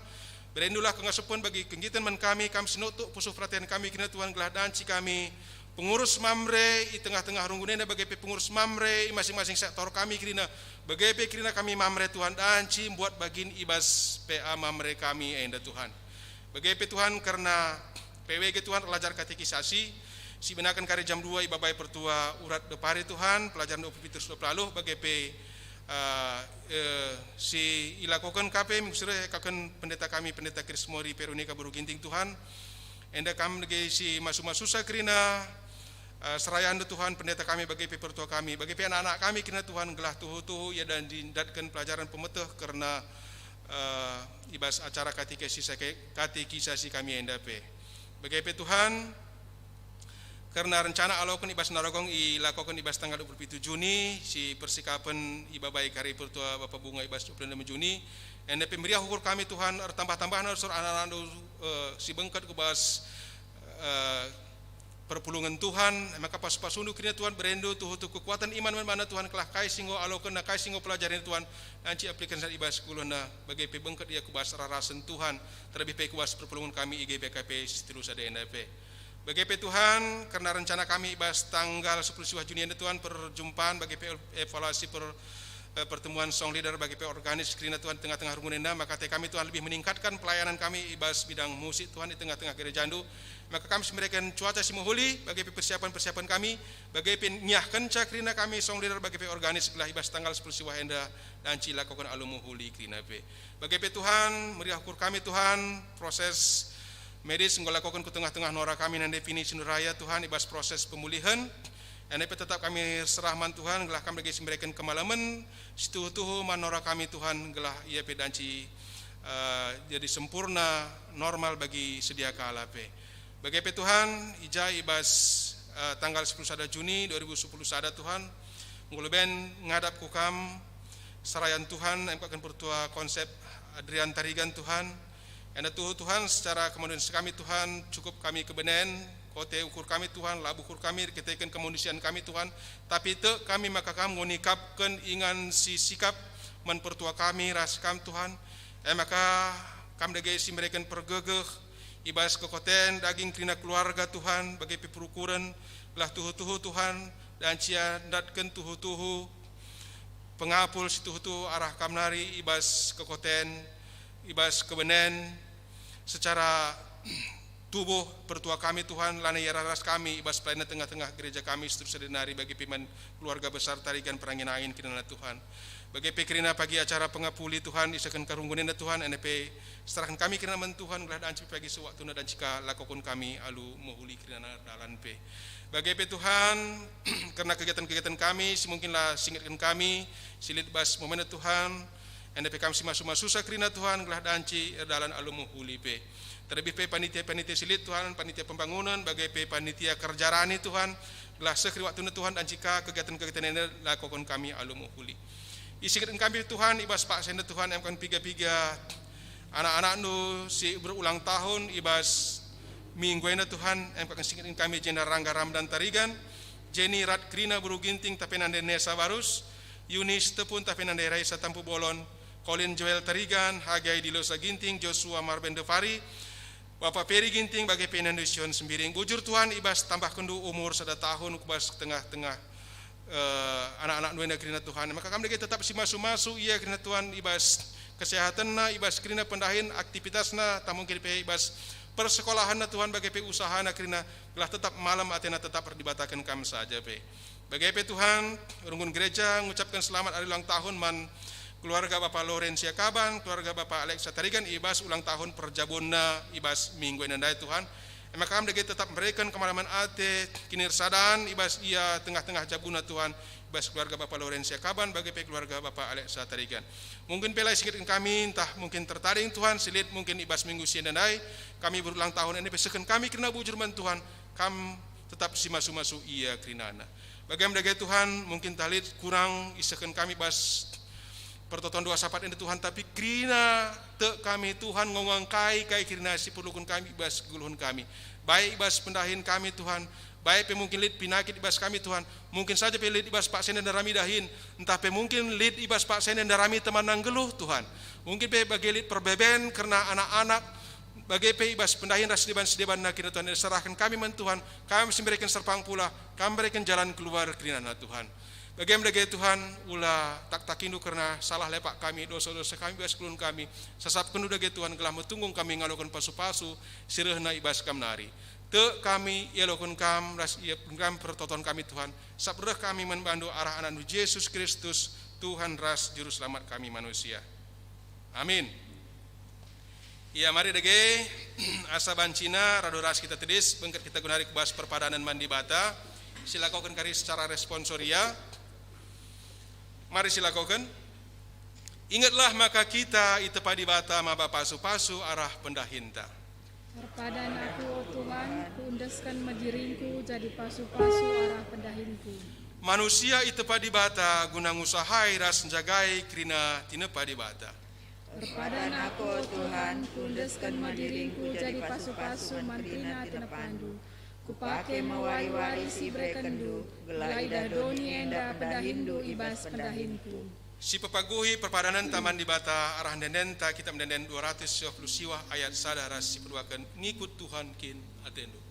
Berendulah kengasupen bagi kenggiten man kami, kam si nutuk pusuh peraten kami kerina Tuhan, gelah danci kami pengurus Mamre i tengah-tengah runggun enda, bage pe pengurus Mamre i masing-masing sektor kami kerina, bage pe kerina kami Mamre Tuhan, danci mbuat bagin i bas P A Mamre kami enda Tuhan. Bage pe Tuhan, kerna P W G Tuhan, pelajar katekisasi, si benaken kari jam dua ibabai pertua urat depari Tuhan, pelajaran dua puluh pitu dua puluh, bage pe, eh, eh, si ilakoken ka pe minggu si reh, kaken pendeta kami, Pendeta Krismori Veronica Beru Ginting Tuhan. Enda kam dage si masu-masu susah kerina, eh, serayandu Tuhan, pendeta kami, bage pe pertua kami, bage pe anak-anak kami kerina Tuhan, gelah tuhu-tuhu ia dan dindatken pelajaran pemeteh kerna, eh, i bas acara katekisasi, katekisasi kami enda pe. Bage pe Tuhan, kerna rencana aloken i bas Narogong ilakoken i bas tanggal dua puluh pitu Juni, si persikapen ibabai kari pertua Bapa Bunga i bas dua puluh enam Juni, enda pe meriah ukur kami Tuhan, ertambah-tambahna rusur anak-anakndu, eh, si bengket ku bas, eh, perpulungen Tuhan, maka pasu-pasundu kerina Tuhan, berendu tuhu-tuhu kekuatan iman man bana Tuhan, gelah kai si enggo alokenna, kai si enggo pelajarina Tuhan, anci aplikasiken i bas kegeluhenna, bage pe bengket ia ku bas rarasen Tuhan, terlebih pe ku bas perpulungen kami I G B K P si telu sada enda pe. Bage pe Tuhan, kerna rencana kami i bas tanggal sepuluh siwah Juni enda Tuhan, perjumpaan bage pe evaluasi per eh, pertemuan song leader bage pe organis kerina Tuhan tengah-tengah runggun enda, maka ate kami Tuhan lebih meningkatkan pelayanan kami i bas bidang musik Tuhan i tengah-tengah gerejandu. Maka kami si mereken cuaca si mehuli bage pe persiapan-persiapan kami, bage pe ngiahkenca kerina kami song leader bage pe organis gelah i bas tanggal sepuluh siwah enda danci lakoken alu mehuli kerina pe. Bage pe Tuhan, meriah ukur kami Tuhan, proses medis enggo lakoken ku tengah-tengah nora kami nande Vini Sinuraya Tuhan i bas proses pemulihen. Enda pe tetap kami serah man Tuhan, gelah Kam dage si mereken kemalemen, si tuhu-tuhu man nora kami Tuhan, gelah ia pe danci, eh, jadi sempurna, normal bagi sedia kala pe. Bage pe Tuhan, i ja i bas, eh, tanggal sepuluh sada Juni dua ribu sepuluh sada Tuhan, Enggo leben ngadap ku Kam, serayan Tuhan, emkaken pertua Konsep Adrian Tarigan, Tuhan. Enda tuhu, Tuhan, secara kemudian sekami, Tuhan, cukup kami kebenen, kote ukur kami, Tuhan, labo ukur kami, erkiteken kemundisian kami, Tuhan, tapi tek kami maka Kam enggo nikapken ingan si sikap man pertua kami ras Kam, Tuhan. E maka Kam dage si mereken pergegeh i bas kekoten daging kerina keluarga, Tuhan, bage pe perukuren, gelah tuhu-tuhu, Tuhan, dan cia ndatken tuhu-tuhu pengapul si tuhu-tuhu arah Kam nari i bas kekoten, i bas kebenen, secara tubuh pertua kami, Tuhan, lanai ia ras kami i bas pelayanan tengah-tengah gereja kami seterusna nari, bage pe man keluarga besar Tarigan perangin-angin kerina, Tuhan. Bage pe kerina pagi acara pengapuli, Tuhan, isehken Kam runggun enda, Tuhan, enda pe serahken kami kerina man Tuhan, gelah danci pe pagi seh waktuna danci ka lakoken kami alu mehuli kerina dalan pe. Bage pe, Tuhan, kerna kegiatan-kegiatan kami si mungkin la singetken kami, si lit bas momen, Tuhan, enda pe Kam si masu-masusa kerina, Tuhan, gelah danci erdalan alu mehuli pe. Terlebih pe panitia-panitia si lit, Tuhan, panitia pembangunan, bage pe panitia kerja rani, Tuhan, gelah seh keri waktuna, Tuhan, danci ka kegiatan-kegiatan enda lakoken kami alu mehuli. Isingetken kami, Tuhan, i bas paksa enda, Tuhan, emkaken piga-piga anak-anakNdu si berulang tahun i bas minggu enda, Tuhan, emkaken singetken kami, Jenda Rangga Ramdan Tarigan, Jenny Rat kerina Beru Ginting, tapi nande Nesa Barus, Yuni Sitepun, tapi nande Raisa Tampu Bolon, Colin Joel Tarigan, Hagai Dilosa Ginting, Joshua Marben Devari, Bapa Peri Ginting, bage pe Inandu Sion Sembiring. Bujur, Tuhan, i bas tambahkenNdu umur sada tahun ku bas tengah-tengah, eh, anak-anakNdu enda kerina, Tuhan. Maka Kam dage tetap si masu-masu ia kerina, Tuhan, i bas kesehatenna, i bas kerina pendahin aktivitasna, tah mungkin pe i bas persekolahenna, Tuhan, bage pe usahana kerina, gelah tetap malem atena, tetap erdibataken Kam saja pe. Bage pe, Tuhan, runggun gereja ngucapken selamat ari ulang tahun man keluarga Bapa Loren Siakaban, keluarga Bapa Alexa Tarigan i bas ulang tahun perjabunna i bas minggu enda ndai, Tuhan. E maka Kam dage tetap mereken kemalemen ate, kinirsadan i bas ia tengah-tengah jabuna, Tuhan, i bas keluarga Bapa Loren Siakaban, bage pe keluarga Bapa Alexa Tarigan. Mungkin pe la isingetken kami, ntah mungkin tertading, Tuhan, si lit mungkin i bas minggu si enda ndai, kami berulang tahun enda pe sehken kami kerina bujur man Tuhan, Kam tetap si masu-masu ia kerinana. Bage me dage, Tuhan, mungkin ntah lit kurang isehken kami bas pertoton dua sapat enda, Tuhan, tapi kerina tek kami, Tuhan, ngongongkai kai kerina si perluken kami i bas kegeluhen kami. Baik i bas pendahin kami, Tuhan, baik pe mungkin lit pinakit i bas kami, Tuhan. Mungkin saja pe lit i bas paksa enda ndarami dahin, ntah pe mungkin lit i bas paksa enda ndarami temanna nggeluh, Tuhan. Mungkin pe bage lit perbeben kerna anak-anak, bage pe i bas pendahin ras sideban-sidebanna kerina, Tuhan, serahken kami man Tuhan, Kam si mereken serpang pula, Kam mereken jalan keluar kerinana, Tuhan. Bage me dage, Tuhan, ula tak-takiNdu kerna salah lepak kami, dosa-dosa kami, bas kegeluhen kami, sasapkenNdu dage, Tuhan, gelah metunggung kami ngaloken pasu-pasu si rehna i bas Kam nari. Tek kami ialoken Kam ras ialoken Kam pertoton kami, Tuhan, sabap reh kami man bandu arah AnakNdu Jesus Kristus, Tuhan ras Juru Selamat kami manusia. Amin. Ia mari dage, asa bancina radu ras kita tedis, bengket kita genduari ku bas perpadanen man Dibata, silakoken kari secara responsoria. Mari silakoken. Ingetlah maka kita itepa Dibata maba pasu-pasu arah pendahinta. Erpadan aku, o Tuhan, kuendesken me diringku jadi pasu-pasu arah pendahinku. Manusia itepa Dibata guna ngusahai ras njagai kerina tinepa Dibata. Erpadan aku, o Tuhan, kuendesken me diringku jadi pasu-pasu man kerina tinepandu. Kupake me wari-wari si iberekenNdu, gelah idah doni enda pendahiNdu i bas pendahinku. Sipepaguhi perpadanenta man Dibata arah ende-endenta Kitab Ende-enden dua ratus siwah puluh siwah ayat sada ras sipeduaken, Ngikut Tuhan kin atendu.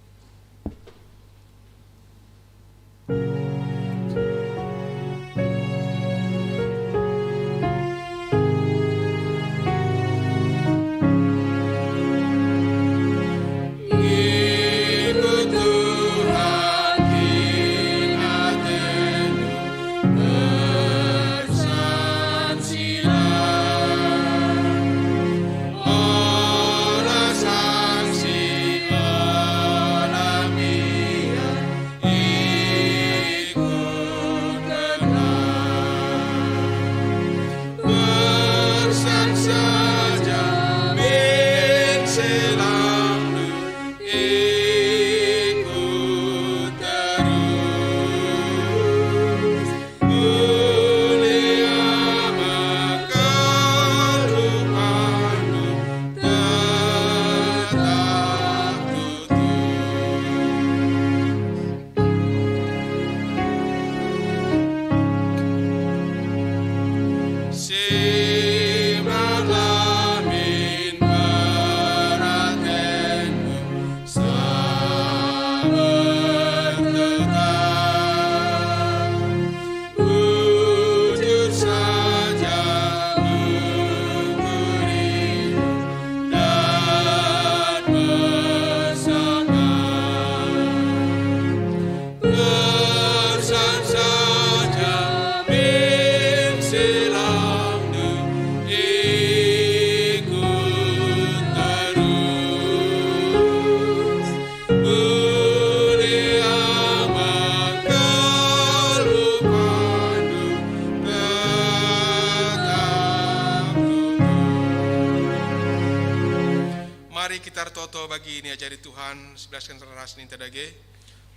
kita ertoto bagi niajari Tuhan, sebelasken ras ninta dage.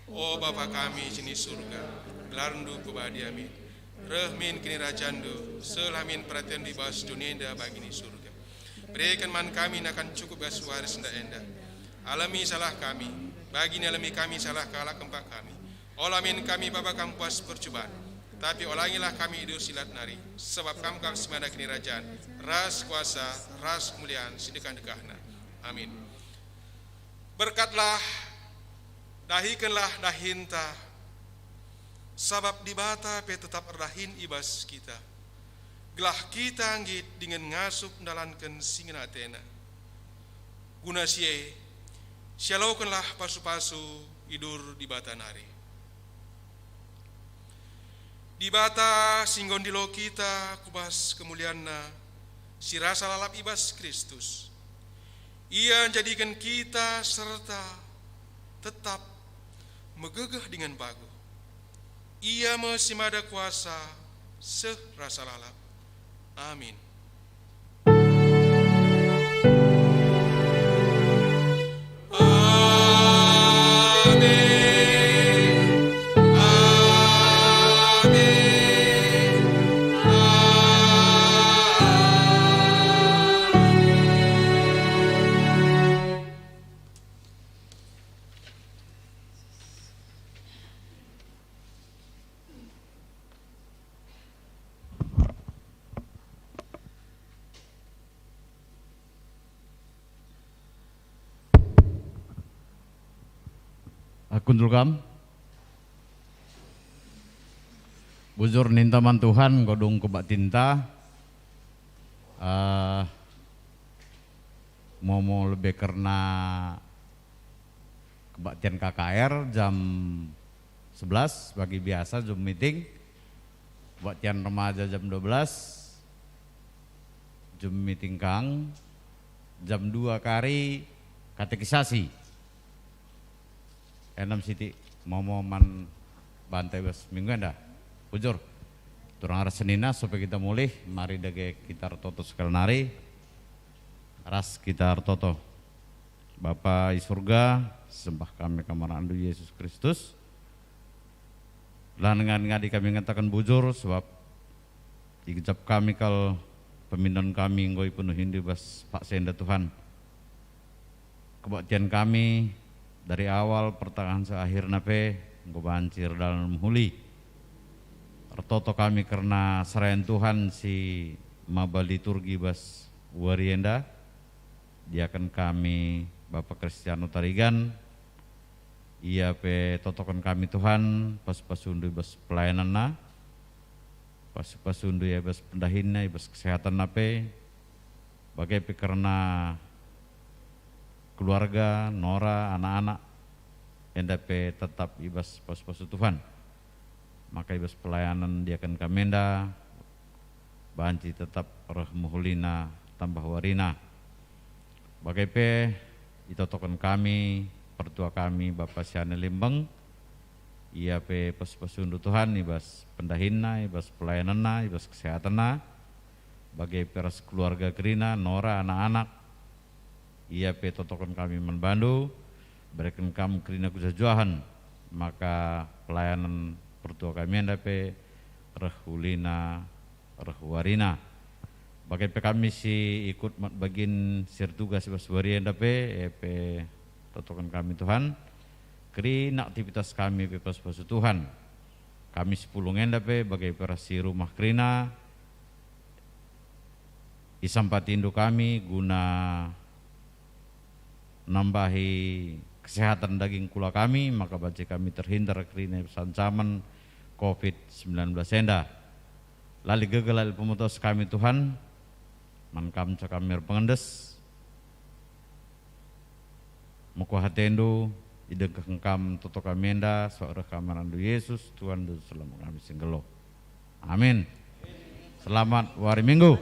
O Bapa kami si i Surga, gelarNdu pebadi amin. Reh min kinirajanNdu, seh min peratenNdu i bas doni enda bagi i Surga. Bereken man kami nakan cukup bas wari si enda. Alemi salah kami, bagi nialemi kami salah kalak kempak kami. Ola min kami baba Kam ku bas percuban, tapi olangilah kami i bas si lat nari, sabap Kam kap si mada kinirajan, ras kuasa, ras kemulian si ndekah-ndekahna. Amin. Berkatlah, dahikenlah dahinta, sabap Dibata pe tetap erdahin i bas kita, gelah kita nggit dingen ngasup ndalanken si ngena ateNa. Guna si e, sialokenlah pasu-pasu i bas Dibata nari. Dibata si enggo ndilo kita ku bas kemulianNa si rasa lalap i bas Kristus, Ia njadiken kita serta tetap megegeh dingen paguh. Ia me si mada kuasa seh rasa lalap. Amin. Kundul kam. Bujur ninta man Tuhan, enggo dung kebaktinta. Eh, momo lebe kerna kebaktin K K R jam sebelas bagi biasa Zoom meeting. Kebaktin remaja jam dua belas, Zoom meeting kang, jam dua kari katekisasi. Enem siti momo man banta i bas minggu enda. Bujur. Turang arah senina supaya kita mulih, mari dage kita ertoto sekali nari. Ras kita ertoto. Bapa i Surga, sembah kami Kam man anakNdu Yesus Kristus. La nengadi-ngadi kami ngataken bujur, sebab igejap kami kal pemindon kami enggo ipenuhiNdu i bas paksa enda, Tuhan. Kebaktin kami dari awal pertengahen seh akhirna pe enggo banci erdalan mehuli. Ertoto kami kerna serayan Tuhan si maba liturgi bas wari enda. Diaken kami Bapa Kristiano Tarigan, ia pe totoken kami Tuhan, pasu-pasuNdu i bas pelayananna, pasu-pasuNdu i bas pendahinna, i bas kesehatanna pe, bage pe kerna keluarga, nora, anak-anak, enda pe tetap i bas pasu-pasu Tuhan. Maka i bas pelayanan diaken kami enda banci tetap reh mehulina tambah warina. Bage pe itotoken kami pertua kami Bapa Siane Limbeng, ia pe pasu-pasuNdu Tuhan i bas pendahinna, i bas pelayananna, i bas kesehatanna, bage pe ras keluarga kerina, nora, anak-anak, ia pe totoken kami man bandu, bereken Kam kerina kejuah-juahen, maka pelayanan pertua kami enda pe reh ulina, reh warina. Bage pe kami si ikut mat bagin si ertugas i bas wari enda pe, e pe totoken kami Tuhan, kerina aktivitas kami pe pasu-pasu Tuhan. Kami si pulung enda pe bage pe ras si rumah kerina, isampatindu kami guna nambahi kesehatan daging kula kami, maka banci kami terhindar kerina i bas ancaman covid sembilan belas enda. La lit gegeh, la lit pemetos kami, Tuhan, man Kam ca kami erpengendes. Mekuah atendu, idengkehken Kam toto kami enda, sabap reh kami man andu Yesus, Tuhan, Juru Selamat kami si nggeluh. Amin. Selamat wari Minggu.